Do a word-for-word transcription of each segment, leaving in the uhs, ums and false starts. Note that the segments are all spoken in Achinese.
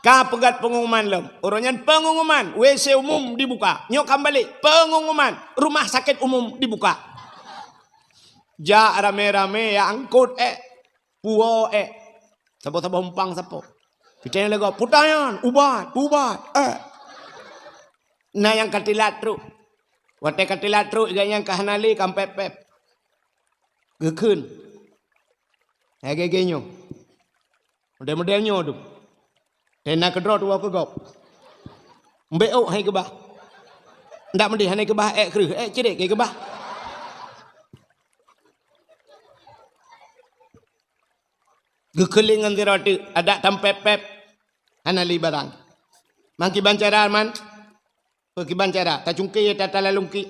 Ka peugöt pengumuman lom. Uroe nyan pengumuman, W C umum dibuka. Nyoe ka balek, pengumuman, rumah sakit umum dibuka. Jak ramé-ramé jak angkot ék, puwoe ék. Saboh-saboh umpang sapo. Pitée lagak, "Puta nyan, ubat, ubat, ék." Na nyang ka tilat trok. Watée ka tilat trok, gobnyan ka hana lé, ka pép-pép. Geukheun. Hai gé-gé nyoe. Model-model nyoe tu. Tena keudroe tuwoe keu gob. Mbek ôk hai keubah. Ndak meudeh hana keubah ék kreueh, ék cedek hai keubah. Geukeuling ngon sidroe teuk, adak tampép-pép. Hana lé barang. Mangkiban cara man. Peukiban cara, tacungké tatalalungki.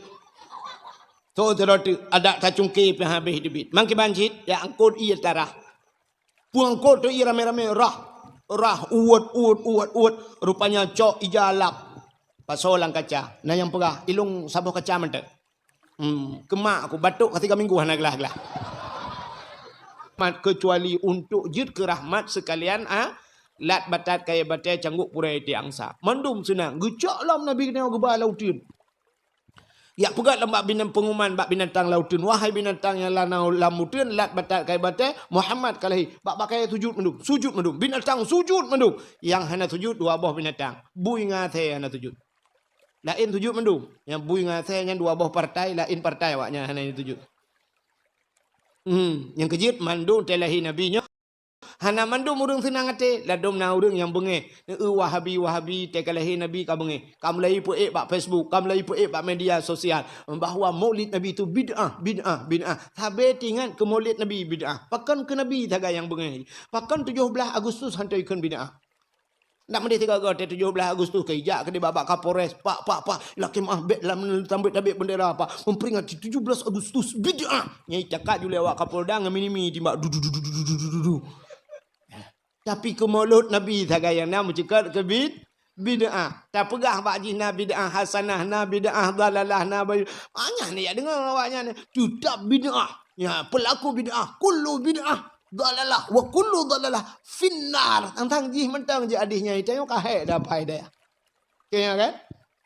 Tho sidroe teuk, adak tacungké pih habéh teubiet. Mangkiban cit, ya angkot ié tarah. Peue angkot teu ié ramé-ramé, rah. Rah, uwet, uwet, uwet, uwet. Rupanya cok ija lap. Pasoe lam kaca. Na nyang peugah, "Ilong saboh kaca mantong." Hmm, keumak aku batuk ka tiga minggu hana glah-glah. Mat kecuali untuk jeuet keu rahmat sekalian, ah, lat batat kayée batée cangguek purée ti angsa. Mandum seunang. Geucok lom Nabi nyoe geuba lam uteuen. Yak peugah lom bak binatang pengumuman bak binatang lam uteuen, "Wahai binatang nyang lana lam uteuen, lat batat kayée batée, Muhammad ka lahé." Bak-bak kayée sujut mandum, sujut mandum. Binatang sujut mandum. Nyang hana sujut dua boh binatang. Bui ngon asée hana sujut. Laén sujut mandum. Nyang bui ngon asée nyan dua boh partai, laén partai awaknyan hana sujut. Hmm, nyang keujeuet mandum teu lahé Nabi nyoe. Hana mandum ureuëng seunang até, ladôm na ureuëng nyang beungéh. Neu Wahabi, Wahabi, teu ka lahé Nabi ka beungéh. Ka mulai peuék bak Facebook, ka mulai peuék bak media sosial bahwa Maulid Nabi itu bid'ah, bid'ah, bid'ah. Sabe teuingat keu Maulid Nabi bid'ah. Pakon keu Nabi sagai nyang beungéh. Pakon tujoh blaih Agustus hana ikheun bid'ah. Ndak meudeh tiga go teu tujoh blaih Agustus keu ijak keu dibak bak Kapolres, "Pak, pak, pak, lakée meuah bék lam tambet tabek bendera, pak. Memperingati tujuh belas Agustus bid'ah." Nyang cakap julée awak Kapolda ngon mini-mini timbak du, du, du. Tapi keu Maulud Nabi sagai nyang na meuceukat keu bid-, bid'ah. Tapeugah bak jih na bid'ah hasanah, na bid'ah dalalah, na bayu. Banyak ni yak deungoe awaknyan. Teutap bid'ah. Ya, pelaku bid'ah, kullu bid'ah dalalah, wa kullu dalalah finnar. Tang-tang jih mantong jih adih nyang ita nyoe ka hék dapai daya. Kaya kan?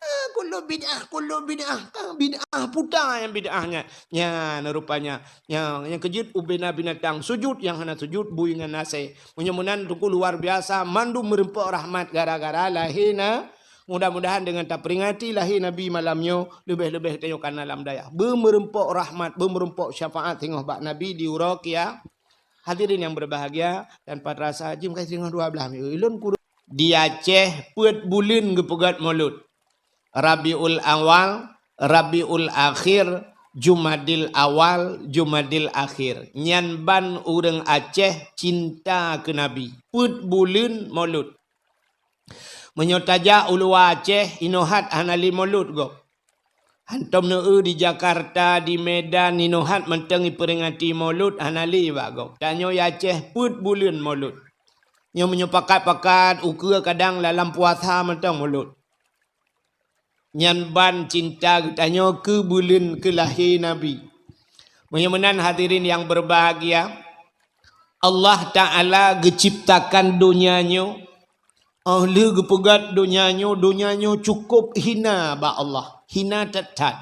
Ah, kullu bid'ah, kullu bid'ah. Kan bid'ah puta nyang bid'ah nyan. Nyan rupanya. Nyang, nyang keujeuet ubé na binatang sujut, nyang hana sujut bui ngon asée. Meunyoe meunan teungku luar biasa, mandum meureumpok rahmat gara-gara lahé na. Mudah-mudahan dengan taperingati lahé Nabi malam nyoe, leubeh-leubeh tanyoe kana lam dayah. Beumeureumpok rahmat, beumeureumpok syafaat singoh bak Nabi di uroe kia. Hadirin yang berbahagia, dan pat rasa jeuem kai singoh dua blaih minggu. Ulôn kureueng di Aceh peuet buleuen geupeugét Maulud. Rabiul Awal, Rabiul Akhir, Jumadil Awal, Jumadil Akhir. Nyan ban ureuëng Aceh cinta keu Nabi. Peuet buleuen Maulud. Meunyoe tajak u luwa Aceh, inoe hat hana lé Maulud gob. Hantom neu-eu di Jakarta, di Medan, inoe hat mantong iperingati Maulud hana lé bak gob. Tanyoe i Aceh peuet buleuen Maulud. Nyoe meunyoe pakat-pakat, ukeue kadang lam puasa mantong Maulud. Nyan ban cinta geutanyoe keu buleuen keu lahé Nabi. Meunyoe meunan hadirin yang berbahagia, Allah Ta'ala geuciptakan donya nyoe, óh lheueh geupeugét donya nyoe, donya nyoe cukôp hina bak Allah, hina that-that.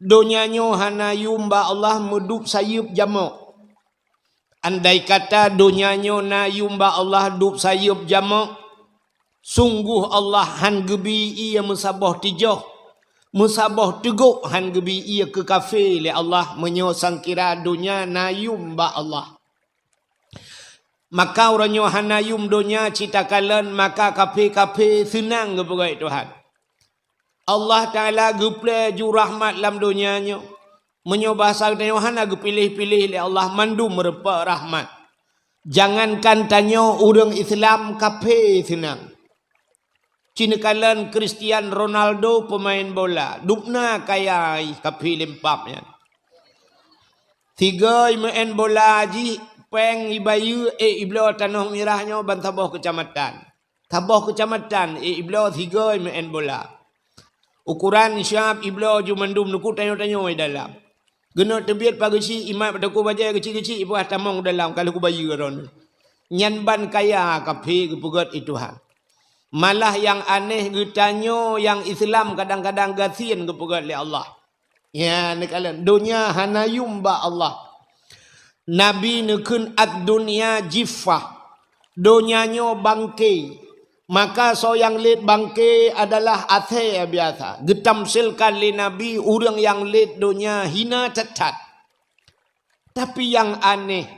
Donya nyoe hana yuem bak Allah meudup sayeuep jamok. Andai kata donya nyoe na yuem bak Allah dup sayeuep jamok, sunggoh Allah han geubi ié meusaboh tijoh, meusaboh teugok han geubi ié keu kafé lé Allah meunyoe sangkira donya na yuem bak Allah. Maka uroe nyoe hana yuem donya cit takalon, maka kafé-kafé seunang geupeugét Tuhan. Allah Ta'ala geuplée ju rahmat lam donya nyoe. Meunyoe bahasa geutanyoe hana geupiléh-piléh lé Allah mandum meureumpok rahmat. Jangankan tanyoe ureuëng Islam kafé seunang. Ci neukalon Cristiano Ronaldo peumaén bola. Dubna kaya ih kafé limpab nyan. Sigoe meuén bola jih péng ibayeue ék ibloe tanoh mirah nyoe ban saboh keucamatan. Saboh keucamatan, ék ibloe sigoe meuén bola. Ukoran siab ibloe ju mandum nuku tanyoe-tanyoe dalam. Geuneuk teubiet pageusi imat bak teungku bajée geucik-geucik ipeugah tamong dalam ka lheueh kubayeue droeneuh. Nyan ban kaya kafé geupeugét i Tuhan. Malah nyang aneh geutanyoe nyang Islam kadang-kadang gasien geupeugét lé Allah. Ya, neukalon, donya hana yum bak Allah. Nabi neukheun, "Ad-dunya jiffah." Donya nyoe bangke. Maka soe nyang lét bangke adalah asée biasa. Geutamsilkan lé Nabi ureuëng nyang lét donya hina that-that. Tapi nyang aneh,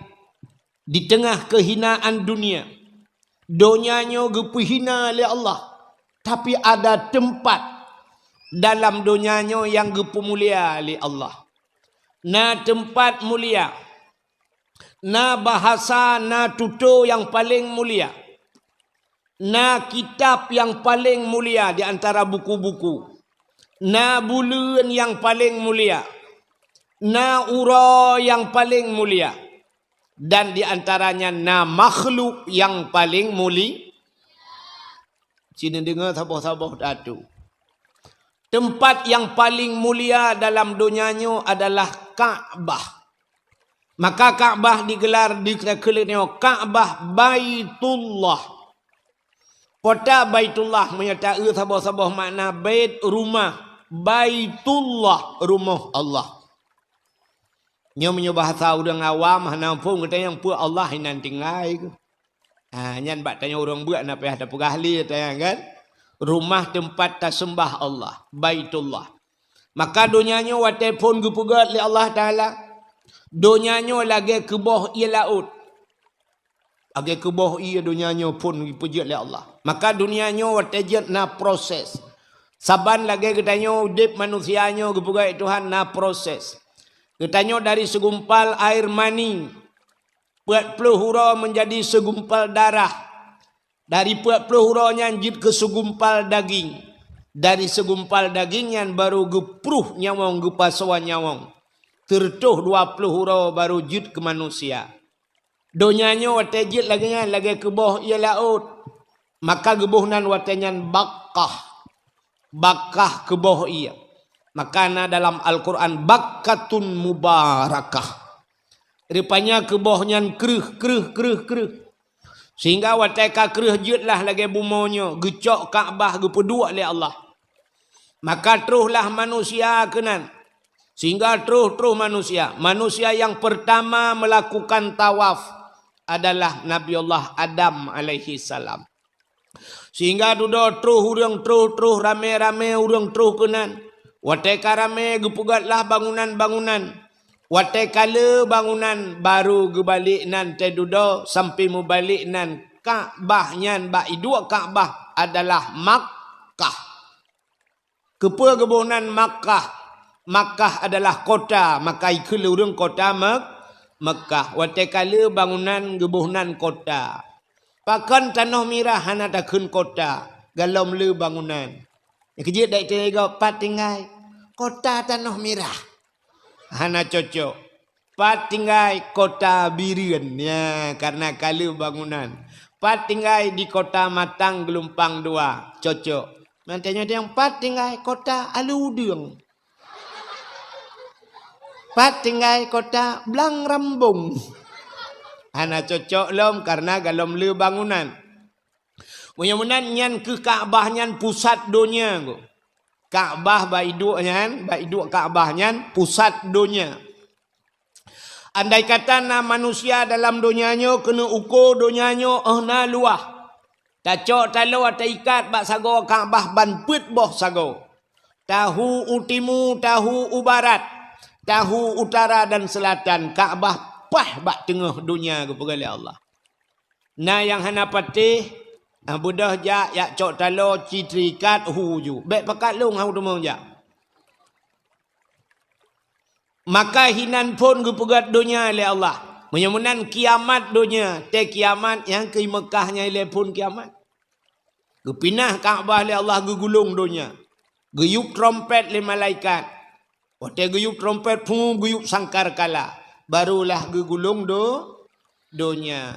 di teungoh keuhinaan dunia, donya nyoe geupeuhina lé Allah, tapi ada teumpat dalam donya nyoe nyang geupeumulia lé Allah. Na teumpat mulia, na bahasa, na tutoe nyang paleng mulia. Na kitab nyang paleng mulia di antara buku-buku. Na buleuen nyang paleng mulia. Na uroe nyang paleng mulia. Dan di antaranya na makhluk nyang paleng muli-, sini deungoe saboh-saboh tatu. Teumpat nyang paleng mulia dalam donya nyoe adalah Ka'bah. Maka Ka'bah digelar di keuleuh nyoe Ka'bah Baitullah. Kota Baitullah meunyoe taeu saboh-saboh makna bait, rumah, Baitullah, rumoh Allah. Nyoe meunyoe bahasa ureuëng awam hana muphom, geutanyoe peue Allah inan tinggai keuh. Ha, nyan bak tanyoe ureuëng beuet na payah tapeugah lé tanyoe kan. Rumah teumpat taseumbah Allah, Baitullah. Maka donya nyoe watée phon geupeugét lé Allah Taala, donya nyoe lagée keuboh ié laôt. Lagée keuboh ié donya nyoe phon geupeujeuet lé Allah. Maka donya nyoe watée jeuet na proses. Saban lagée geutanyoe udeb manusia nyoe geupeugét Tuhan na proses. Geutanyoe dari segumpal air mani, peuet ploh uroe menjadi segumpal darah. Dari peuet ploh uroe nyan jeuet keu segumpal daging. Dari segumpal daging nyan baru geupruh nyawöng, geupasoe nyawöng. Teureutoh dua ploh uroe baru jeuet keu manusia. Donya nyoe watée jeuet lagée nyan, lagée keuboh ié laôt. Maka geuboh nan watée nyan Bakkah. Bakkah keuboh ié. Maka na dalam Al-Quran, Bakkatun Mubarakah. Rupanya keuboh nyan kreueh, kreueh, kreueh, kreueh. Sehingga watée ka kreueh jeuet lah lagée bumoe nyoe, geucok Ka'bah geupeuduek lé Allah. Maka troh lah manusia keunan. Sehingga troh-troh manusia. Manusia nyang pertama melakukan tawaf adalah Nabi Allah Adam alaihi salam. Sehingga dudoe troh ureuëng, troh-troh, ramé-ramé ureuëng troh keunan. Watée ka ramé geupeugét lah bangunan-bangunan. Watée ka le bangunan baru geubalek nan teududoe sampoe mubalek nan Ka'bah nyan bak iduek Ka'bah adalah Makkah. Keupeue geuboh nan Makkah? Makkah adalah kota, maka ikheun lé ureuëng kota Mek-, Mekkah. Watée ka le bangunan geuboh nan kota. Pakon tanoh mirah hana takheun kota, galom le bangunan. Nyang keujeuet dak tinggai gob, pat tinggai kota tanoh mirah. Hana cocok. Pat tinggai kota Bireuen, ya, karena ka le bangunan. Pat tinggai di kota Matang Geulumpang Dua, cocok. Mantanya nyang pat tinggai kota Alue Udeueng. Pat tinggai kota Blang Rambong. Hana cocok lom karena galom le bangunan. Meunyoe meunan nyan keuh Ka'bah nyan pusat donya. Ka'bah bak iduek nyan, bak iduek Ka'bah nyan pusat donya. Andai kata na manusia dalam donya nyoe keuneuk uko donya nyoe óh na luwah, tacok taloe taikat bak sagoe Ka'bah ban peuet boh sagoe. Tahu u timu, tahu u barat, tahu utara dan selatan, Ka'bah paih bak teungoh donya geupeugah lé Allah. Na nyang hana patéh, ah, beudôh jak, jak cok taloe, ci teuikat, hu ju. Bék pakat lôn hana teumong jak. Maka hinan phon geupeugét donya lé Allah. Meunyoe meunan kiamat donya, tée kiamat nyang keu Meukah nyan ilée phon kiamat. Geupinah Ka'bah lé Allah geugulong donya. Geuyueb trompet lé malaikat. Watée geuyueb trompet, phum, geuyueb sangkakala, barulah geugulong do-, donya.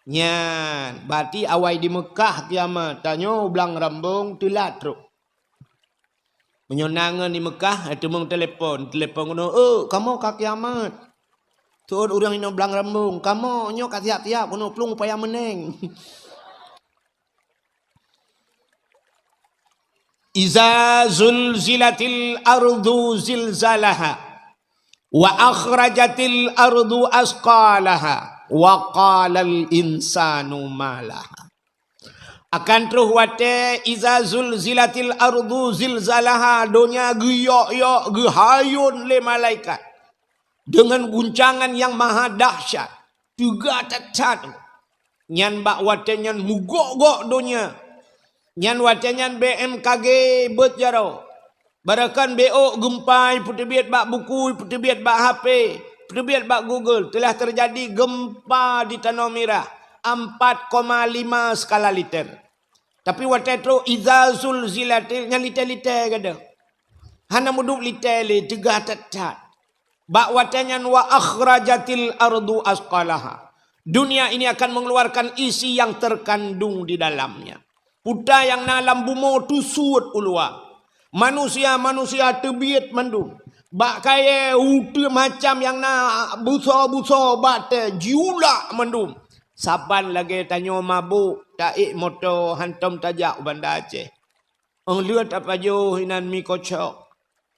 Nyan, berarti awai di Meukah kiamat, tanyoe Blang Rambong teulat trok. Meunyoe na ngon di Meukah, eh, teumong telepon, telepon keunoe, "Oh, kamoe ka kiamat." Teuôt ureuëng inoe Blang Rambong, "Kamoe nyoe ka siap-siap keunoe plueng upaya meuneng." "Iza zulzilatil ardu zilzalaha, wa akhrajatil ardu asqalaha, wa qalal insanu ma laha." Akan troh watée, "Iza zulzilatil ardu zilzalaha", donya geuyok-yok, geuhayôn lé malaikat deungon guncangan nyang maha dahsyat, teuga that-that. Nyan bak watée nyan meugok-gok donya. Nyan watée nyan B M K G beuet jaroe. Barokon B O gempa ipeuteubiet bak buku, ipeuteubiet bak H P, ipeuteubiet bak Google, telah teujadi gempa di Tanoh Mirah, empat koma lima skala Richter. Tapi watée troh "Iza zulzilatil", nyan litée-litée gata. Hana meudup litée lé, teuga that-that. Bak watée nyan, "Wa akhrajatil ardu asqalaha." Dunia ini akan mengeluarkan isi yang terkandung di dalamnya. Peue nyang na lam bumoe teusuet u luwa. Manusia-manusia teubiet mandum. Bak kayée uteue macam nyang na busoe-busoe bak tée jiulak mandum. Saban lagée tanyoe mabök, taék moto hantom tajak u Banda Aceh. Óh lheueh tapajoh inan mi kocok.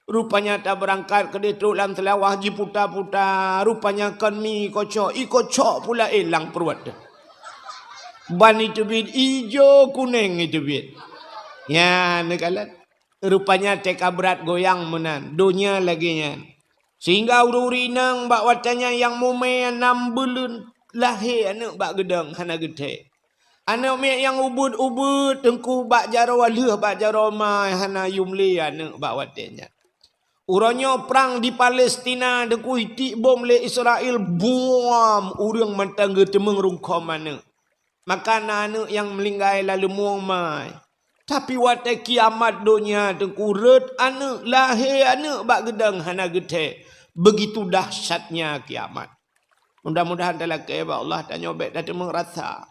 Rupanya tabeurangkat keudeh trok lam Seulawah jiputa-puta. Rupanya kon mi kocok, i kocok pula élang pruet. Ban iteubiet ijo kunéng iteubiet. Nyan neukalon. Rupanya teuka brat goyang meunan. Donya lagée nyan. Sehingga ureuëng-ureuëng inong bak watée nyan nyang mumé nam buleuen lahé aneuëk bak geudong hana geuthée. Aneuëk miet nyang ubeuet-ubeuet teungku bak jaroe lheueh bak jaroe ma hana yum lé aneuëk bak watée nyan. Uroe nyoe prang di Palestina teungku itiek bom lé Israel buam ureuëng mantong geuteumeung rungkhom aneuëk. Maka na aneuëk nyang meuninggai lam leumueng mai. Tapi watée kiamat donya teungku rhot aneuëk lahé aneuëk bak geudong hana geuthée. Begitu dahsyatnya kiamat. Mudah-mudahan talakée bak Allah tanyoe bék tateumeung rasa.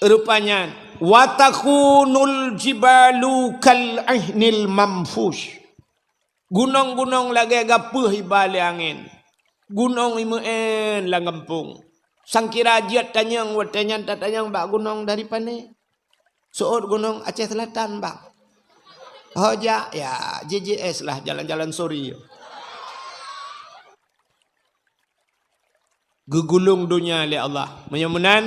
Rupanya, "Wa takhunul jibalu kal ihnil manfush." Gunong-gunong lagée gapeuh iba lé angén. Gunong imeu'én lam gampông. Sangkira jeuet tanyong watée nyan tatanyong bak gunong dari pané. Seuôt gunong Aceh Selatan, Bang. Ho jak, ya, J J S lah, jalan-jalan sori. Geugulong donya lé Allah. Meunyoe meunan,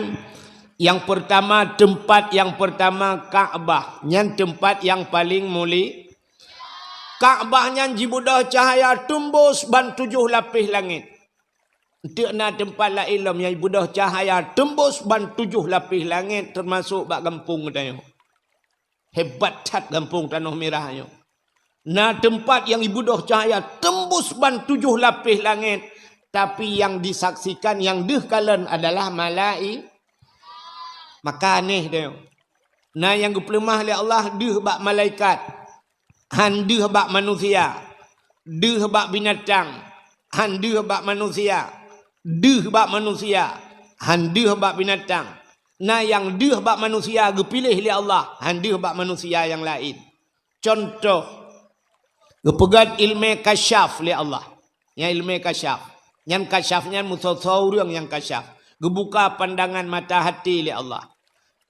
nyang peurtama, teumpat nyang peurtama Ka'bah. Nyan teumpat nyang paleng muli. Ka'bah nyan jibeudôh cahya teumbôh ban tujoh lapéh langét. Eunteuk na teumpat laén lom nyang jibeudôh cahya teumbôh ban tujoh lapéh langét, teumasok bak gampông geutanyoe. Hebat that gampông Tanoh Mirah nyoe. Na teumpat nyang jibeudôh cahya teumbôh ban tujoh lapéh langét, tapi nyang jisaksikan nyang deuh kalon adalah malai-, maka aneh deh. Na nyang geupeuleumah lé Allah deuh bak malaikat, han deuh bak manusia, deuh bak binatang, han deuh bak manusia, deuh bak manusia, han deuh bak binatang. Na nyang deuh bak manusia geupiléh lé Allah, han deuh bak manusia nyang laén. Cuntoh, geupeugét ileumé kasyaf lé Allah. Nyan ileumé kasyaf. Nyan kasyaf nyan meusoe-soe ureuëng nyang kasyaf. Geubuka pandangan mata hati lé Allah.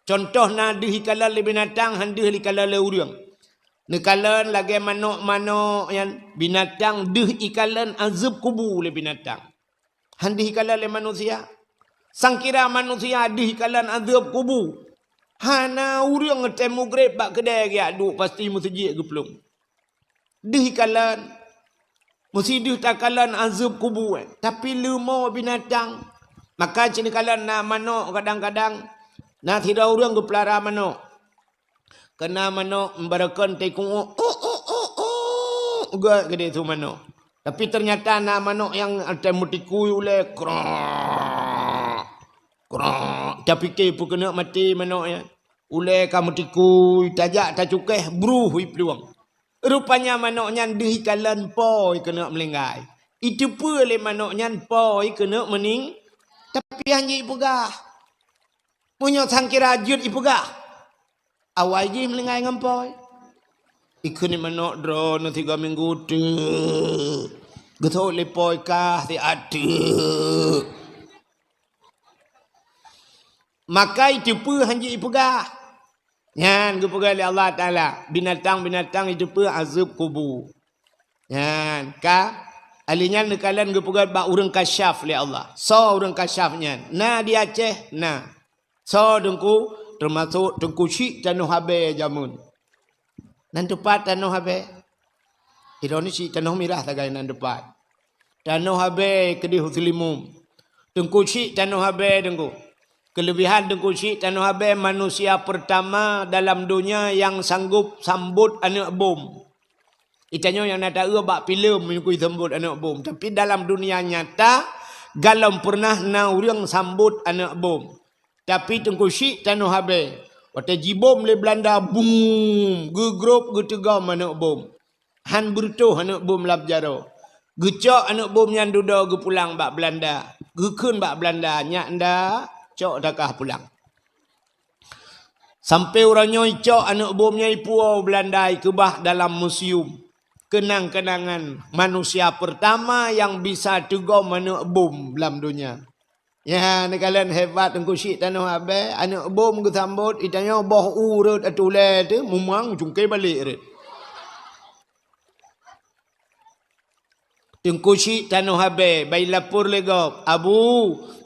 Cuntoh na deuh ikalon lé binatang, han deuh ikalon lé ureuëng. Neukalon lagée manok-manok nyan, binatang deuh ikalon azeueb kubu lé binatang. Han deuh ikalon lé manusia. Sangkira manusia deuh ikalon azeueb kubu. Hana ureuëng tém mugreb bak keudée geujak duek, pasti meuseujid geuplueng. Deuh ikalon, meusideuh takalon azeueb kubu, eh, tapi leumo binatang. Maka cit neukalon na manok kadang-kadang, na sidroe ureuëng geupeulara manok. Keu na manok meubarokon teuku, "Uk, uk, uk, uk, uk," gét geudeh su manok. Tapi teunyata na manok nyang tém meutikui ulée, "Krok, krok." Tapike peue keuneuk maté manok nyan. Ulée ka meutikui, tajak tacukéh, bruh iplueng. Rupanya manok nyan deuh ikalon po ikeuneuk meulinggai. Iteupeue lé manok nyan po ikeuneuk meuning, tapi han jeuet ipeugah. Meunyoe sangkira jeuet ipeugah, awai jih meulinggai ngon po. Ikheun manok droeneuh tiga minggu teuk. Geusok lé po kah siat teuk. Maka iteupeue han jeuet ipeugah. Nyan geupeugah lé Allah Taala, binatang-binatang itu peuazeueb kubu. Nyan ka, ahli nyan neukalon geupeugah bak ureuëng kasyaf lé Allah. Soe ureuëng kasyaf nyan? Na di Aceh? Na. Soe teungku? Teumasok Teungku Chik Tanoh Abée jameun. Nan teupat Tanoh Abée? Ironis cit Tanoh Mirah sagai nan teupat. Tanoh Abée keudeh u Seulimum. Teungku Chik Tanoh Abée teungku. Keulebihan Teungku Chik Tanoh Abée manusia pertama dalam donya nyang sanggob sambot aneuëk bom. Itanyoe nyang na taeu bak filem meunyoe sambot aneuëk bom. Tapi dalam dunia nyata, galom pernah na ureuëng sambot aneuëk bom. Tapi Teungku Chik Tanoh Abée, watée jibom lé Beulanda, bum, geugrôb geuteugom aneuëk bom. Han beureutoh aneuëk bom lam jaroe. Geucok aneuëk bom nyan dudoe geupulang bak Beulanda. Geukheun bak Beulanda, "Nyak nda, cok takah pulang." Sampai uroe nyoe icok aneuëk bom nyan ipuwoe Beulanda ikeubah dalam museum. Keunang-keunangan manusia pertama nyang bisa teugom aneuëk bom lam donya. Ya, neukalon hebat Teungku Chik Tanoh Abée, aneuëk bom geusambot, itanyoe boh u rot atulée teuh, mumang cungke balek rot. Teungku Chik Tanoh Abée, bai lapor lé gob, "Abu,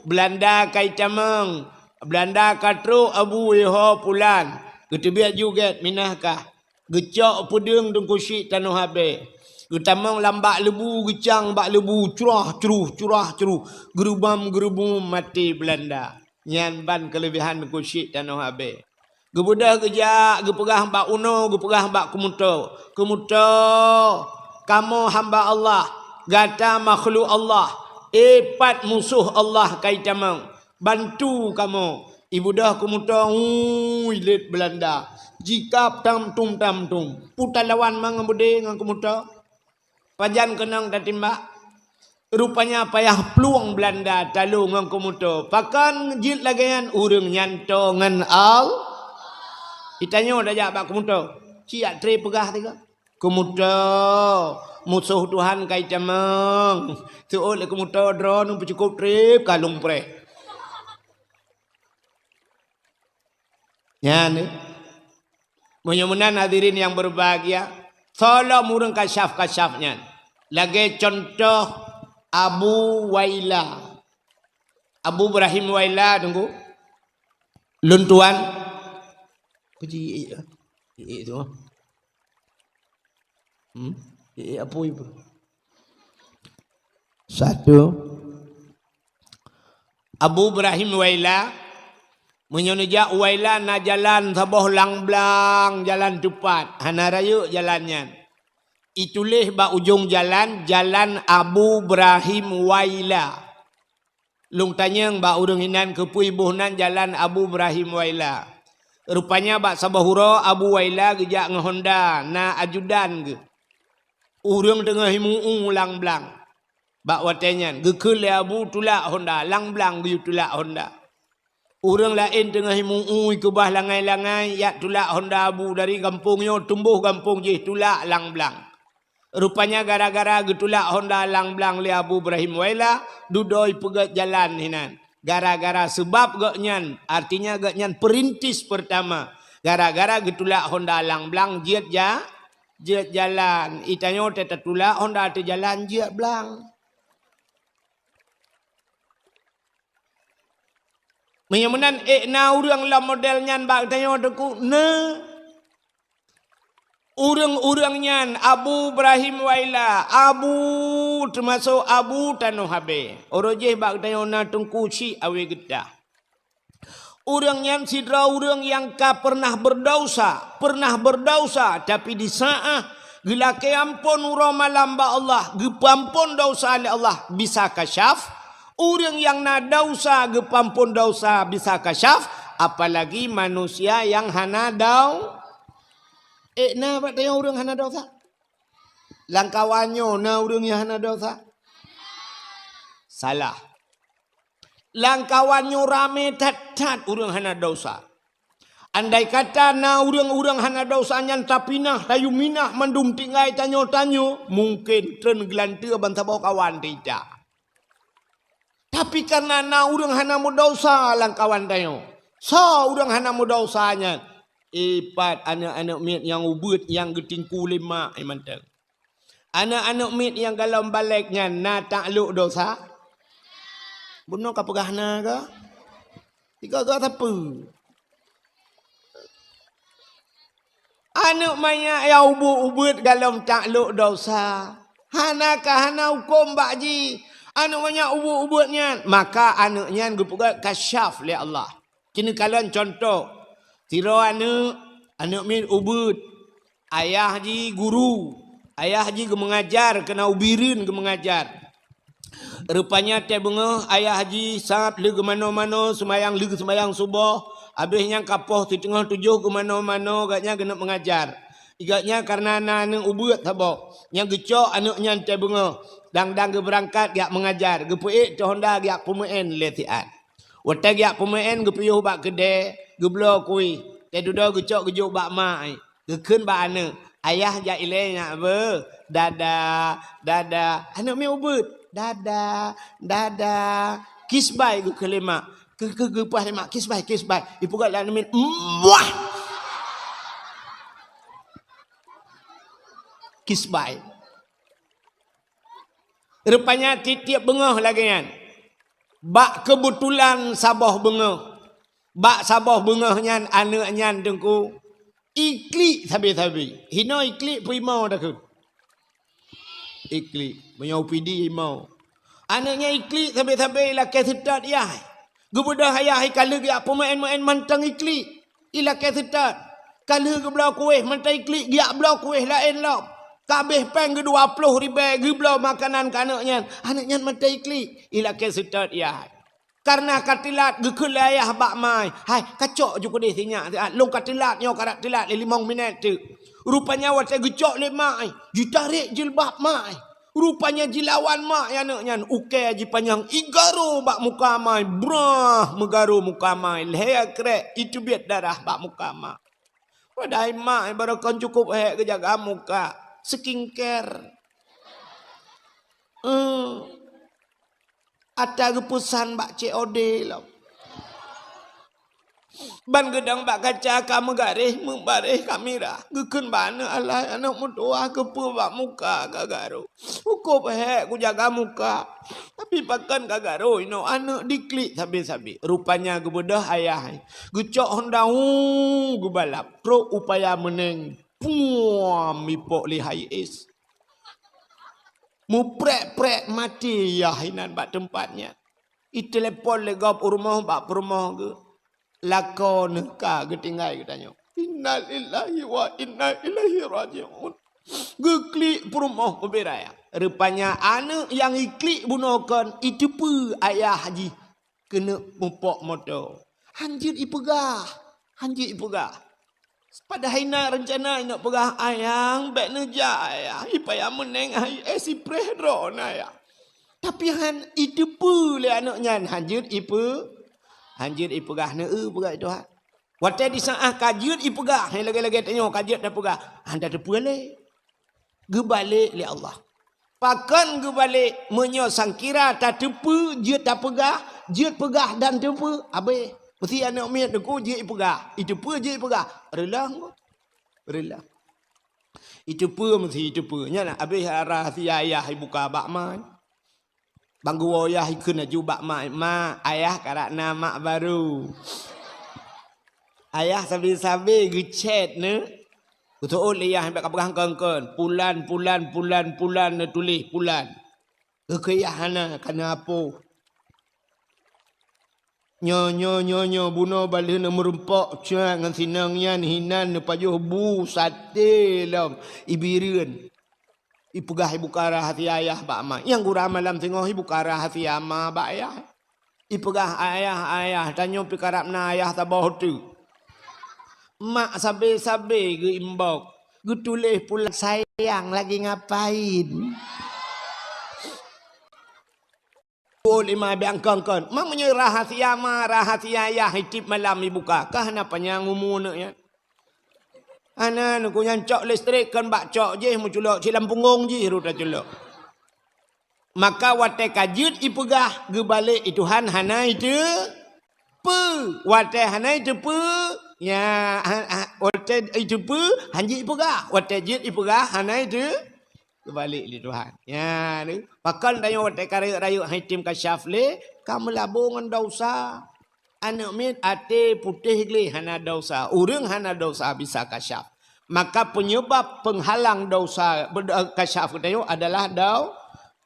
Beulanda ka itamong, Beulanda ka trok Abu, iho pulan." Geuteubiet ju gét, minah kah. Geucok peudeueng Teungku Chik Tanoh Abée. Geutamong lam bak leubu, geucang bak leubu, curah-curuh, curah-curuh, geurubam-geurubum maté Beulanda. Nyan ban keulebihan Teungku Chik Tanoh Abée. Geubeudôh geujak, geupeugah bak unoe, geupeugah bak keumuto. Keumuto, kamoe hamba Allah, gata makhluk Allah, eh, pat musoh Allah ka itamong. Bantu kamoe. Ibeudôh keumuto, ui, lét Beulanda. Jikab tam tum tam tum. Peue talawan mangat beudé ngon keumuto? Pajan keunong tatimbak? Rupanya payah plueng Beulanda talo ngon keumuto. Pakon jeuet lagée nyan? Ureuëng nyan toe ngon Al-, itanyoe tajak bak keumuto. Siat tré peugah tiga. Keumuto, musoh Tuhan ka itamong. Seuôt lé keumuto droeneuh peucukôp trép ka lôn preh. Nyan, eh. Meunyoe meunan hadirin nyang berbahagia, soe lom ureuëng kasyaf-kasyaf nyan. Lagée contoh Abu Waila. Abu Ibrahim Waila, teungku. Lôn tuan. Puji, eh, eh, tu. Hmm? Eh, eh, apui pun. Satu. Abu Ibrahim Waila, meunyoe neujak Waila na jalan saboh lang blang, jalan teupat, hana rayeuk jalan nyan. Ituléh bak ujong jalan, Jalan Abu Ibrahim Waila. Lôn tanyong bak ureuëng inan keupeue iboh nan Jalan Abu Ibrahim Waila. Rupanya bak saboh uroe Abu Waila geujak ngon honda, na ajudan geuh. Ureuëng teungoh imu-u lang blang. Bak watée nyan, geukheun lé Abu tulak honda, lang blang geuyue tulak honda. Ureuëng laén teungoh imu-u ikeubah langai-langai, jak tulak honda Abu dari gampông nyoe tumboh gampông jih tulak lang blang. Rupanya gara-gara geutulak honda lang blang lé Abu Ibrahim Waila, dudoe ipeugét jalan hinan. Gara-gara seubab gobnyan, artinya gobnyan perintis pertama. Gara-gara geutulak honda lang blang jeuet ja-, jeuet jalan. Itanyoe teuh tatulak honda teuh jalan jeuet blang. Meunyoe meunan, ék na ureuëng lom model nyan bak geutanyoe teungku? Na. Ureuëng-ureuëng nyan Abu Ibrahim Waila, Abu, teumasok Abu Tanoh Abée. Uroe jih bak geutanyoe na Teungku Chik Awe Geutah. Ureuëng nyan sidroe ureuëng nyang ka pernah berdausa, pernah berdausa, tapi di saát geulakée amphon uroe malam bak Allah, geupeuamphon dausa lé Allah, bisa kasyaf. Ureuëng nyang na dausa geupeuamphon dausa bisa kasyaf, apalagi manusia nyang hana dau-, ék na bak tanyoe ureuëng hana dausa? Lam kawan nyoe na ureuëng nyang hana dausa? Salah. Lam kawan nyoe ramé that-that ureuëng hana dausa. Andai kata na ureuëng-ureuëng hana dausa nyan tapinah, tayue minah mandum tinggai tanyoe-tanyoe, mungken treun geulanteue ban saboh kawan teuita. Tapi kareuna na ureuëng hana meudausa lam kawan tanyoe. Soe ureuëng hana meudausa nyan? Ipat aneuk-aneuk miet nyang ubeuet nyang geutingku lé mak nyan mantong. Aneuk-aneuk miet nyang golom balek nyan na taklok dosa? Bunoe ka peugah na kah? Tiga-tiga sapeue? Aneuk manyak nyang ubeuet-ubeuet golom taklok dosa. Hana ka hana huköm bak jih. Aneuk manyak ubeuet-ubeuet nyan, maka aneuk nyan geupeugah kasyaf lé Allah. Keuneuk kalon cuntoh, sidroe aneuk, aneuk miet ubeuet, ayah jih guru, ayah jih geumeungajar, keunan ubit uroe geumeungajar. Rupanya watée beungoh ayah jih sab lheueh geumanoe-manoe seumayang, lheueh seumayang suboh, habéh nyan ka poh siteungoh tujoh geumanoe-manoe, gobnyan keuneuk meungajar. Gobnyan kareuna na aneuk ubeuet saboh, nyang geucok aneuk nyan watée beungoh, dang-dang geubeurangkat geujak meungajar, geupeuék teuh honda geujak peumeu'en lé siat. Watée geujak peumeu'en geupiôh bak keudè, geubloe kueh, watée dudoe geucok geujok bak mak, geukheun bak aneuk, "Ayah jak ilée nyak beuh, dadah, dadah." Aneuk miet ubeuet, "Dadah, dadah." Kisbai geukheun lé mak. Keu, keu, geupaih lé mak, "Kisbai, kisbai." Ipeugah lé aneuk miet, "Muah!" Kisbai. Rupanya tiep-tiep beungoh lagée nyan. Bak keubeutulan saboh beungoh. Bak saboh beungoh nyan aneuk nyan teungku iklik sabe-sabe. Hinoe iklik peue imoe takheun? Iklik. Meunyoe U P D imoe. Aneuk nyan iklik sabe-sabe ilakée seutôt yah. Geubeudôh ayah i ka lheueh geujak peumeu'en-meu'en mantong iklik. Ilakée seutôt. Ka lheueh geubloe kueh mantong iklik geujak bloe kueh laén lom. Ka abéh péng geu dua ploh ribée geubloe makanan keu aneuk nyan. Aneuk nyan mantong iklik. Ilakée seutôt yah. Kareuna ka teulat geukheun lé ayah bak mak, "Hai, kacok ju keudeh sinyak siat, lôn ka teulat nyoe, ka rab teulat lé limong minét teuk." Rupanya watée geucok lé mak, jitarek jilbab mak. Rupanya jilawan mak aneuk nyan, ukée jipanyang, igaro bak muka mak, brah, meugaro muka mak, lhée krek, iteubiet darah bak muka mak. Padahai mak barokon cukup hék geujaga muka, skincare. Eh. Ata geupeusan bak C O D lom. Ban geudong bak kaca ka meugaréh, meubaréh kamera. Geukheun bak aneuk, "Alah, aneuk meutuwah keupeue bak muka ka garo. Cukup hék kujaga muka. Tapi pakon ka garo inoe aneuk diklik sabe-sabe." Rupanya geubeudôh ayah. Geucok honda, hu, geubalap. Trok u paya meuneng. Puam, ipok lé hai es. Muprek-prek maté yah inan bak teumpat nyan. Itelepon lé gob u rumoh bak peurumoh geuh. Lakoe neuh ka geutinggai geutanyoe. Innalillahi wa inna ilaihi raji'un. Geuklik peurumoh ubé raya. Rupanya aneuk nyang iklik bunoe kon iteupeue ayah jih. Keuneuk mupok moto. Hanjeuet ipeugah. Hanjeuet ipeugah. Padahai na reuncana ineuk peugah, "Ayang, bék neujak, Ayah. Ipaya meuneng hai es ipreh droeneuh, Ayah." Tapi han iteupeue lé aneuk nyan, hanjeuet ipe-, hanjeuet ipeugah, "Neu-eu peugah Tuhan." Watée disaát ka jeuet ipeugah, hai lagée-lagée tanyoe ka jeuet tapeugah, han tateupeue lé. Geubalek lé Allah. Pakon geubalek? Meunyoe sangkira tateupeue jeuet tapeugah, jeuet peugah dan teupeue, abéh. Meusti aneuk miet teungku jeuet ipeugah, iteupeue jeuet ipeugah. Reuloh. Reuloh. Iteupeue meusti iteupeue. Nyan abéh rahsia ayah ibuka bak ma. Ban geuwoe ayah ikheun laju bak ma, "Ma, ayah karab na mak barô." Ayah sabe-sabe geuchat neu. Geuseuôt lé yah bék kapeugah kon-kon. Pulan, pulan, pulan, pulan neutuléh pulan. Geukheun yah hana, kana apoh. Nyoe, nyoe, nyoe, nyoe, bunoe ban lheueh neumeureumpok cat ngon sinong nyan hinan neupajoh bu saté lom ibireuen. Ipeugah ibuka rahsia ayah bak ma. Nyang gura malam singoh ibuka rahsia ma bak ayah. Ipeugah, "Ayah, ayah, tanyoe pih karab na ayah saboh teuk." Mak sabe-sabe geuimbok, geutuléh pulan, "Sayang lagi ngapain?" Oh, lima biang kon-kon. Ma meunyoe rahsia ma, rahsia ayah, tiep malam ibuka. Kah na panyang umu neuk nyan. Hana, neuk nyan cok listrik kon bak cok jih meuculok, silam punggong jih rot taculok. Maka watée ka jeuet ipeugah, geubalek i Tuhan hana iteupeue. Watée hana iteupeue, ya, ha, ha, Watèe jiteupeue, han jeuet jipeugah. Watèe jeuet jipeugah, hana jiteupeue. Keubalek lé Tuhan. Ya, ni. Pakon tanyoe watèe ka rayeuk-rayeuk han jitem kasyaf lé, ka meulabô ngon desya. Aneuk miet até putéh gleh hana desya. Ureueng hana desya bisa kasyaf. Maka penyebab penghalang desya, beda-, kasyaf geutanyoe adalah dau-,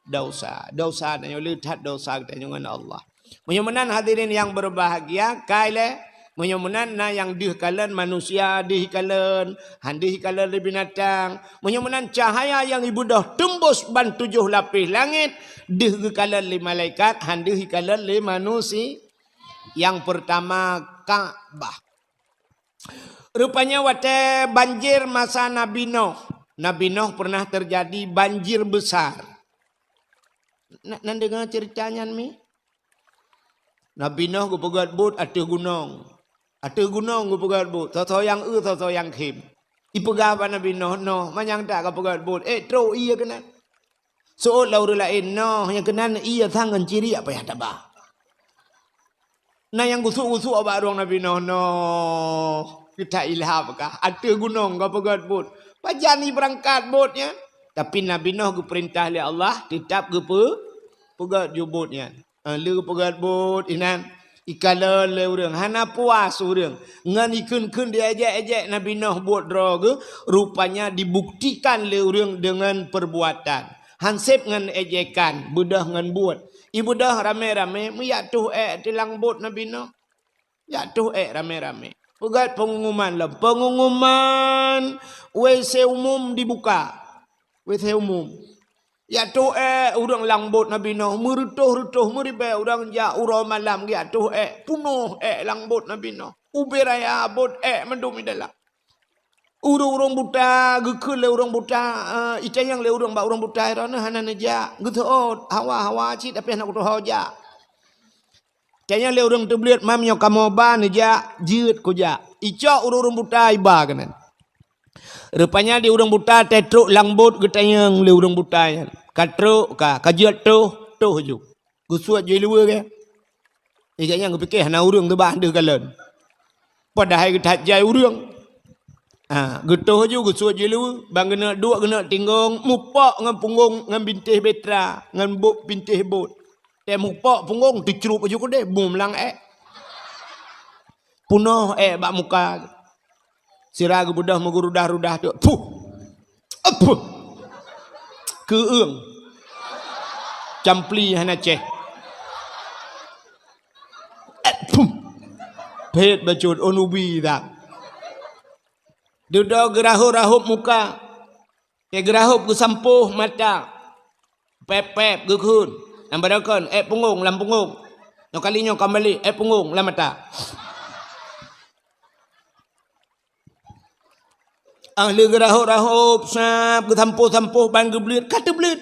desya. Desya tanyoe le that desya geutanyoe ngon Allah. Meunyoe meunan hadirin nyang berbahagia, kai lé. Meunyoe meunan na nyang deuh kalon manusia, deuh kalon, han deuh kalon lé binatang. Meunyoe meunan cahaya nyang ibeudôh teumbôs ban tujoh lapéh langét, deuh geukalon lé malaikat, han deuh kalon lé manusia. Nyang peurtama, Ka'bah. Rupanya watèe banjir masa Nabi Nuh. Nabi Nuh pernah terjadi banjir besar. Na, na deungö cerita nyan mi? Nabi Nuh geupeugöt buet ateueh gunong. Ateueh gunong geupeugöt buet. Soe-soe nyang eu, soe-soe nyang khém. Ipeugah bak Nabi Nuh, "Nuh, manyang that kapeugöt buet. Eh, trok ie keunan." Seuôt lé ureueng laén, "Noh, nyang keunan ie sang ngon ciriek payah taba." Na nyang gusuk-gusuk bak rueng Nabi Noh, "Noh, geutak ilham kah? Ateueh gunong kapeugöt buet. Pajan ibeurangkat buet nyan?" Tapi Nabi Noh geupeurintah lé Allah, teutap geupeu-, peugöt ju buet nyan. Ah, lheueh peugöt buet inan, ikalon lé ureueng, hana puas ureueng. Ngon ikheun-kheun diejek-ejek Nabi Noh buet droe geuh, rupanya dibuktikan lé ureueng deungon perbuatan. Han sép ngon ejekan, beudôh ngon buet. Ibeudôh ramé-ramé, meujak toh ék teulang buet Nabi Noh. Jak toh ék ramé-ramé. Peugöt pengumuman lom. Pengumuman W C umum dibuka. W C umum. Jak toh ék ureueng lam buet Nabi Noh. Meureutôh-reutôh, meuribèe ureueng jak uroe malam jak toh ék. Peunoh ék lam buet Nabi Noh. Ubé raya buet ék mandum idalam. Ureueng-ureueng buta, geukheun lé ureueng buta, eh, itanyong lé ureueng bak ureueng buta, droeneuh hana neujak. Geuseuôt, hawa-hawa cit, tapi hana kutuho jak. Tanyong lé ureueng teubleuet, "Mam, nyoe kamoe ba neujak?" "Jeuet kujak." Icok ureueng-ureueng buta iba keunan. Rupanya di ureueng buta teutrok lam buet geutanyong lé ureueng buta nyan. Ka trok ka, ka jeuet toh, toh ju. Geusuet ju iluweue keu. Igak nyan geupike hana ureueng teuba deuh galon. Padahai geuthat jai ureueng. Ha, geutoh ju geusuet ju iluweue, ban geuneuk duek geuneuk tinggong, mupok ngon punggong ngon bintéh betra, ngon bot bintéh bot. Tée mupok punggong teucrup ju keudeh, bum lam ék. Peunoh ék bak muka. Sira geubeudôh meugurudah-rudah tu. Puh! Apuh! Keueung. Campli hana ceh. Apuh! Phet bacut, oh, nubi dah. Dudoe geurahop-rahop muka. Tée geurahop geusampôh mata. Pép-pép geukheun. Lam baroekon, ék punggong lam punggong. Nyoe kali nyoe ka balek, ék punggong lam mata. Ah, lheueh geurahop-rahop, sab, geusampôh-sampôh ban geubleuet, ka teubleuet.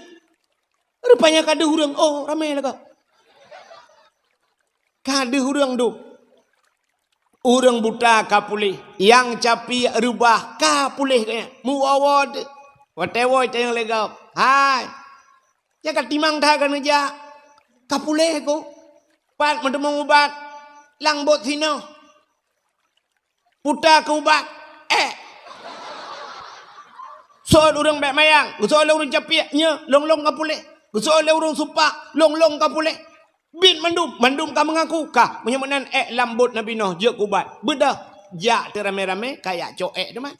Rupanya ka deuh ureueng, oh, ramé lagoe. Ka deuh ureueng dum. Ureueng buta ka puléh, nyang capiek reubah ka puléh geuh nyan. Meuwoe-woe teuh. Watée woe tanyong lé gob, "Hai, nyang ka timang that ka neujak? Ka puléh ku? Pat meuteumé ubat? Lam bot sinoe." Puta keu ubat, ék. Seuôt ureueng bék mayang, geuseuôt lé ureueng capiek, nyoe lôn-lôn ka puléh. Geuseuôt lé ureueng supak, lôn-lôn ka puléh. Biet mandum, mandum ka meungaku, ka. Meunyoe meunan ék lam bot Nabi Noh jeuet keu ubat. Beudôh, jak teuramé-ramé, ka jak cok ék teuma.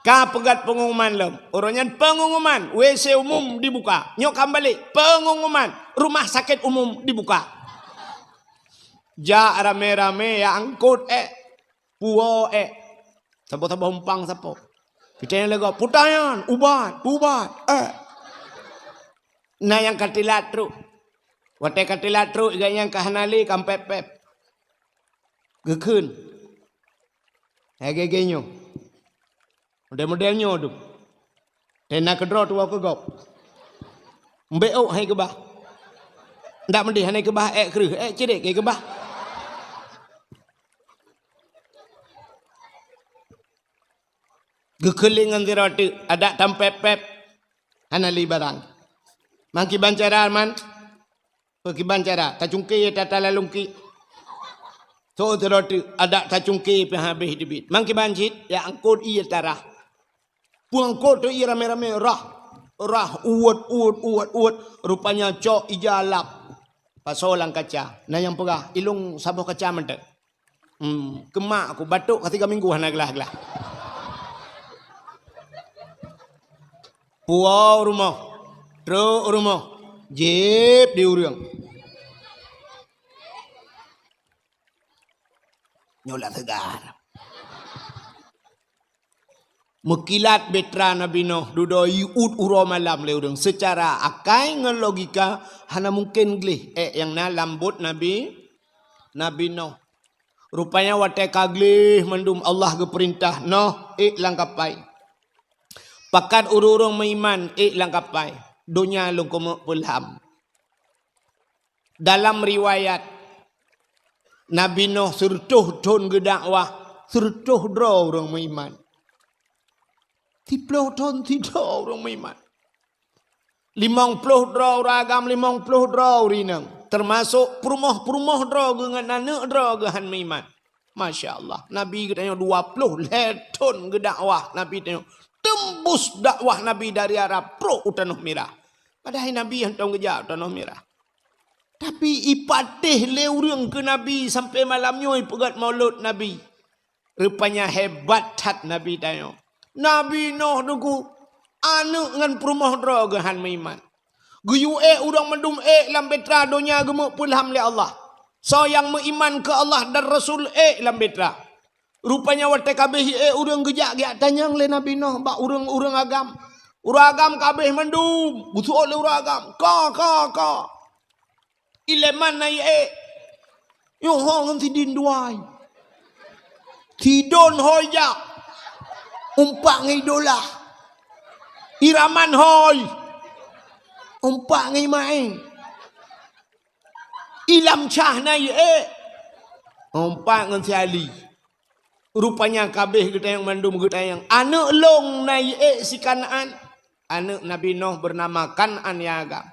Ka peugét pengumuman lom. Uroe nyan pengumuman, W C umum dibuka. Nyoe ka balek, pengumuman, rumah sakét umum dibuka. Jak ramé-ramé jak angkot ék, puwoe ék. Saboh-saboh umpang sapo. Kita nyang leuga, "Puta nyan, ubat, ubat ék." Na nyang ka teulat trok. Watée ka teulat trok, gobnyan ka hana lé, ka pép-pép. Geukheun. Hai gé-gé nyoe. Model-model nyoe tu. Tena keudroe tuwoe keu gob. Mbek ôk hai keubah. Ndak meudeh hana keubah ék kreueh, ék cedek hai keubah. Geukeuling ngon sidroe teuk, adak tampép-pép. Hana lé barang. Mangkiban cara man. Peukiban cara, tacungké tatalalungki. Tho teudoe teuk, adak tacungke pih habéh teubiet. Mangkiban cit, ya angkot ie tarah. Peungangkot teu ie ramé-ramé, rah. Rah, uet, uet, uet, uet. Rupanya cok ija lap. Pasoe lam kaca. Na nyang peugah, "Ilong saboh kaca mantong." Hmm, keumak aku batuk ka tiga minggu hana glah-glah. Puwoe rumoh, trok rumoh, jieb di ureuëng. Nyoe lam seugar. Meukilat beutra Nabi Nuh dudoe iut uroe malam lé ureuëng. Seucara akai ngon logika hana mungken gleh ék nyang na lam bot Nabi, Nabi Nuh. Rupanya watée ka gleh mandum Allah geupeurintah, "Noh, ék lam kapai. Pakat ureuëng-ureuëng meuiman ék lam kapai. Donya lôn keumeuk peulham." Dalam riwayat, Nabi Nuh sireutôh thon geudakwah, sireutôh droe ureuëng meuiman. Siplôh thon sidroe ureuëng meuiman. Limong ploh droe ureuëng agam, limong ploh droe ureuëng inong. Teumasok peurumoh-peurumoh droe geuh ngon aneuëk droe geuh han meuiman. Masya Allah. Nabi geutanyoe dua ploh lhée thon geudakwah. Nabi tanyoe teumbus dakwah Nabi dari Arab trok u Tanoh Mirah. Padahai Nabi hantom geujak u Tanoh Mirah. Tapi ipatéh lé ureuëng keu Nabi sampai malam nyoe ipeugét maulud Nabi. Rupanya hebat that Nabi tanyoe. Nabi Nuh teungku, aneuëk ngon peurumoh droe geuh han meuiman. Geuyue ék ureuëng mandum ék lam beutra donya geumeuk peulham lé Allah. Soe nyang meuiman keu Allah dan Rasul ék lam beutra. Rupanya watée ka abéh ék ureuëng geujak geujak tanyong lé Nabi Nuh bak ureuëng-ureuëng agam. Ureuëng agam ka abéh mandum, geuseuôt lé ureuëng agam. Ka, ka, ka. Ileman na ék. Nyoe ho ngon sidin duai. Sidon hôi jak. Umpak ngon idolah. Iraman hôi. Umpak ngon imaén. Ilam cah na ék. Umpak ngon si Ali. Rupanya ka abéh geutanyong mandum geutanyong. Aneuëk lôn na ék si Kanaan. Aneuëk Nabi Nuh beunama Kanaan nyang agam.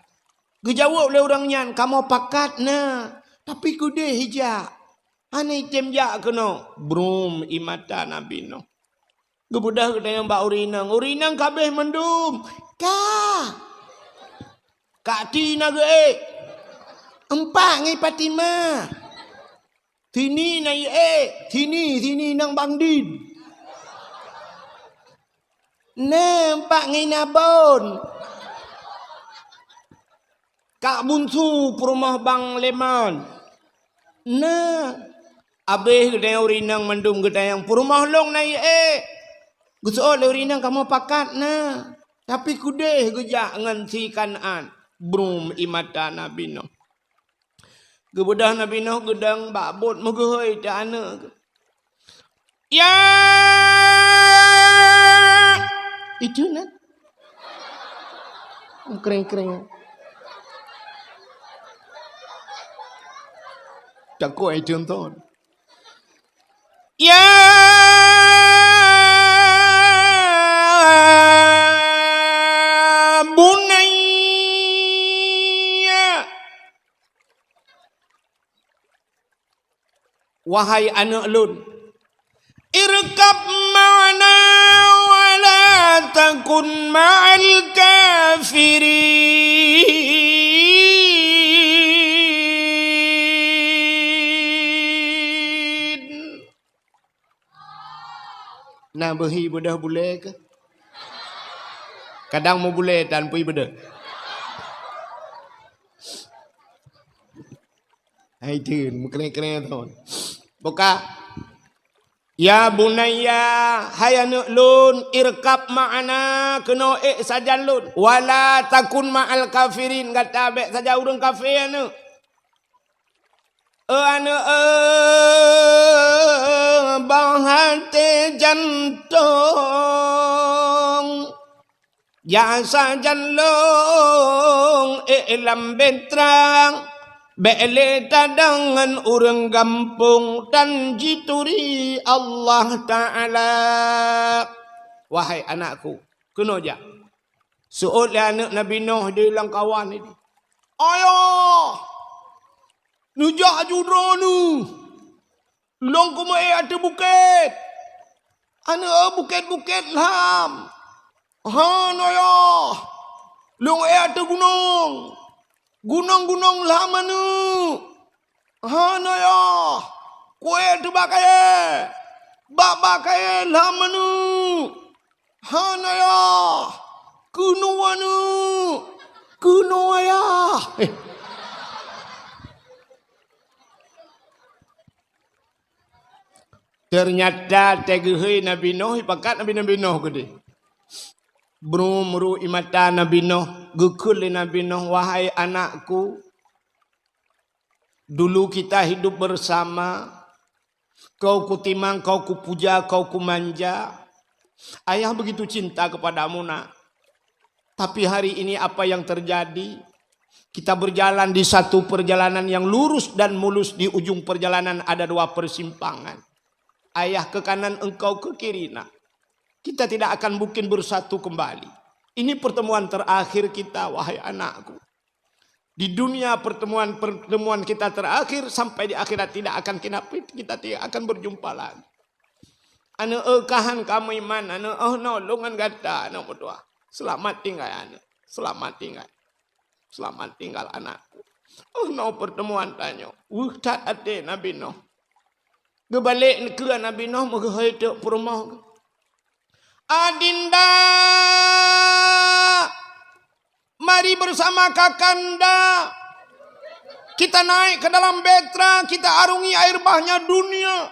Geujaweueb lé ureuëng nyan, "Kamoe pakat na, tapi keudeh ijak. Hana item jak keunoe." Brum ie mata Nabi Nuh. Geubeudôh geutanyong bak ureuëng inong. Ureuëng inong ka abéh mandum. Ka. Kak Ti na geuék. Umpak ngon Fatimah. Sini na ék, sini, sini nang Bang Din. Na umpak ngon Abon. Kak Bunsu peurumoh Bang Lemon. Na. Abéh geutanyong ureuëng inong mandum geutanyong peurumoh lôn na ék. Geuseuôt lé ureuëng inong kamoe pakat na. Tapi keudeh geujak ngon si Kanaan. Brum ie mata Nabi Nuh. Geubeudôh Nabi Nuh geudong bak bot meugeuhôi teu aneuëk. Ya! Itu na. Kreng-kreng. Takut itu nonton. Ya bunayya. Wahai aneuëk lôn, irkab ma'ana wa la takun ma'al kafirin. Na beuhi beudôh bulée keuh? Kadang meubulée tan pui beudôh. Hai teun, meukrée-krée thon. Buka. Ya bunayya, hai aneuëk lôn, irkab ma'ana, keunoe ék sajan lôn. Wala takun ma'al kafirin, gata bék sajan ureuëng kafé aneuëk. Aneuëk, bak até jantong. Jak sajan lôn ék lam beutra, bék lé tadong ngon ureuëng gampông tan jituri Allah Ta'ala. Wahai anakku, keunoe jak. Seuôt lé aneuëk Nabi Nuh di lam kawan nyan. Ayah! Neujak aju droeneuh! Lôn kumeuék ateueh bukét. Aneuk, bukét-bukét lham. Hana yah. Lôn ék ateueh gunong. Gunong-gunong lham aneuk. Hana yah. Kuék teuh bak kayée. Bak-bak kayée lham aneuk. Hana yah. Keunoe aneuk. Keunoe ayah. Eh. Teunyata teuh geuhôi Nabi Nuh, ipakat Nabi, Nabi Nuh keudeh. Bru-bru ié mata Nabi Nuh, geukheun lé Nabi Nuh, "Wahai anakku, dulu kita hidup bersama, kau kutimang, kau kupuja, kau kumanja. Ayah begitu cinta kepadamu, Nak. Tapi hari ini apa yang terjadi? Kita berjalan di satu perjalanan yang lurus dan mulus, di ujung perjalanan ada dua persimpangan. Ayah ke kanan, engkau ke kiri, Nak. Kita tidak akan mungkin bersatu kembali. Ini pertemuan terakhir kita, wahai anakku. Di dunia pertemuan-pertemuan kita terakhir, sampai di akhirat tidak akan kita, kita tidak akan berjumpa lagi." Aneuk, eh, ka han ka meuiman, aneuk, oh no, lôn ngon gata, aneuk meutuah. Selamat tinggal, aneuk. Selamat tinggal. Selamat tinggal, anakku. Oh no, pertemuan tanyoe. Weueh that até Nabi Nuh. Geubalek keu Nabi Nuh, meugeuhôi teuk peurumoh. "Adinda, mari bersama kakanda. Kita naik ke dalam bahtera, kita arungi air bahnya dunia."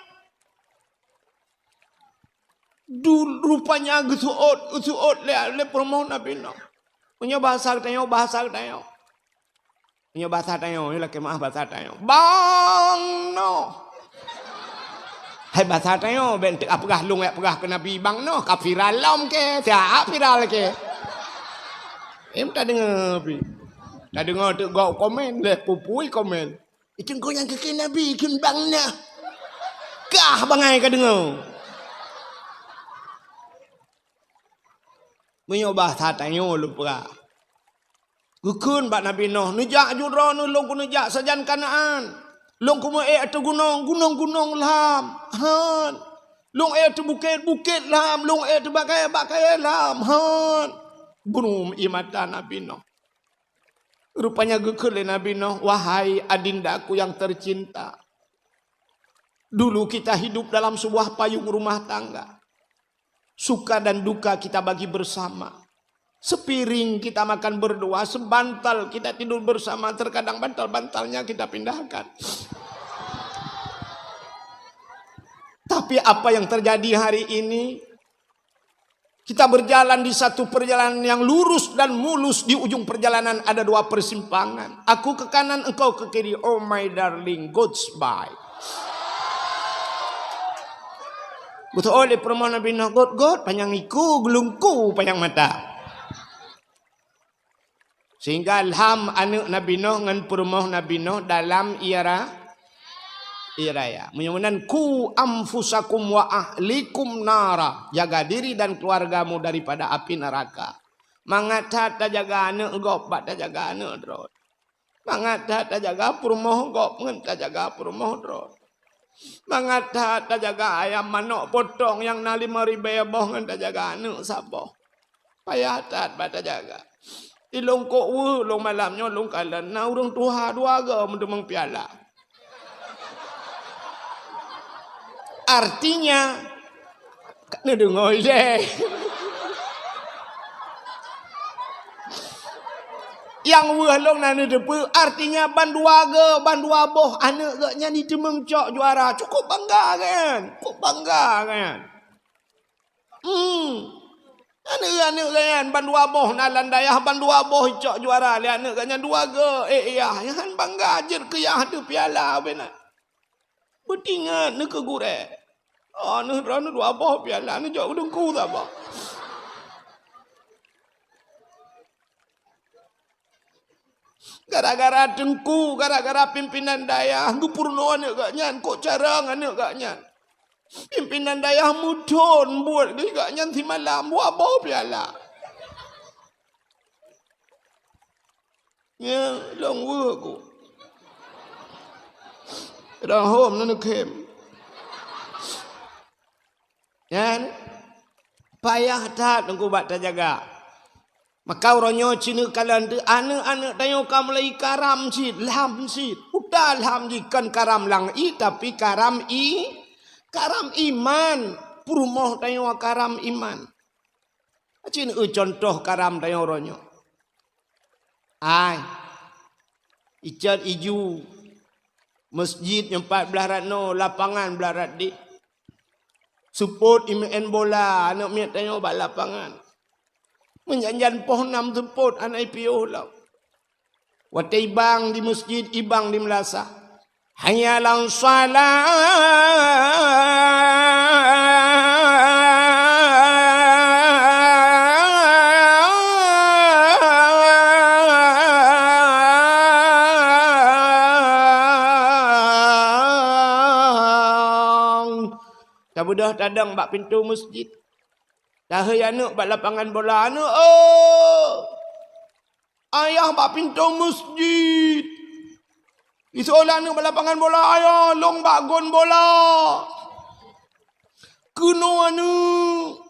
Du-, rupanya geuseuôt, geuseuôt lé, lé peurumoh Nabi Nuh. Meunyoe bahasa geutanyoe, bahasa geutanyoe. Meunyoe bahasa tanyoe, lakée meu'ah bahasa tanyoe. Bang Noh. Hai bahasa tanyoe, bék teuka peugah lôn jak peugah keu Nabi Bang Noh, ka viral lom keu, siat viral keu. Em, tadeungoe pi. Tadeungoe teuk gob komen, lé pupui komen. Itu engkau nyang keu Nabi, keu Bang Noh. Kah bangai ka deungoe. Meunyoe bahasa tanyoe lôn peugah. Geukheun bak Nabi Noh, "Neujak ju droeneuh, lôn keuneuk jak sajan Kanaan. Lôn keuneuk ék ateueh gunong, gunong-gunong lham, han. Lôn ék ateueh bukét, bukét lham. Lôn ék ateueh bak kayée, bak kayée lham, han." Brum ie mata Nabi Noh. Rupanya geukheun lé Nabi Noh, "Wahai adindaku yang tercinta, dulu kita hidup dalam sebuah payung rumah tangga. Suka dan duka kita bagi bersama. Sepiring kita makan berdua, sebantal kita tidur bersama, terkadang bantal-bantalnya kita pindahkan. Tapi apa yang terjadi hari ini? Kita berjalan di satu perjalanan yang lurus dan mulus, di ujung perjalanan ada dua persimpangan. Aku ke kanan, engkau ke kiri. Oh my darling, goodbye." Beutôi lé peurumoh Nabi Noh, "Got, got, panyang iku, geulungku panyang mata." Sehingga lham aneuk Nabi Noh ngon peurumoh Nabi Noh dalam ie ra-, ie raya. Meunyoe meunan, "Qu anfusakum wa ahlikum nara." Jaga diri dan keluargamu daripada api neraka. Mangat that tajaga aneuk gob, bak tajaga aneuk droe. Mangat that tajaga peurumoh gob ngon tajaga peurumoh droe. Mangat that tajaga ayam manok potong nyang na lima ribée boh ngon tajaga aneuk saboh. Payah that bak tajaga. Di lôn kok weueh lôn malam nyoe lôn kalon na ureuëng tuha dua goe meuteumeung piala. Artinya, ka neudeungoe ilée. Nyang weueh lôn na neuteupeue, artinya bandua goe, bandua boh aneuk geuh nyan jiteumeung cok juara. Cukup bangga kan? Cukup bangga kan? Hmm. Aneuk-aneuk geuh nyan bandua boh na lam dayah, bandua boh icok juara lé aneuk geuh nyan dua goe. Eh, yah, nyan bangga jeuet keu yah teuh piala beunan. Beutingat neukeu gurée. Oh, neuh droeneuh dua boh piala, neujok keu teungku saboh. Gara-gara teungku, gara-gara pimpinan dayah, geupeurunoe aneuk geuh nyan, kok carông aneuk geuh nyan. Pimpinan dayah meuthon buet geuh nyan simalam, dua boh piala. Nyan lôn weueh ku. Rahom na neukhém. Kan? Payah that Teungku bak tajaga. Maka uroe nyoe ceuneuk kalon teuh aneuk-aneuk tanyoe ka mulai karam cit, lham cit. Uta lham jih kon karam lang ié, tapi karam i-, karam iman. Peurumoh tanyoe karam iman. Cit eu contoh karam tanyoe uroe nyoe. Ai, icot iju, masjid nyoe pat blah rat noe, lapangan blah rat deh. Seupôt imeu'en bola aneuk miet tanyoe bak lapangan. Meujan-jan poh nam seupôt aneuk ipiôh lom. Watée ibang di masjid, ibang di meulasah. Hayya 'alas shalah. Tabeudôh tadong bak pintoe masjid. Tahei aneuk bak lapangan bola, aneuk, oh! Ayah bak pintoe masjid. Isoe lé aneuk bak lapangan bola, ayah, lôn bak gon bola. Keunoe aneuk.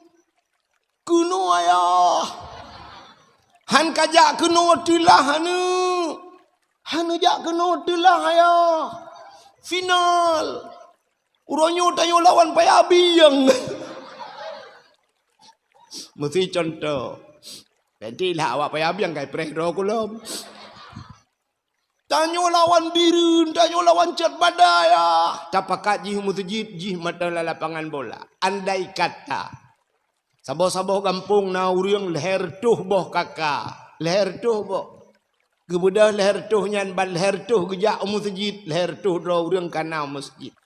Keunoe ayah. Han kajak keunoe teulah aneuk. Han jak keunoe teulah ayah. Final. Uroe nyoe tanyoe lawan Paya Bieng. Meusti contoh. Jadi lah awak Paya Bieng kai preh droe kulom. Tanyoe lawan Bireuen, tanyoe lawan Cot Badai, ah. Tapakat jih meuseujid, jih mata lam lapangan bola. Andai kata, saboh-saboh gampông na ureuëng lhée reutôh boh K K. Lhée reutôh boh. Geubeudôh lhée reutôh nyan ban lhée reutôh geujak u meuseujid, lhée reutôh droe ureuëng ka na u meuseujid.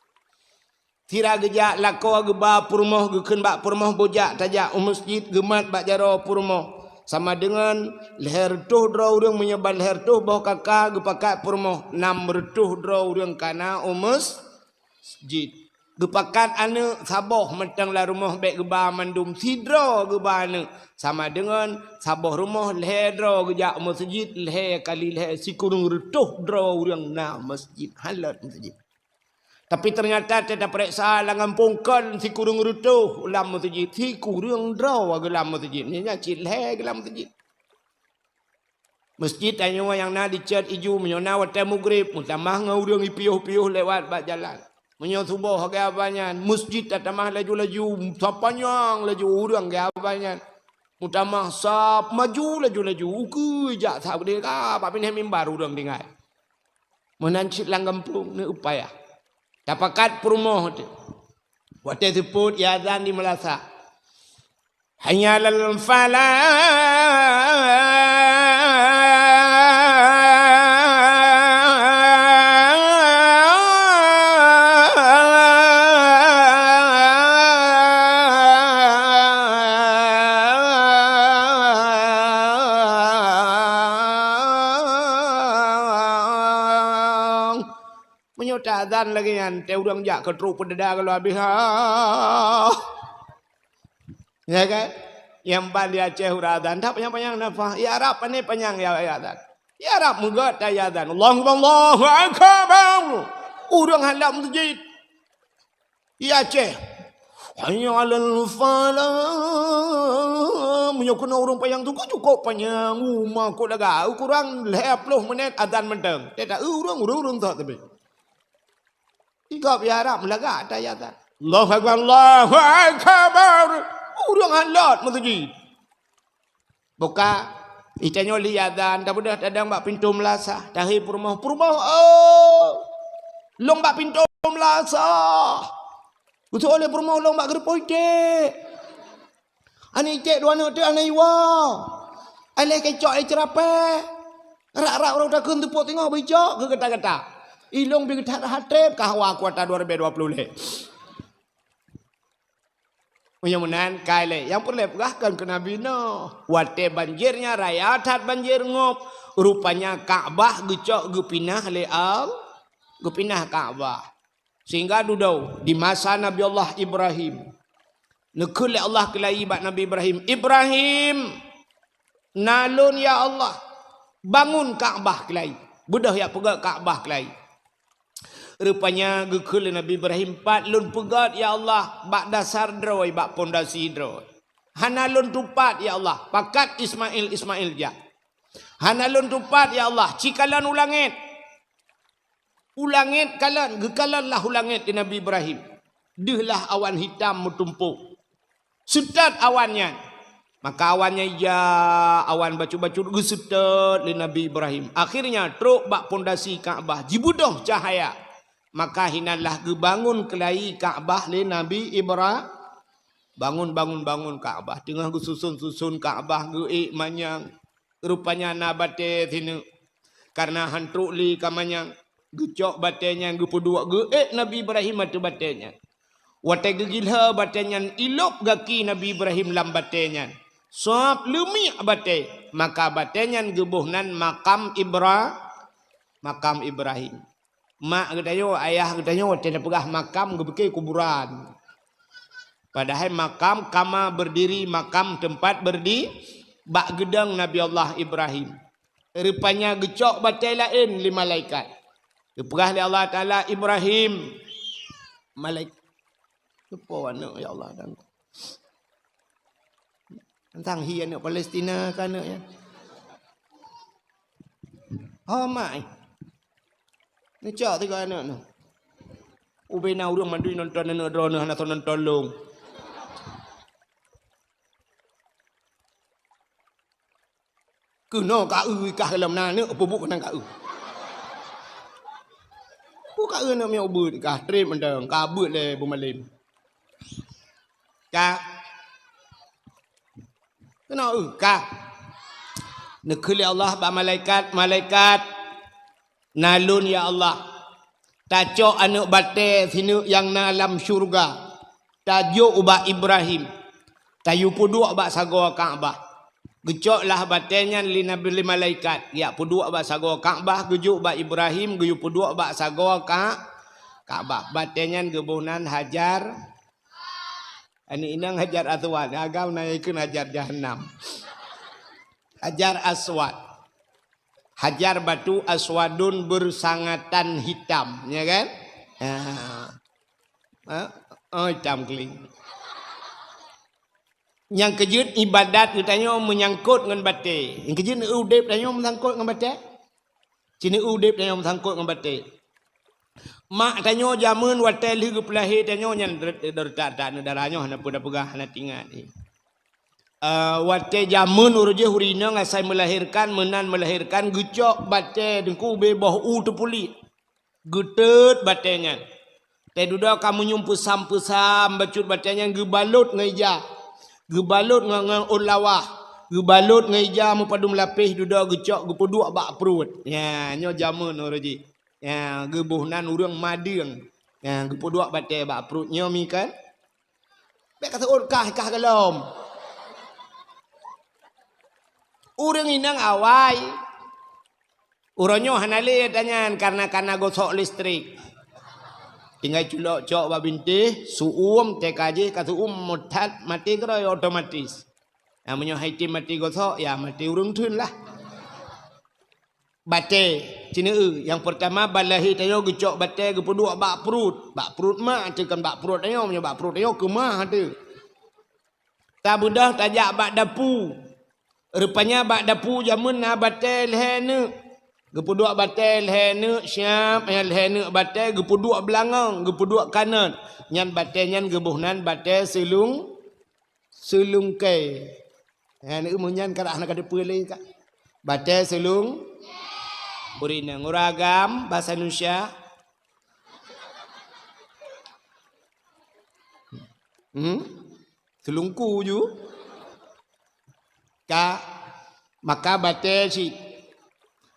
Sira geujak lakoe geuba peurumoh, geukheun bak peurumoh, "Bujak tajak u meuseujid," geumat bak jaroe peurumoh. Sama deungon lhée reutôh droe ureuëng, meunyoe ban lhée reutôh boh K K geupakat peurumoh, nam reutôh droe ureuëng ka na u meus-, jid. Geupakat aneuk saboh mantong lam rumoh bék geuba mandum, sidroe geuba aneuk. Sama deungon saboh rumoh lhée droe geujak u meuseujid, lhée kali lhée sikureueng reutôh droe ureuëng na u meuseujid, han lôt meuseujid. Tapi teunyata teuh tapareksa lam gampông kon sikureueng reutôh lam meuseujid, sikureueng droe geulam meuseujid. Nyan cit lhée geulam meuseujid. Meuseujid tanyoe nyang na dicet iju, meunyoe na watée mugreb, meutamah ngon ureuëng ipiôh-piôh lewat bak jalan. Meunyoe suboh geuhaba nyan, meuseujid tatamah laju-laju, sapanyang laju ureuëng geuhaba nyan. Meutamah sab maju laju-laju, ukeue jak sab deh ka bak binéh mimbar ureuëng tinggai. Meunan cit lam gampông, neuupaya. Tapakat peurumoh teuh. Watée seupôt, iazan di meulasah. Hayya 'alal falah. Meunyoe taazan lagée nyan, teuh ureuëng jak keu trok peudada geuloe habéh, ha. Ya kan? Nyang ban di Aceh ureuëng azan, tak panyang-panyang nafah. Ya Arab, pane panyang ya, ya azan. Ya Arab, meugot ta ya azan. Allahu Akbar, Allahu Akbar. Ureuëng halom meuseujid. Ya Aceh. Hayya 'alal falah. Meunyoe keunoe ureuëng panyang tu, ka cukôp panyang. Uma kok lagak. Ukurang lhée ploh menit azan mantong. Teuh ta ureuëng, ureuëng, ureuëng tak tapi. Igop ya Arab meulagak ta ya azan. Allahu Akbar, Allahu Akbar. Ureuëng han lôt meuseujid. Buka, itanyoe li azan, tabeudôh tadong bak pintoe meulasah, tahé peurumoh, peurumoh, oh! Lôn bak pintoe meulasah. Geutuwoe lé peurumoh lôn bak geureupoh iték. Aneuk iték dua aneuk teuh aneuk iwoe. Aléh keucok lé ceurapée. Rak-rak ureuëng takheun teupok teungoh beujok keu gata-gata. Ilong bi geuthat hatreb ka hawa kuarta dua ribu dua puluh lé. Meunyoe meunan, kai lé. Nyang peureulée peugah kon keu Nabi Nuh. Watée banjir nyan raya that banjir ngop, rupanya Ka'bah geucok geupinah lé Al-, geupinah Ka'bah. Sehingga dudoe di masa Nabi Allah Ibrahim, neukheun lé Allah keulayi bak Nabi Ibrahim, "Ibrahim, na lôn ya Allah, bangun Ka'bah keulayi. Beudôh ya peugét Ka'bah keulayi." Rupanya geukheun lé Nabi Ibrahim, "Pat lôn peugöt, ya Allah, bak dasar droe, bak pondasi droe. Hana lôn tupat, ya Allah, pakat Ismail, Ismail jak. Hana lôn tupat, ya Allah, ci kalon u langét." U langét kalon, geukalon lah u langét lé Nabi Ibrahim. Deuh lah awan hitam meutumpôk. Seutôt awan nyan. Maka awan nyan ija, awan bacut-bacut geuseutôt lé Nabi Ibrahim. Akhirnya trok bak pondasi Ka'bah, jibeudôh cahya. Maka hinan lah geubangon keulayi Ka'bah lé Nabi Ibra-, bangon, bangon, bangon Ka'bah. Teungoh geususon-suson Ka'bah, geuék manyang. Rupanya na batée sineuk. Kareuna han trok lé ka manyang, geucok batée nyan geupeuduek, geuék Nabi Ibrahim ateueh batée nyan. Watée geugilhô batée nyan, ilôb gaki Nabi Ibrahim lam batée nyan. Sôb leumiek batée, maka batée nyan geuboh nan makam Ibra-, makam Ibrahim. Mak geutanyoe, ayah geutanyoe watée na peugah makam geupike kuburan. Padahai makam kama berdiri, makam tempat berdi-, bak geudong Nabi Allah Ibrahim. Rupanya geucok batée laén lé malaikat. Geupeugah lé Allah Taala, "Ibrahim." Malaik-, soe po aneuk, ya Allah, dan tantang hi aneuk Palestina ka aneuk nyan. Ho mak, eh. Neucok tiga aneuk nyoe. Ubena ureuëng mandum nonton aneuk droeneuh hana soe nonton lôn. Keunoe ka eu kah lom na aneuk peubuet keunan ka eu. Pu ka eu aneuk miet ubeut kah treb mantong ka beuet lé beumalem. Ka. Keunoe eu kah. Neukheun lé Allah bak malaikat, "Malaikat, na lôn ya Allah. Tacok aneuk batée sineuk nyang na lam syeuruga. Tajok ubak Ibrahim. Tayue peuduek bak sagoe Ka'bah." Geucok lah batée nyan lé Nabi, lé malaikat. Geujak peuduek bak sagoe Ka'bah, geujok bak Ibrahim, geuyue peuduek bak sagoe Ka-, Ka'bah. Batée nyan geuboh nan Hajar. Aneuk inong Hajar Aswad, agam na ikheun Hajar Jahannam. Hajar Aswad. Hajar batu aswadun bersangatan hitam, ya kan? Ha. Ha? Oh, hitam keuling. Nyang keujeuet ibadat geutanyoe meunyangkot ngon batée. Nyang keujeuet udeb tanyoe meunyangkot ngon batée. Cit udeb tanyoe meusangkot ngon batée. Mak tanyoe jameun watée lheueh geupeulahé tanyoe nyan der-, deureutak-tak aneuk dara nyoe hana peue tapeugah, hana teuingat. Eh, watée jameun uroe jih ureuëng inong asai meulahérkan, meunan meulahérkan, geucok batée teungku ubé boh u teupuliek. Geuteut batée nyan. Teududoe ka meunyum peusam-peusam bacut batée nyan geubalot ngon ija. Geubalot ngon, ngon ôn lawah. Geubalot ngon ija meupadum lapéh dudoe geucok geupeuduek bak pruet. Nya, nyoe jameun uroe jih. Nya, geuboh nan ureuëng madeueng. Nya, geupeuduek batée bak pruet nyoe mi kan. Bék ka seuôt kah, kah golom. Ureuëng inong awai. Uroe nyoe hana lé tanyan kareuna kana gosok listrik. Tinggai culok cok bak bintéh, su'uem, teuka jih ka su'uem meutat maté keudroe otomatis. Nah, meunyoe hai tem maté gosok, ya maté ureuëng theun lah. Batée, cit eu, nyang peurtama ban lahé tanyoe geucok batée geupeuduek bak pruet. Bak pruet mak teuh kon bak pruet tanyoe, meunyoe bak pruet tanyoe keu ma teuh. Tabeudôh tajak bak dapu. Rupanya bak dapu jameun na batée lhée neuk. Geupeuduek batée lhée neuk siab, nyang lhée neuk batée geupeuduek beulangong, geupeuduek kanot. Nyan batée nyan geuboh nan batée seulung, seulungkée. Nyan eu meunyan karah na ka teupeue lé ka. Batée seulung, ureuëng inong, ureuëng agam, bahasa Indonesia. Hmm? Seulungku ju. Ka, maka batée cit.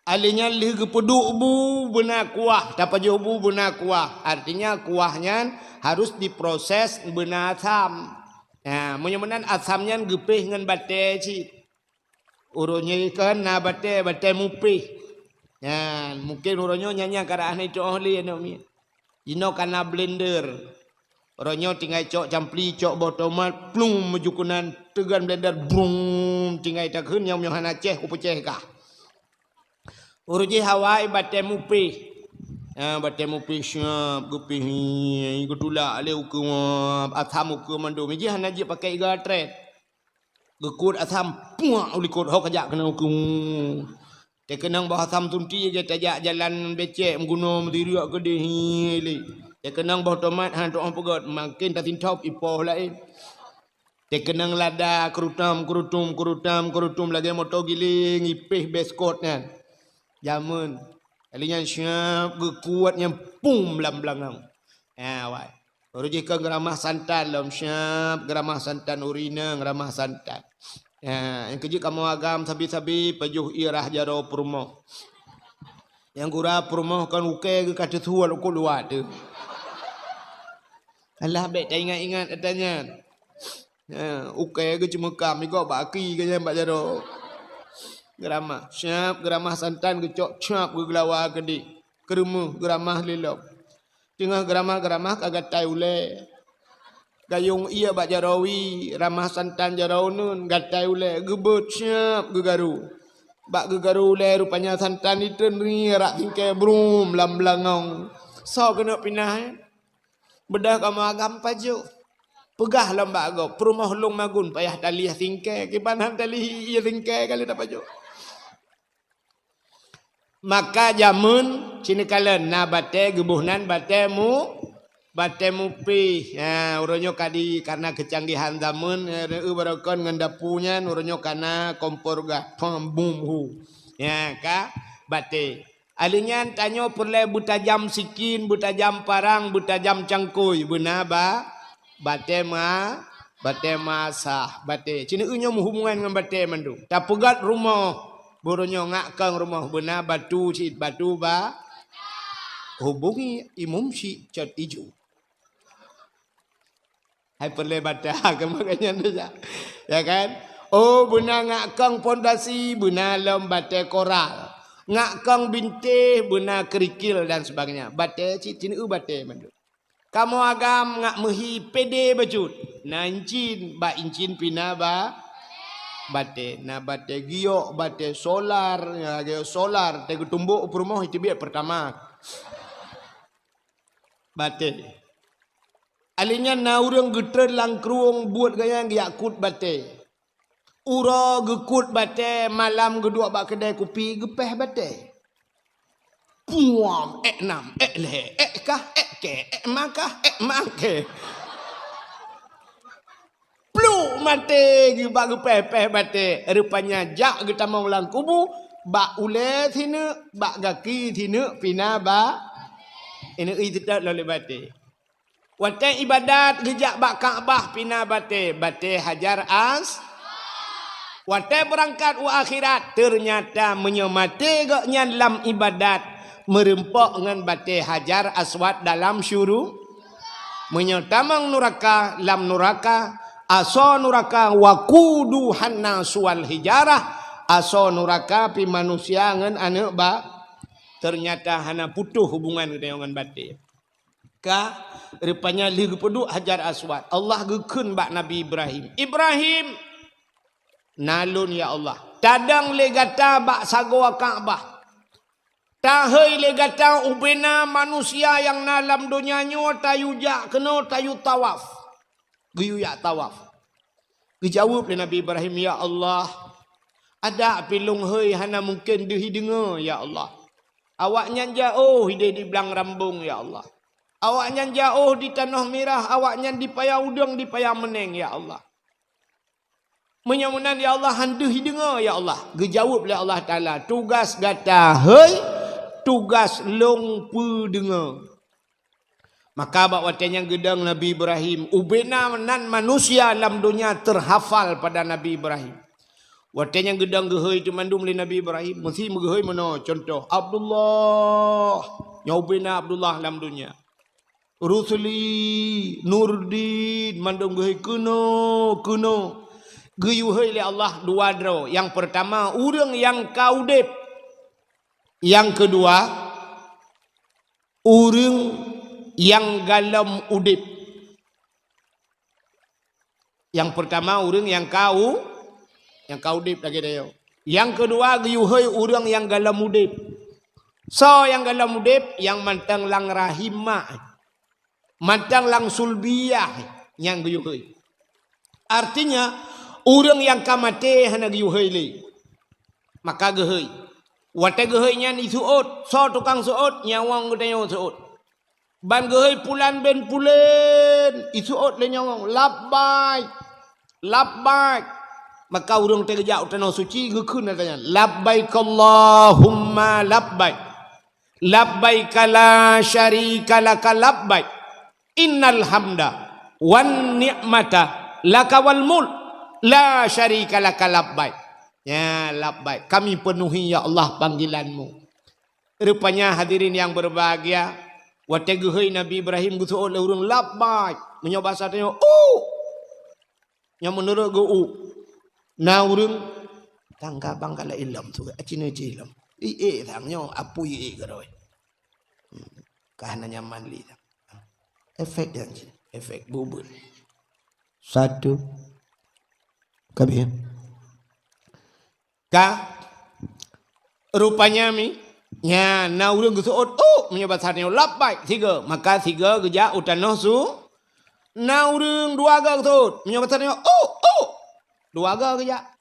Alé nyan lheueh geupeuduek bu beuna kuah, tapajoh bu beuna kuah. Artinya kuah nyan harus diproses beuna asam. Nah, meunyoe meunan asam nyan geupéh ngon batée cit. Uroe nyoe kon na batée, batée mupéh. Nyan, mungken uroe nyoe nyan nyang karah na iteuoh lé aneuk miet. Jinoe kana blender. Uroe nyoe tinggai cok campli, cok boh tomat, plum meujukunan teugon blender, brum, tinggai takheun nyang meuhana céh kupeucéh kah. Uroe jih awai batée mupéh. Ha, batée mupih siap, geupih, geutulak lé ukeue, asam ukeue mandum. Jih hana jeuet pakai iga trét. Geukot asam, puak u likot, ho kajak keunoe ukeue. Teukeunong boh asam sunti, geutajak jalan becek, meuguno, meusiriek keudeh, hi, lé. Teukeunong boh tomat, han tu'oh peugét, maken tasintop, ipoh laén. Teukeunong lada, keurutom, keurutom, keurutom, keurutom, lagée moto giling, ipéh beskot nyan. Jameun. Kali nyan siap geukuet nyan pum lam beulangong. Ha, wai. Baru jih kon geuramah santan lom siap, geuramah santan ureueng inong, geuramah santan. Ha, nyang keujeuet kamoe agam sabe-sabe pajoh ie rhah jaroe peurumoh. Nyang gura peurumoh kon ukée geuh ka teusuet ukeue luwa teuh. Alah bék taingat-ingat ata nyan. Ha, ukée geuh ceumeukam, igob bak aki geuh nyan bak jaroe. Geuramah, siap geuramah santan geucok, siap geugeulawa keudeh. Keureumeue geuramah lé lom. Teungoh geuramah-geuramah ka gatai ulée. Gayong ie bak jaroe wie, ramah santan jaroe uneuen, gatai ulée, geubeuet siap geugaru. Bak geugaru ulée rupanya santan itreun rie rak singkée brum lam beulangong. Soe keuneuk pinah, eh? Beudôh kamoe agam pajoh. Peugah lom bak gob, peurumoh lôn magun payah talieh singkée, kiban han talieh ie singkée ka lheueh tapajoh. Maka jameun sineukala na batée geuboh nan batée mu-, batée mupih. Ha, uroe nyoe ka di, karena keucanggihan jameun, eh, reu barokon ngon dapu nyan, uroe nyoe ka na kompor gas, pom bum hu. Ya, ka batée. Aleuh nyan tanyoe peureulée beutajam sikin, beutajam parang, beutajam cangkôi, beuna ba-, batée ma-, batée masa, batée. Cit nyoe meuhubungan ngon batée mandum. Tapeugét rumoh, buroe nyoe ngak kong rumoh, beuna batu cit, batu ba-, hubungi imum cit cot ijo. Hai peureulée bata, keumakanya saja. Ya kan? Oh, beuna ngak kong pondasi, beuna lom batée koral. Ngak kong bintéh, beuna kerikil dan sebagainya. Batée cit, cit nyoe batée mandum. Kamoe agam ngak meuhi pede bacut. Na incin, bak incin pina ba-, batée. Na batée giok, batée solar, ya, giok solar, teuh geutumbok u peurumoh, iteubiet pertama. Batée. Aleuh nyan na ureuëng geutreun lam krueng buet gaya geujak kut batée. Uroe geukut batée, malam geuduek bak keudée kupi geupéh batée. Puam, ék nam, ék lhée, ék kah, ék kée, ék makah, ék makée. Pluk maté geuh bak geupéh-péh batée. Rupanya jak geutamong lam kubu, bak ulée sineuk, bak gaki sineuk pina ba-, ineuk i teutot lom lé batée. Watée ibadat geujak bak Ka'bah pina batée, batée Hajar As-, watée beurangkat u akhirat, teunyata meunyoe maté gobnyan lam ibadat, meurumpok ngon batée Hajar Aswad dalam syuru-, meunyoe tamong nuraka, lam nuraka, asoe nuraka, waquduhan nasu wal hijarah, asoe nuraka pih manusia ngon aneuëk ba-, teunyata hana putôh hubungan geutanyoe ngon batée. Ka, rupanya lheueh geupeuduek Hajar Aswad, Allah geukheun bak Nabi Ibrahim, "Ibrahim, na lôn ya Allah, tadong lé gata bak sagoe Ka'bah. Tahôi lé gata ubena manusia nyang na lam donya nyoe tayue jak keunoe tayue tawaf." Geuyue jak tawaf. Geujaweueb lé Nabi Ibrahim, "Ya Allah, adak pih lôn hôi hana mungken deuh ideungoe, ya Allah. Awaknyan jiôh hideh di blang rambong, ya Allah. Awaknyan jiôh di tanoh mirah, awaknyan di paya udeueng, di paya meuneng, ya Allah. Meunyoe meunan, ya Allah, han deuh ideungoe, ya Allah." Geujaweueb lé Allah Taala, "Tugas gata hôi, tugas lôn peudeungoe." Maka bak watée nyan geudong Nabi Ibrahim, ubena nan manusia lam donya teuhafal pada Nabi Ibrahim. Watée nyan geudong geuhôi teumandum lé Nabi Ibrahim, meusi meugeuhôi meunoe, contoh, Abdullah, nyoe ubena Abdullah lam donya. Rusli, Nurdin, mandum geuhôi keunoe, keunoe. Geuyue hôi lé Allah dua droe. Nyang peurtama, ureuëng nyang ka udeb. Nyang keudua, ureuëng nyang galom udeb. Nyang peurtama, ureuëng nyang ka u-, nyang ka udeb lagée tanyoe. Nyang keudua, geuyue hôi ureuëng nyang galom udeb. Soe nyang gohlom udeb? Nyang mantong lam rahim mak, mantong lam sulbiyah nyang geuyue hôi. Artinya, ureuëng nyang ka maté hana geuyue hôi lé. Maka geuhôi. Watée geuhôi nyan jiseuôt, soe tukang seuôt? Nyawöng geutanyoe seuôt. Ban geuhôi pulan bin pulan, jiseuôt lé nyawöng, "Labbaik, labbaik." Maka ureuëng teugeujak u tanoh suci geukheun ata nyan, "Labbaik Allahumma labbaik. Labbaik la syarika laka labbaik. Innal hamda wan ni'mata laka wal mulk. La syarika laka labbaik." Ya, labbaik. Kami penuhi, ya Allah, panggilan-Mu. Rupanya hadirin yang berbahagia, watée geuhôi Nabi Ibrahim geuseuôt lé ureuëng, "Labbaik." Meunyoe basa tanyoe, "U." Nyang meunurot geu u. Na ureuëng tangga bangkala ilom tu, acina ci ilom. Ié sang nyoe, apui ié keurôi. Hmm. Ka hana nyaman lé. Efek nyang ci, efek bubut. Satu. Kabeh. Ka, rupanya mi, nya, na ureuëng geuseuôt, "U," meunyoe basa nyoe, "Labbaik," sigoe. Maka sigoe geujak u tanoh su-, na ureuëng dua goe geuseuôt, meunyoe basa nyoe, "U, u," dua goe geujak.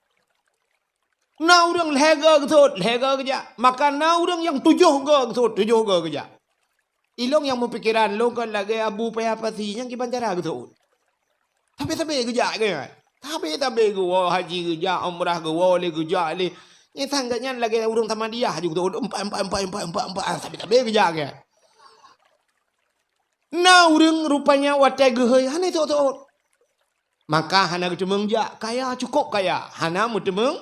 Na ureuëng lhée goe geuseuôt, lhée goe geujak. Maka na ureuëng nyang tujoh goe geuseuôt, tujoh goe geujak. Ilong nyang meupikeran, lôn kon lagée Abu Paya Pasi nyang kiban cara geuseuôt. Sabe-sabe geujak keu nyan. Sabe-sabe geuwoe haji geujak, umrah geuwoe lé geujak lé. Nyan sang geuh nyan lagée ureuëng Samadiyah ju geuseuôt, empat, empat, empat. Ah, sabe-sabe geujak keu nyan. Na ureuëng rupanya watée geuhôi hana seuôt-seuôt. Maka hana geuteumeung jak, kaya, cukup kaya, hana meuteumeung,